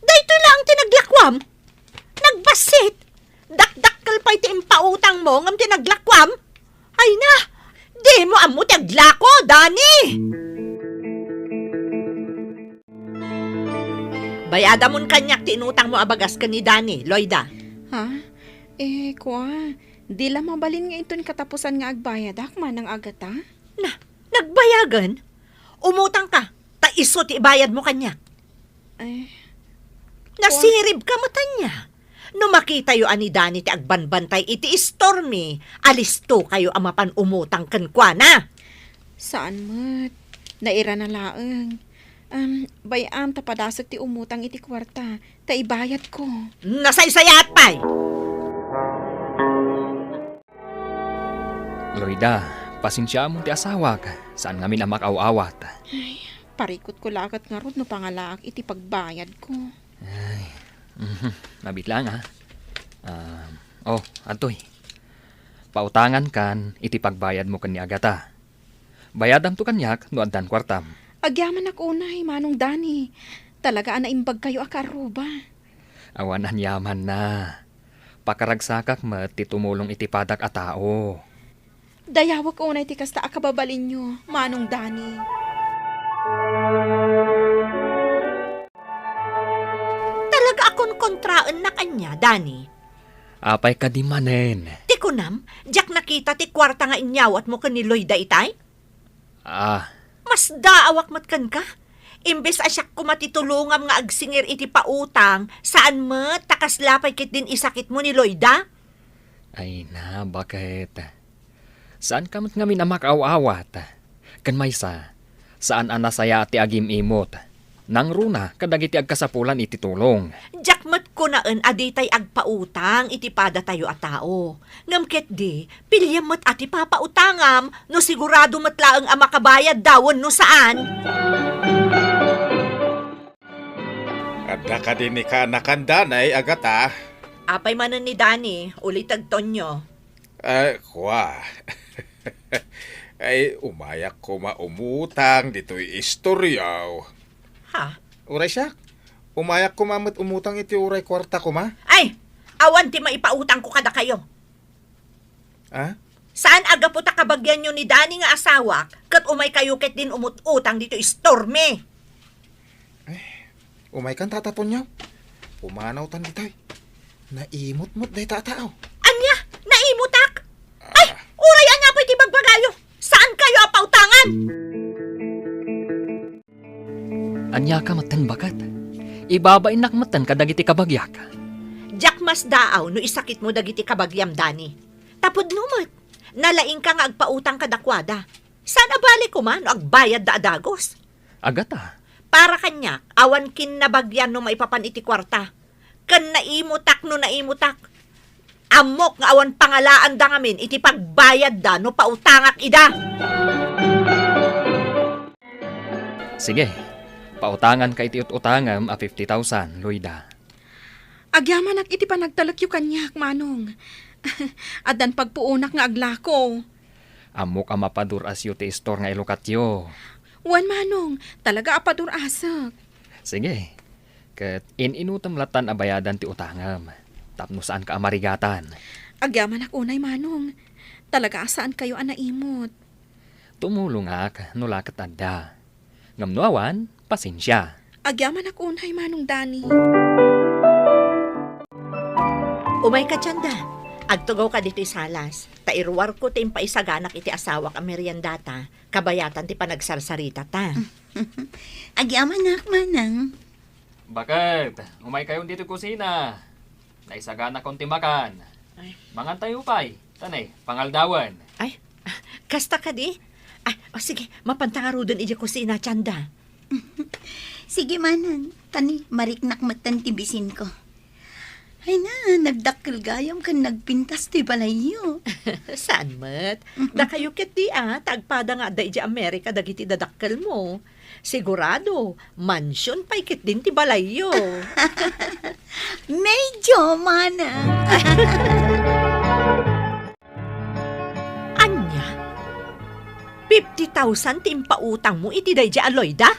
daytoy laeng ti naglakuam? Nagbassit! Dakdakkel pay ti impautangmo ngem ti naglakuam? Ay na, dimo ammo ti aglako, Dani! Bayadamon kaniak ti inutangmo a bagas ken ni Dani, Loida. Ha? Eh, kua, di la mabalin nga inton katapusan nga agbayadak, Manang Agata? Na, nagbayagen? Umutangka, ta isu ti ibayadmo kaniak. Ay. Nasiribka met ania? No makitayo a ni Dani ti agbanbantay iti istormi, alistokayo a mapan umutang kenkuana. Saan met. Nairana laeng. Am, bay-am ta padasek ti umutang iti kuarta, ta ibayadko. Nasaysayaat pay! Loida, pasensiaam ti asawak. Saan ngamin a makaaw-awat. Ay, parikutko la ket ngarud no pangalaak iti pagbayadko. Ay, mhm, mabit laeng, ah. Ah, oh, adtoy. Pautangankan iti pagbayadmo ken ni Agata. Bayadamto kaniak no addan kuartam. Agyamanak unay, Manong Dani. Talaga a naimbagkayo a kaarruba. Awan aniamanna. Pakaragsakak met ti tumulong iti padak a tao. Dayawek unay ti kasta a kababalinyo, Manong Dani. Talaga a konkontraennak ania, Dani? Apay kadi manen? Ti kunam, diak nakita ti kuarta nga inyawatmo ken ni Loida itay? Ah. Masdaawak met kenka. Imbes a siak koma ti tulongam nga agsingir iti pautang, saan met ta kasla pay ketdin isakitmo ni Loida? Ay na, baket? Saanka met ngamin a makaaw-awat. Ken maysa, saan a nasayaat ti agim-imot. Nangruna kadagiti agkasapulan iti tulong. Diak met kunaen a ditay agpautang iti padatayo a tao. Ngem ketdi, piliem met a ti papautangam no sigurado met laeng a makabayadda wenno saan. Adda kadi ni kaanakan danay, Agata? Apay manen ni Dani, uliteg Tonyo. Ay, kua. Ay, umayak koma umutang ditoy istoryaw. Ha? Uray siak, umayak koma met umutang iti uray kuarta koma. Ay, awan ti maipautangko kadakayo. Ah? Saan a gapu ta kabagianyo ni Dani nga asawak, ket umaykayo ketdin umut-utang ditoy istormi. Eh, umaykan, Tata Tonyo. Pumanawtan ditoy. Naimot met dayta a tao. Ania? Naimutak? Ay, Ah. uray ania pay ti bagbagayo? Saankayo a pautangan? Ania ka metten, baket? Ibabainnak metten kadagiti kabagiak. Diak masdaaw no isakitmo dagiti kabagiam, Dani. Ta pudno met, nalaingka nga agpautang kadakuada. Saan a bale koma no agbayadda a dagus? Agata. Para kaniak, awan kinnabagian no maipapan iti kuarta. Ken naimutak no naimutak. Ammok nga awan pangalaanda ngamin iti pagbayadda no pautangak ida. Sige, pautanganka iti ut-utangem a fifty thousand, Loida. Agyamanak iti panagtalekyo kaniak, Manong. Addan pagpuonak nga aglako. Ammok a mapadur-asyo ti istor nga ilukatyo. Wen, Manong, talaga a padur-asek. Sige, ket in-inutem lattan a bayadan ti utangem, tapno saanka a marigatan. Agyamanak unay, Manong. Talaga a saankayo a naimot. Tumulongak no la ket adda. Ngem no awan, pasensia. Agyamanak unay, Manong Dani. Umayka, Tienda. Agtugawka ditoy salas, ta iruarko ti impaisaganak iti asawak a meriendata, kabayatan ti panagsarsaritata. Agyamanak, Manang. Baket, umaykayon ditoy kusina. Naisaganakon ti makan. Ay. Mangantayo pay. Tanay, pangaldawen. Ay, kasta kadi? Ay, o sige, mapanta ngaruden idiay kusina, Tienda. Sige, Manang. Tani, mariknak metten ti bisinko. Ay na, nagdakkel gayam ken nagpintas ti balayyo. Saan met? Dakayo ketdi a, ta agpada nga adda idiay Amerika dagiti dadakkelmo. Sigurado, mansion pay ketdin ti balayyo. Medyo, manang. Ania? Fifty thousand ti impautangmo iti daydiay a Loida?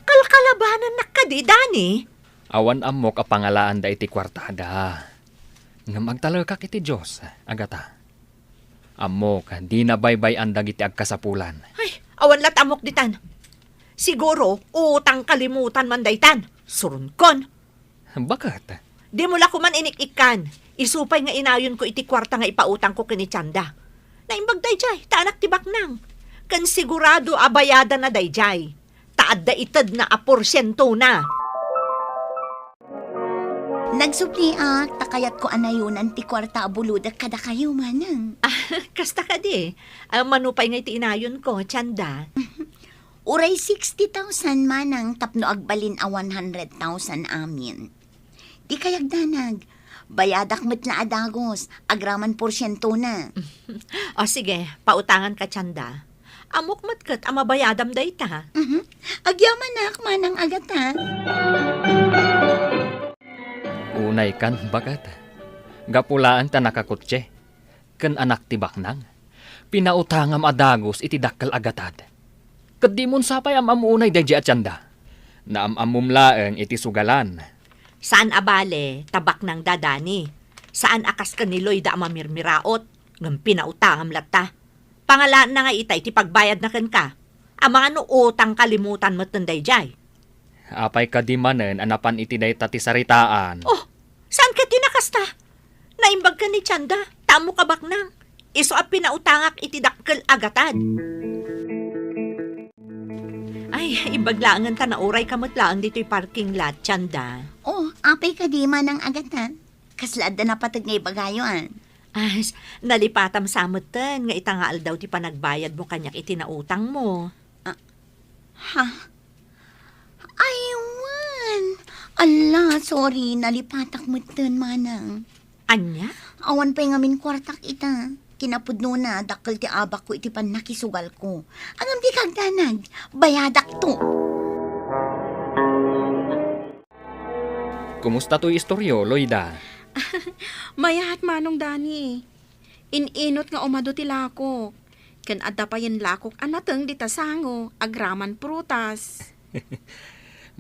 Kalkalabanannak kadi, Dani? Awan ammok a pangalaanda iti kuartada. Ngem agtalekak iti Dios, Agata. Ammok, dina baybay-an dagiti agkasapulan. Ay, awan la't ammok ditan. Siguro, utang kalimutan man daytan. Suronkon. Baket? Dimo la koman inik-ikkan. Isu pay nga inayonko iti kuarta nga ipautangko ken ni Tianda. Naimbag daydiay, ta anak ti baknang. Ken sigurado a bayadanna daydiay. Ta adda itedna a porsientona. Nagsubliak, ta kayatko a nayonan ti kuarta a bulodek kadakayo, manang. Ah, kasta kadi. Ah, mano pay nga iti inayonko, Tianda? Uray sixty thousand, manang, tapno agbalin a one hundred thousand amin. Di kay agdanag. Bayadak met la a dagus, agraman porsientona. O sige, pautanganka, Tianda. Ammok met ket a mabayadam dayta. Mhm. Agyamanak, manang Agata. Unaykan, baket. Gapu laeng ta nakakotse ken anak ti baknang, pinautangam a dagus iti dakkel a gatad. Ket dimon sa pay am-ammo unay daydiay a Tianda. Naam-ammom laeng iti sugalan. Saan a bale, ta baknangda, Dani. Saan a kas ken ni Loida a mamirmiraot, ngem pinautangam latta. Pangalaanna nga ita iti pagbayadna kenka. Amangan no utang kalimutan metten daydiay. Apay kadi manen a napan iti dayta ti saritaan? Oh, saan ket ti nakasta? Naimbag ken ni Tianda, ta ammok a baknang. Isu a pinautangak iti dakkel a gatad. Ay, imbag laengen ta naurayka met laeng ditoy parking lot, Tianda. Oh, apay kadi, manang Agata? Kasla adda napateg nga ibagayo, a? As, nalipatam sa metten nga ita nga aldaw ti panagbayadmo kaniak iti nautangmo. Ah, ha? Ay, wen. Ala, sorry, nalipatak metten, manang. Ania? Awan pay ngamin kuartak ita. Kinapudnona, dakkel ti abakko iti pannakisugalko. Ngem dika agdanag, bayadakto. Kumusta toy istoryo, Loida? Mayat, Manong Dani. In-inut nga umadu ti lakok. Ken adda payen lakok a nateng dita sango, agraman prutas.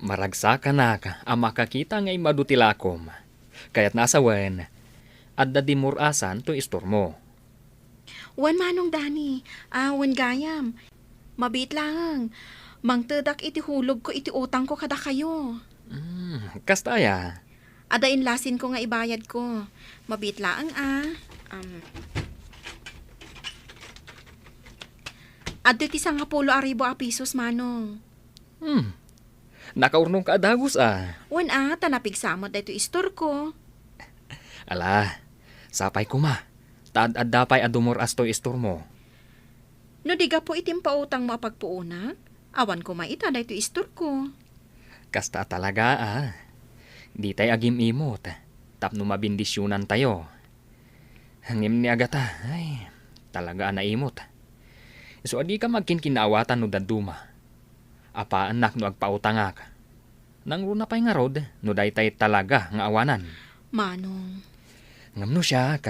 Maragsakanak a makakita nga immadu ti lakom. Kayatna a sawen, adda dimur-asan toy istormo. Wen, Manong Dani, a, wen gayam. Mabiit laeng. Mangtedak iti hulogko iti utangko kadakayo. Hmm, kasta aya? Adda inlasinko nga ibayadko. Mabiit laeng, a. Am, adda ti sangapulo a ribu a pisos, Manong. Hmm. Nakaurnongka a dagus, a. Wen, a, ta napigsa met daytoy istorko. Ala, sapay koma, ta ad-adda pay a dumur-as toy istormo. No di gapu iti impautangmo a pagpuonak, awan koma ita daytoy istorko. Kasta a talaga, a. Ditay agim-imot, tapno mabendisionantayo. Ngem ni Agata, ay, talaga a naimot. Isu a dika agkinkinnaawatan no dadduma. Apaannak no agpautangak. Nangruna pay ngarud no daytay talaga nga awanan. Manong. Ngem no siak,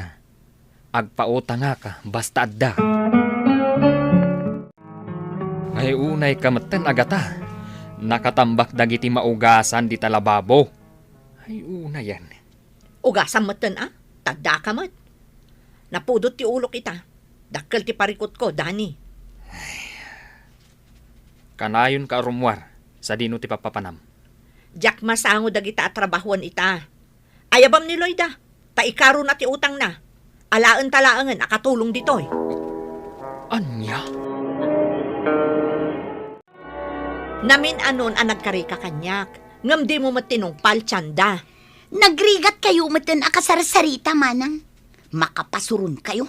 agpautangak basta adda. Ay, unayka metten, Agata. Nakatambak dagiti maugasan dita lababo. Ay, unayen. Ugasam metten, a? Taddaka met. Napudot ti ulok ita. Dakkel ti parikutko, Dani. Kanayonka a rummuar, sadino ti pappapanam? Diak masango dagita a trabahoen ita. Ayabam ni Loida, ta ikarona ti utangna. Alaenta laengen a katulong ditoy. Ania? Namin-anon a nagkarika kaniak, ngem dimo met tinungpal, Tianda. Nagrigatkayo metten a kasarsarita, manang. Makapasuronkayo.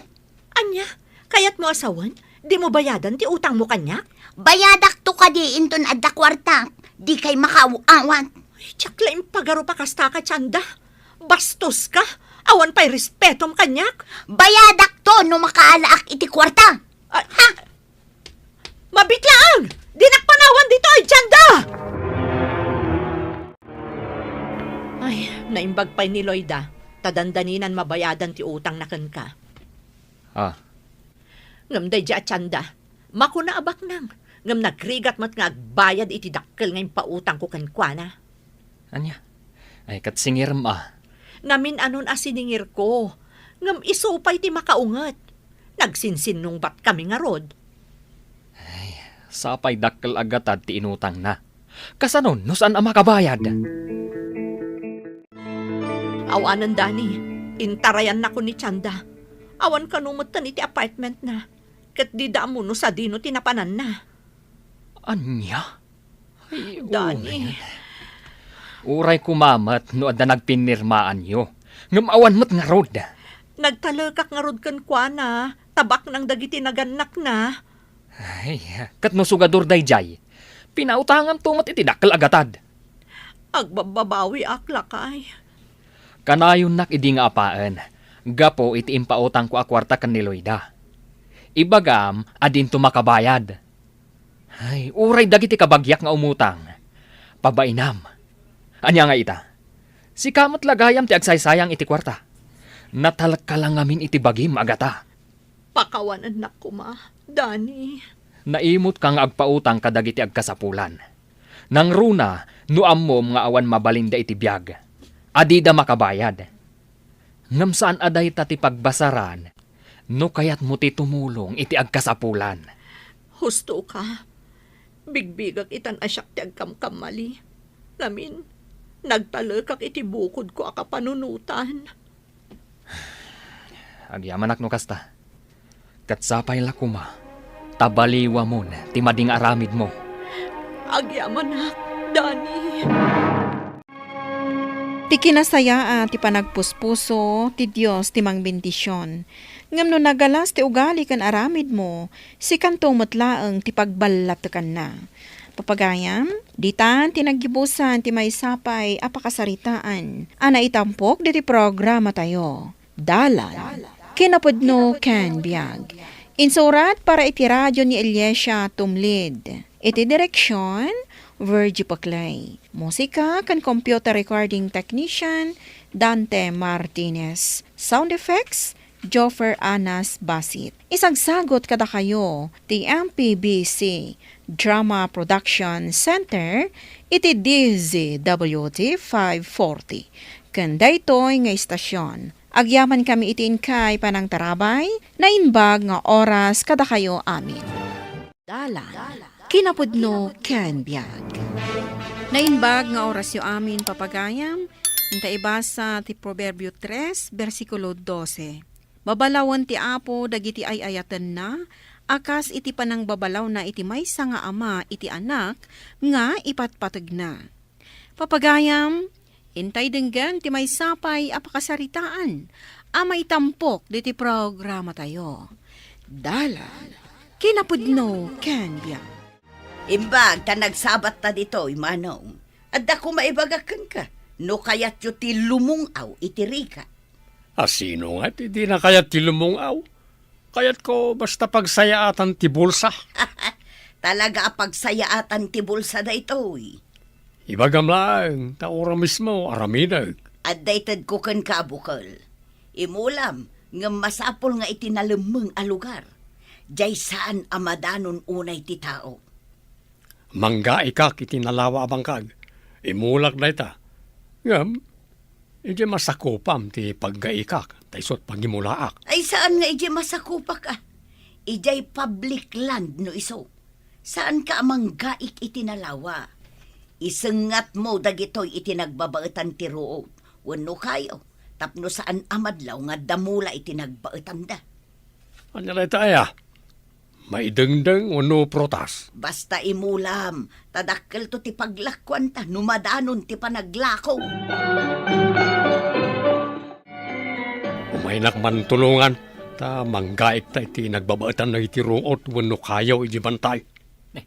Ania? Kayatmo a sawen? Dimo bayadan ti utangmo kaniak? Bayadakto kadi inton adda kuartak. Dikay makaaw-awat. Ay, diak la impagarup a kastaka, Tianda. Bastos ka? Awan pay respetom kaniak? Bayadakto no makaalaak iti kuarta. Ah, ha? Mabitlaang! Dinak panawan ditoy, Chanda! Ay, naimbag pay ni Loida, ta dandaninan mabayadan ti utangna kenka. Ah. Ngem daydi a Chanda, makuna a baknang, ngem nagrigat met nga agbayad iti dakkel nga impautangko kenkuana. Ania? Ay, ket singirem a. Ngamin-anon a siningirko, ngem isu pay ti makaunget. Nagsinsinnungbat kami ngarud. Ay, sapay dakkel a gatad ti inutangna. Kasano no saan a makabayad? Awanen, Dani, intarayannakon ni Chanda. Awan kano metten iti apartmentna. Ket dida ammo no sadino ti napananna. Ania? Ay, Dani. Uray. Uray koma met no adda nagpinnirmaanyo. Ngem awan met ngarud. Nagtalekak ngarud kenkuana, ta baknang dagiti nagannakna. Ay, ket no sugador daydiay, pinautanganto met iti dakkel a gatad. Agbabbabawiak, lakay. Kanayonnak idi nga apaen, gapu iti impautangko a kuarta ken ni Loida. Ibagam a dinto makabayad. Ay, uray dagiti kabagiak nga umutang. Pabainam. Ania nga ita? Sika met la gayam ti agsaysayang iti kuarta. Natalekka la ngamin iti bagim a gata. Pakawanennak koma, Dani. Naimutka nga agpautang kadagiti agkasapulan. Nangruna no ammom nga awan mabalinda iti biag, a dida makabayad. Ngem saan a dayta ti pagbasaran no kayatmo ti tumulong iti agkasapulan. Husto ka. Bigbigak itan a siak ti agkamkamali. Ngamin, nagtalekak iti bukodko a kapanunotan. Agyamanak no kasta. Ket sapay la koma ta baliwamon ti madi nga aramidmo. Agyamanak, Dani. Ti kinasayaat ti panagpuspuso, ti Dios ti mangbendision. Ngem no nagalas ti ugali ken aramidmo, sikanto met laeng ti pagballatekanna. Papagayam, ditan ti naggibusan ti maysa pay a pakasaritaan a naitampok ditoy programatayo, Dalan, Kinapudno ken Biag. Insurat para iti radio ni Eliasia Tumlid. Iti direksion, Virgie Paclay. Musika ken computer recording technician, Dante Martinez. Sound effects, Joffer Anas Basit. Isagsagut kadakayo ti M P B C Drama Production Center iti D Z W T five forty. Ken daytoy nga istasyon, agyamankami iti inkay panangtarabay, naimbag nga oras kadakayo amin. Dalan, kinapudno ken biag. Naimbag nga orasyo amin, papagayam, inta ibasa ti Proverbio tres, bersikulo dose. Babalawen ti Apo dagiti ay-ayatenna, a kas iti panangbabalawna iti maysa nga ama iti anak nga ipatpategna. Papagayam, intay denggen ti maysa pay a pakasaritaan a maitampok ditoy programatayo. Dalan, kinapudno ken biag. Imbag ta nagsabatta ditoy, Manong. Adda koma ibagak kenka, no kayatyo ti lumung-aw iti rigat. A sino nga ti dina kayat ti lumung-aw? Kayatko basta pagsayaatan ti bulsa. Talaga a pagsayaatan ti bulsa daytoy. Ibagam laeng, ta uray mismo, aramidek. Adda itedko kenka a bukel. Imulam, ngem masapul nga iti nalemmeng a lugar. Diay saan a madanon unay ti tao. Manggaikak iti nalawa a bangkag. Imulak dayta. Ngem, idiay masakupam ti paggaikak, ta isut' pagimulaak. Ay, saan nga idiay masakupak, a? Idiay public land no isu. Saanka a manggaik iti nalawa. Isengatmo dagitoy iti nagbabaetan ti ruot wenno kayo, tapno saan a madlaw nga adda mula iti nagbaetanda. Ania dayta aya? Maidengdeng wenno prutas? Basta imulam, ta dakkelto ti paglakuanta no madanon ti panaglako. Umaynak man tulongan, ta manggaikta iti nagbabaetan dagiti ruot wenno kayo iti bantay. Ne,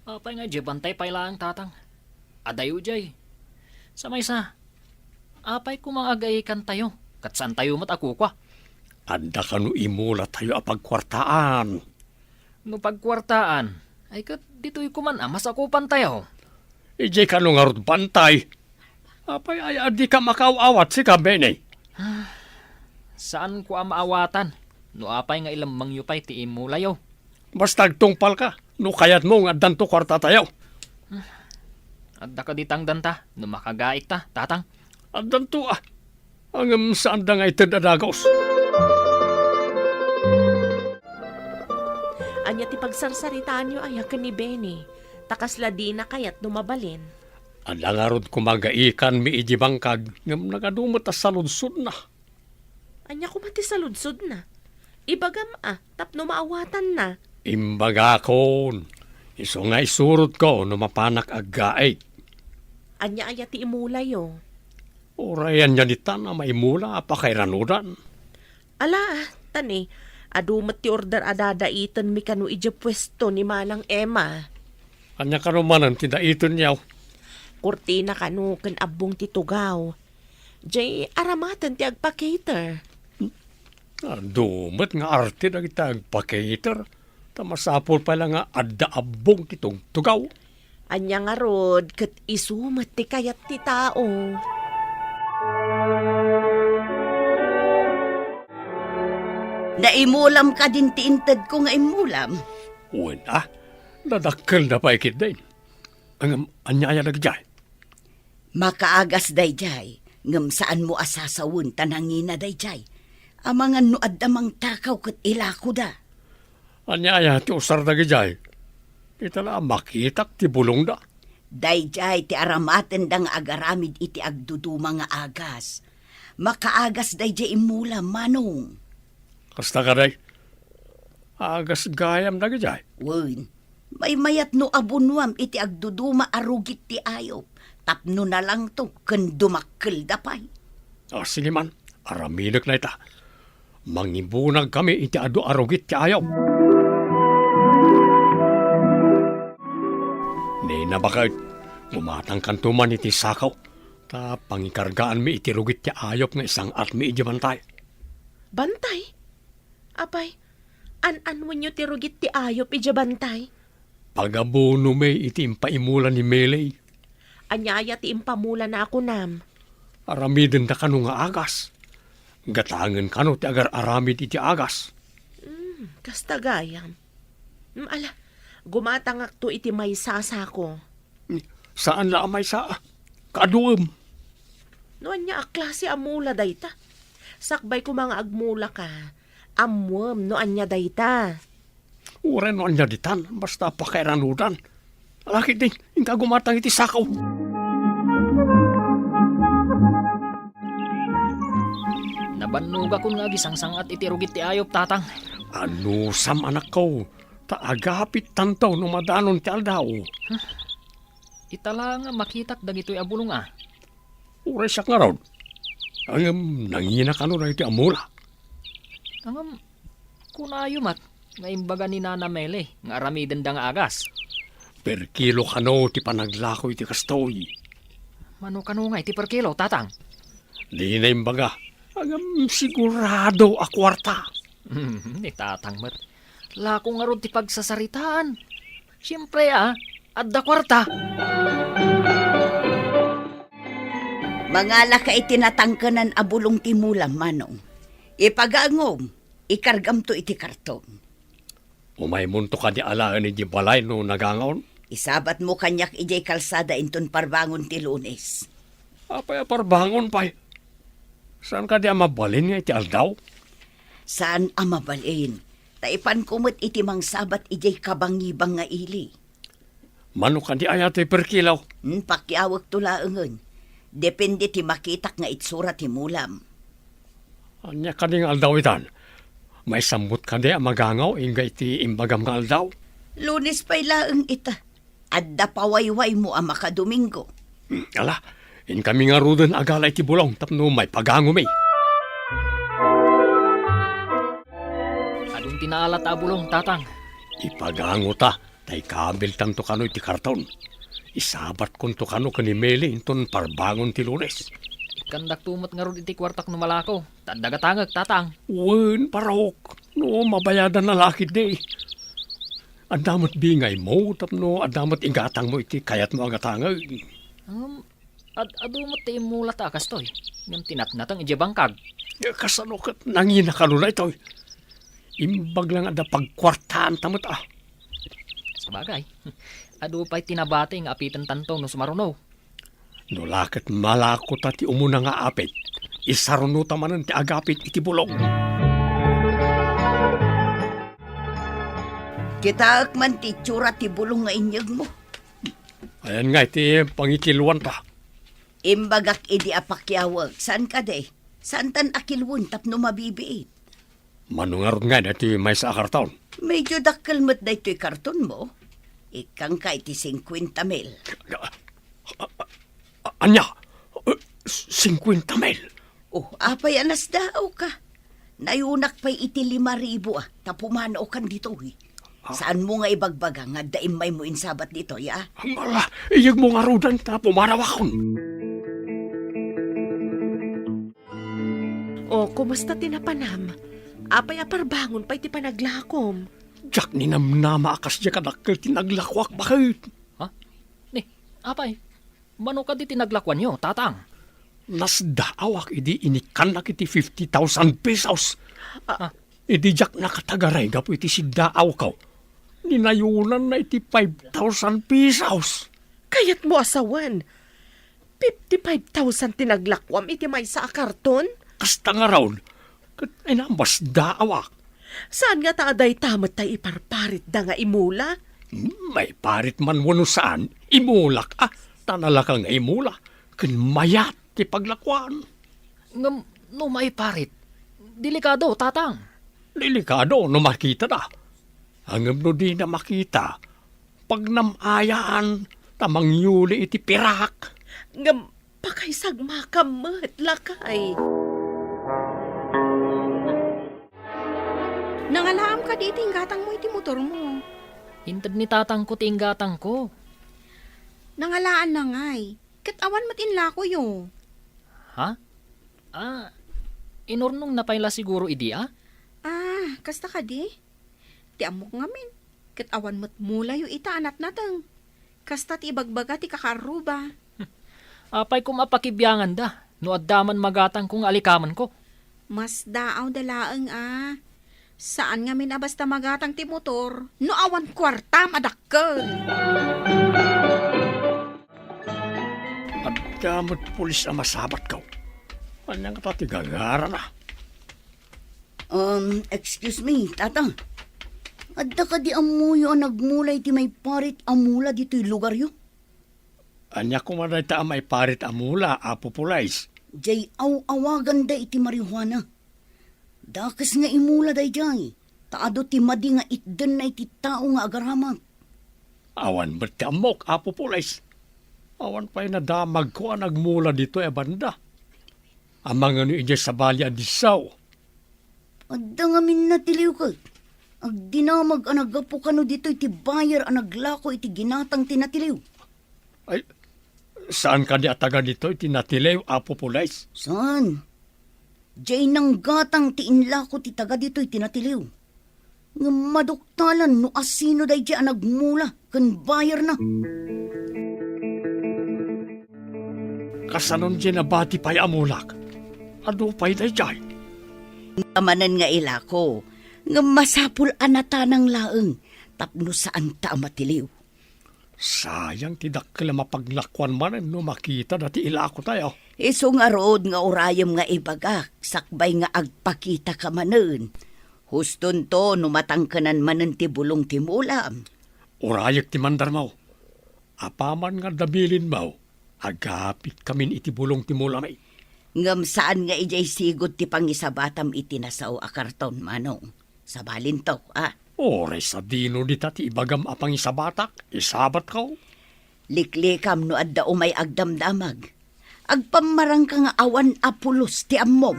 apay nga iti bantay pay laeng, Tatang? Adayo diay. Sa maysa, Apay koma nga agaikantayo, ket saantayo met a kukua? Adda kano imulatayo a pagkuartaan. No pagkuartaan, ay ket ditoy koman a masakupantayo. Idiay kano ngarud bantay? Apay aya a dika makaaw-awat, sika, Benny? Saanko a maawatan no apay nga ilemmengyo pay ti imulayo. Basta agtungpalka no kayatmo nga addanto kuartatayo. Adda kadi tangdanta no makagaikta, Tatang? Addanto a. Ngem saanda nga ited a dagus. Ania ti pagsarsaritaanyo aya ken ni Benny? Ta kasla dina kayat no mabalin. Adda ngarud koma agaikanmi idiay bangkag, ngem nagadu met a saludsodna. Ania koma ti saludsodna? Ibagam a, tapno maawatanna. Imbagakon, isu nga isurotko no mapanak aggaik. Ania aya ti imulayo? Uray ania ditan a maimula a pakairanudan? Ala, ta ni, adu met ti order a dadaitenmi kano idiay puesto ni Manang Emma. Ania kano manen ti daitenyo? Kurtina kano ken abbong ti tugaw. Jay aramaten ti agpa-cater. Adu met nga arte dagiti agpa-cater, ta masapul pay la nga adda abbong ti tugtugaw. Ania ngarud, ket isu met ti kayat ti tao. Naimulam kadin ti intedko nga immulam? Wen a, nadakkelna pay ketdin. Ngem ania aya dagijay? Makaagas dayjay, ngem saanmo a sasawen ta nangina dayjay. Amangan no adda mangtakaw ket ilakoda. Ania aya ti usar dagijay? Ita la a makitak ti bulongda. Dayjay ti aramatenda nga agaramid iti agduduma nga agas. Makaagas dayjay immulam, Manong. Kasta kadi? Agas gayam dagijay? Wen, maymayat no abunuam iti agduduma a rugit ti ayop tapno nalangto ken dumakkelda pay. A, sige man, aramidek dayta. Mangibunagkami iti adu a rugit ti ayop. Ni nabaket, gumatangkanto man iti sako, ta pangikargaanmi iti rugit ti ayop nga isang-atmi idiay bantay. Bantay? Apay, an-anwenyo ti rugit ti ayop idiay bantay? Pagabunomi iti impaimula ni Mele. Ania aya ti impamulana a kunam? Aramidenda kano nga agas. Gatangen kano ti agar-aramid iti agas. Hmm, kasta gayam. Hmm, ala, gumatangakto iti maysa a sako. Saan la a maysa a. Kaaduem. No ania a klase a mula dayta? Sakbay koma nga agmulaka, ammuem no ania dayta. Uray no ania ditan, basta pakairanudan. Ala ketdin, inka gumatang iti sako. Nabannogakon nga agisangsang-at iti rugit ti ayop, Tatang. Anusam, anakko, ta agapittanto no madanon ti aldaw. Ita la nga makitak dagitoy a bulong a. Uray siak ngarud. Ngem nangina kano dagiti a mula. Ngem kunayo met nga imbaga ni Nana Mele nga aramidenda nga agas. Per kilo kano ti panaglako iti kastoy. Mano kano nga iti per kilo, Tatang? Dina imbaga. Ngem sigurado a kuarta. Ni Tatang met. Lako ngarud ti pagsasaritaan. Siempre, a, adda kuarta. Mangalaka iti natangkenan a bulong ti mulam, Manong. Ipagangom, ikargamto iti karton. Umaymonto kadi alaen idiay balay no nagangaon? Isabatmo kaniak idiay kalsada inton parbangon ti Lunes. Apay a parbangon pay? Saan kadi a mabalin nga iti aldaw? Saan a mabalin, ta ipanko met iti mangsabat idiay kabangibang nga ili. Mano kadi aya ti per kilo? Hmm, pakiawekto laengen. Depende ti makitak nga itsura ti mulam. Ania kadi nga aldaw itan? Maisammot kadi a magangaw ingga iti imbagam nga aldaw? Lunes pay laeng ita. Adda pawaywaymo a makadomingo. Hmm, ala, inkami ngaruden a gala iti bulong tapno maipagangomi. Adun ti naalat a bulong, Tatang. Ipagangota, ta ikabiltanto kano iti karton. Isabatkonto kano ken ni Meli inton parbangon ti Lunes. Ikkandakto met ngarud iti kuartak no malako, ta adda gatangek, Tatang. Wen, Barok, no mabayadan a la ketdi. Adda met bingaymo tapno adda met igatangmo iti kayatmo a gatangek. Um, ad-, adu met ti immula ta a kastoy, ngem ti natnateng idiay bangkag. Eh, kasano ket nanginakano daytoy? Imbag la nga adda pagkuartaanta met, a. Sabagay, adu pay ti nabati nga apitentanto no sumaruno. No la ket malako ta ti umuna nga apit, isarunota manen ti agapit iti bulong. Kitaek man ti itsura ti bulong nga inyegmo. Ayan nga iti pangikiluanta. Imbagak idi a pakiawek, saan kadi? Saantan a kiluen tapno mabibiit? Mano ngarud ngay daytoy maysa a karton? Medyo dakkel met daytoy kartonmo. Ikkangka iti singkuenta mil. A-, a-, a-, ania? Eh, singkuenta mil? Oh, apay a nasdaawka? Nayunak pay iti lima ribu a, ta pumanaokan ditoy. Ah. Saanmo nga ibagbaga nga adda immaymo insabat ditoy, a? Ala, iyegmo ngaruden ta pumanawakon. O, kumusta ti napanam? Apay a parbangon pay ti panaglakom? Diak ninamnama a kasdiay a dakkel ti naglakoak, baket. Ha? Ni, apay, mano kadi ti naglakoanyo, Tatang? Nasdaawak idi inikkannak iti fifty thousand pesos. Ah. Idi diak nakatagaray gapu iti siddaawko, ninayonanna iti five thousand pesos. Kayatmo a sawen, fifty-five thousand ti naglakuam iti maysa a karton? Kasta ngarud, ket ay, nasdaawak. Saan ngata a dayta met tay iparparitda nga imula? Hmm, maiparit man wenno saan, imulak a, ta nalaka nga imula, ken mayat ti paglakuan. Ngem no maiparit, delikado, Tatang. Delikado no makitada. Ngem no dina makita, pagnam-ayaan ta mangyuli iti pirak. Ngem pakaisagmakam met, lakay. Nangalaam kadi iti inggatangmo iti motormo? Inted ni tatangko ti inggatangko. Nangalaanna ngay, ket awan met inlakoyo. Ha? Ah, inurnongna pay la siguro idi, a? Ah, kasta kadi? Ti ammok ngamin, ket awan met mulayo ita a natnateng. Kasta ti ibagbaga ti kakaarruba. Apay koma a pakibianganda no adda man magatangko nga alikamenko? Masdaawda laeng a. Saan ngamin a basta magatang ti motor no awan kuartam a dakkel. Adda met pulis a masabatko. Ania ngata ti gagarana? Um, excuse me, Tata. Adda kadi ammoyo a nagmula iti maiparit a mula ditoy lugaryo? Ania koma dayta a maiparit a mula, Apo Pulis? Jay aw-awaganda iti marijuana. Dakes nga imula dayjay, ta adu ti madi nga itdenna iti tao nga agaramat. Awan met ti ammok, Apo Pulis. Awan pay nadamagko a nagmula ditoy a banda. Amangan idiay sabali a disso. Adda ngamin natiliw ket agdinamag a naggapu kano ditoy ti buyer a naglako iti ginatang ti natiliw. Ay, saan kadi a taga ditoy ti natiliw, Apo Pulis? Saan? Jay nanggatang ti inlako ti taga ditoy ti natiliw. Ngem maduktalan no asino dayjay a nagmula ken bayarna. Kasanon jay nabati pay a mulak? Adu pay dayjay. Manen nga ilako, ngem masapul a natanang laeng tapno saanta a matiliw. Sayang ti dakkel a mapaglakuan manen no makitada ti ilakotayo. Isu ngarud nga urayem nga ibagak sakbay nga agpakitaka manen. Hustonto no matangkenan manen ti bulong ti mulam. Urayek ti mandarmo. Apaman nga adda bilinmo, agapitkamin iti bulong ti mulami. Ngem saan nga idiay sigud ti pangisabatam iti nasao a karton, Manong. Sabalinto, a. Uray sadino dita ti ibagam a pangisabatak, isabatko? Liklikam no adda umay agdamdamag. Agpammarangka nga awan a pulos ti ammom.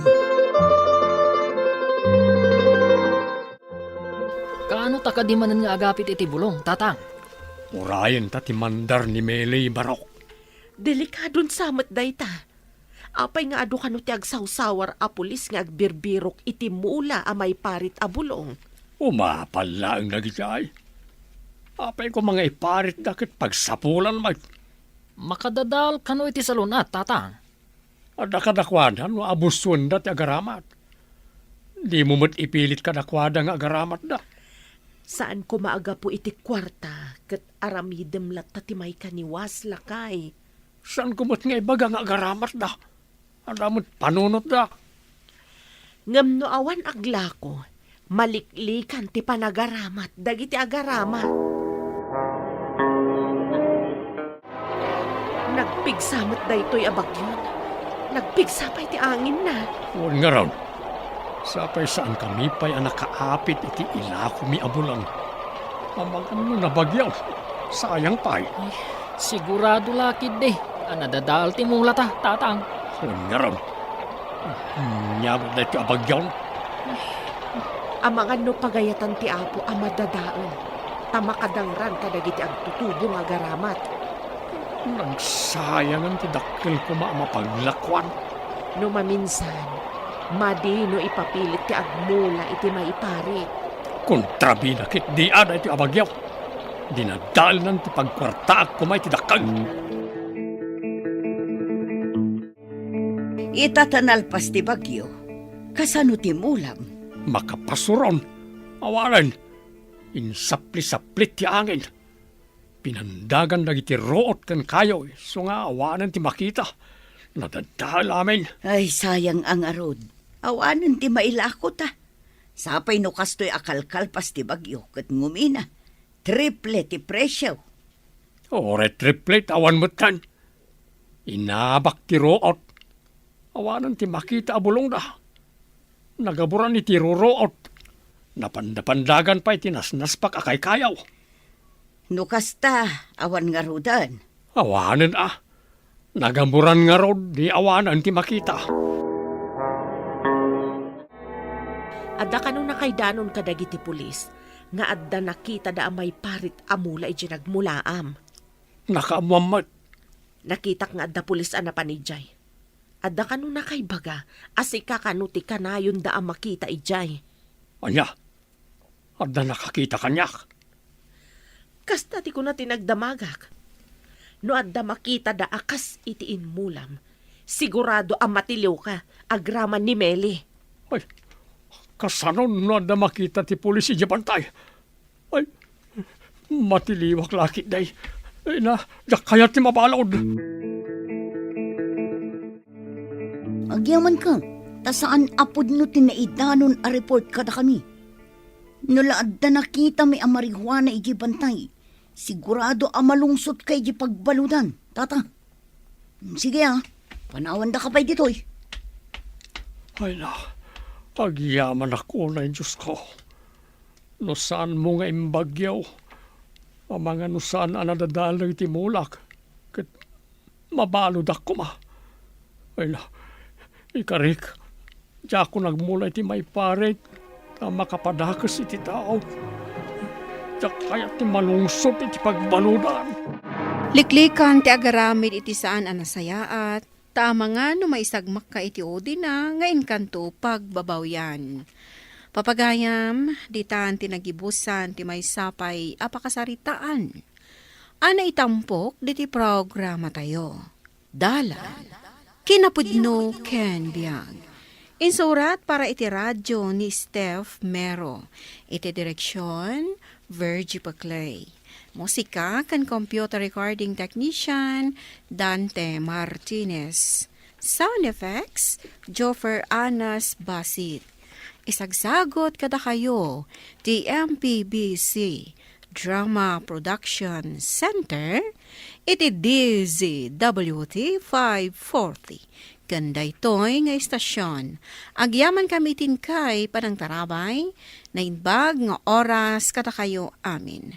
Kaano ta kadi manen nga agapit iti bulong, Tatang? Urayenta ti mandar ni Meli, Barok. Delikadon sa met dayta. Apay nga adu kano ti agsawsawar a pulis nga agbirbirok iti mula a maiparit a bulong? Umapal laeng dagiti ay. Apay koma nga iparitda ket pagsapulan met. Makadadael kano iti salun-at, Tatang? Adda kadakuada no abusuenda ti agaramat. Dimo met ipilit kadakuada nga agaramatda. Saan koma a gapu iti kuarta ket aramidem latta ti maikaniwas, lakay. Saanko met nga ibaga nga agaramatda? Adda met panunotda. Ngem no awan aglako, maliklikan ti panagaramat dagiti agaramat. Nagpigsa met daytoy a bagyon. Nagpigsa pay ti anginna. Wen ngarud, sapay saankami pay a nakaapit iti ilakomi a bulan. Amangan no nabagyo, sayang pay. Ay, sigurado la ketdi a nadadael ti mulata, Tatang. Wen ngarud, ania met daytoy a bagyo? Amangan no pagayatan ti Apo a madadael, ta makadangran kadagiti agtutubo nga agaramat. Nagsayangan ti dakkel koma a mapaglakuan. No maminsan, madi no ipapilit ti agmula iti maiparit. Kontrabida ketdi a daytoy a bagyo. Dinadaelnan ti pagkuartaak koma iti dakkel. Ita ta nalpas ti bagyo, kasano ti mulam? Makapasuron. Awanen, insaplisaplit ti angin. Pinandagan dagiti ruot ken kayoy, isu nga awanen ti makita. Nadadael amin. Ay, sayang a ngarud. Awanen ti mailako ta. Sapay no kastoy a kalkalpas ti bagyo ket ngumina. Triple ti presio. Uray triple, awan metten. Inabak ti ruot. Awanen ti makita a bulongda. Nagaburan iti ruruot. Napandapandagan pay ti nasnaspak a kaykayaw. No kasta, awan ngaruden. Awanen a. Nagaburan ngarud ni awanen ti makita. Adda kano nakaidanon kadagiti pulis nga adda nakitada a maiparit a mula idiay nagmulaam? Nakaammoan met. Nakitak nga adda pulis a napan idiay. Adda kano nakaibaga a sika kano ti kanayonda a makita idiay? Ania? Adda nakakita kaniak? Kasta ti kuna ti nagdamagak. No adda makitada a kas iti inmulam, sigurado a matiliwka agraman ni Meli. Ay, kasano no adda makita ti pulis idiay bantay? Ay, matiliwak la ketdi. Ay na, diak kayat ti mabalud. Agyamankami, ta saan a pudno ti naidanon a report kadakami. No la adda nakitami a marijuana idiay bantay, sigurado a malungsotka idiay pagbaludan, Tata. Sige, a, panawandaka pay ditoy. Ay na, agyamanak unay, Diosko. No saanmo nga imbagyo, amangan no saan a nadadael dagiti mulak, ket mabaludak koma. Ay na, ikarik, diakon agmula iti maiparit ta makapadakes iti tao. Diak kayat ti malungsot iti pagbaludan. Liklikan ti agaramid iti saan a nasayaat, ta amangan no maisagmakka iti udina nga inkanto pagbabawian. Papagayam, ditan ti nagibusan ti maysa pay a pakasaritaan a naitampok diti programatayo. Dalan, kinapudno ken biag. Insurat para iti radyo ni Steph Mero. Iti direksion, Virgie Paclay. Musika ken computer recording technician, Dante Martinez. Sound effects, Joffer Anas Basit. Isagsagot kadakayo ti M P B C Drama Production Center iti D Z W T five forty. Ken daytoy nga istasion, agyamankami iti inkay panangtarabay, naimbag nga oras kadakayo amin.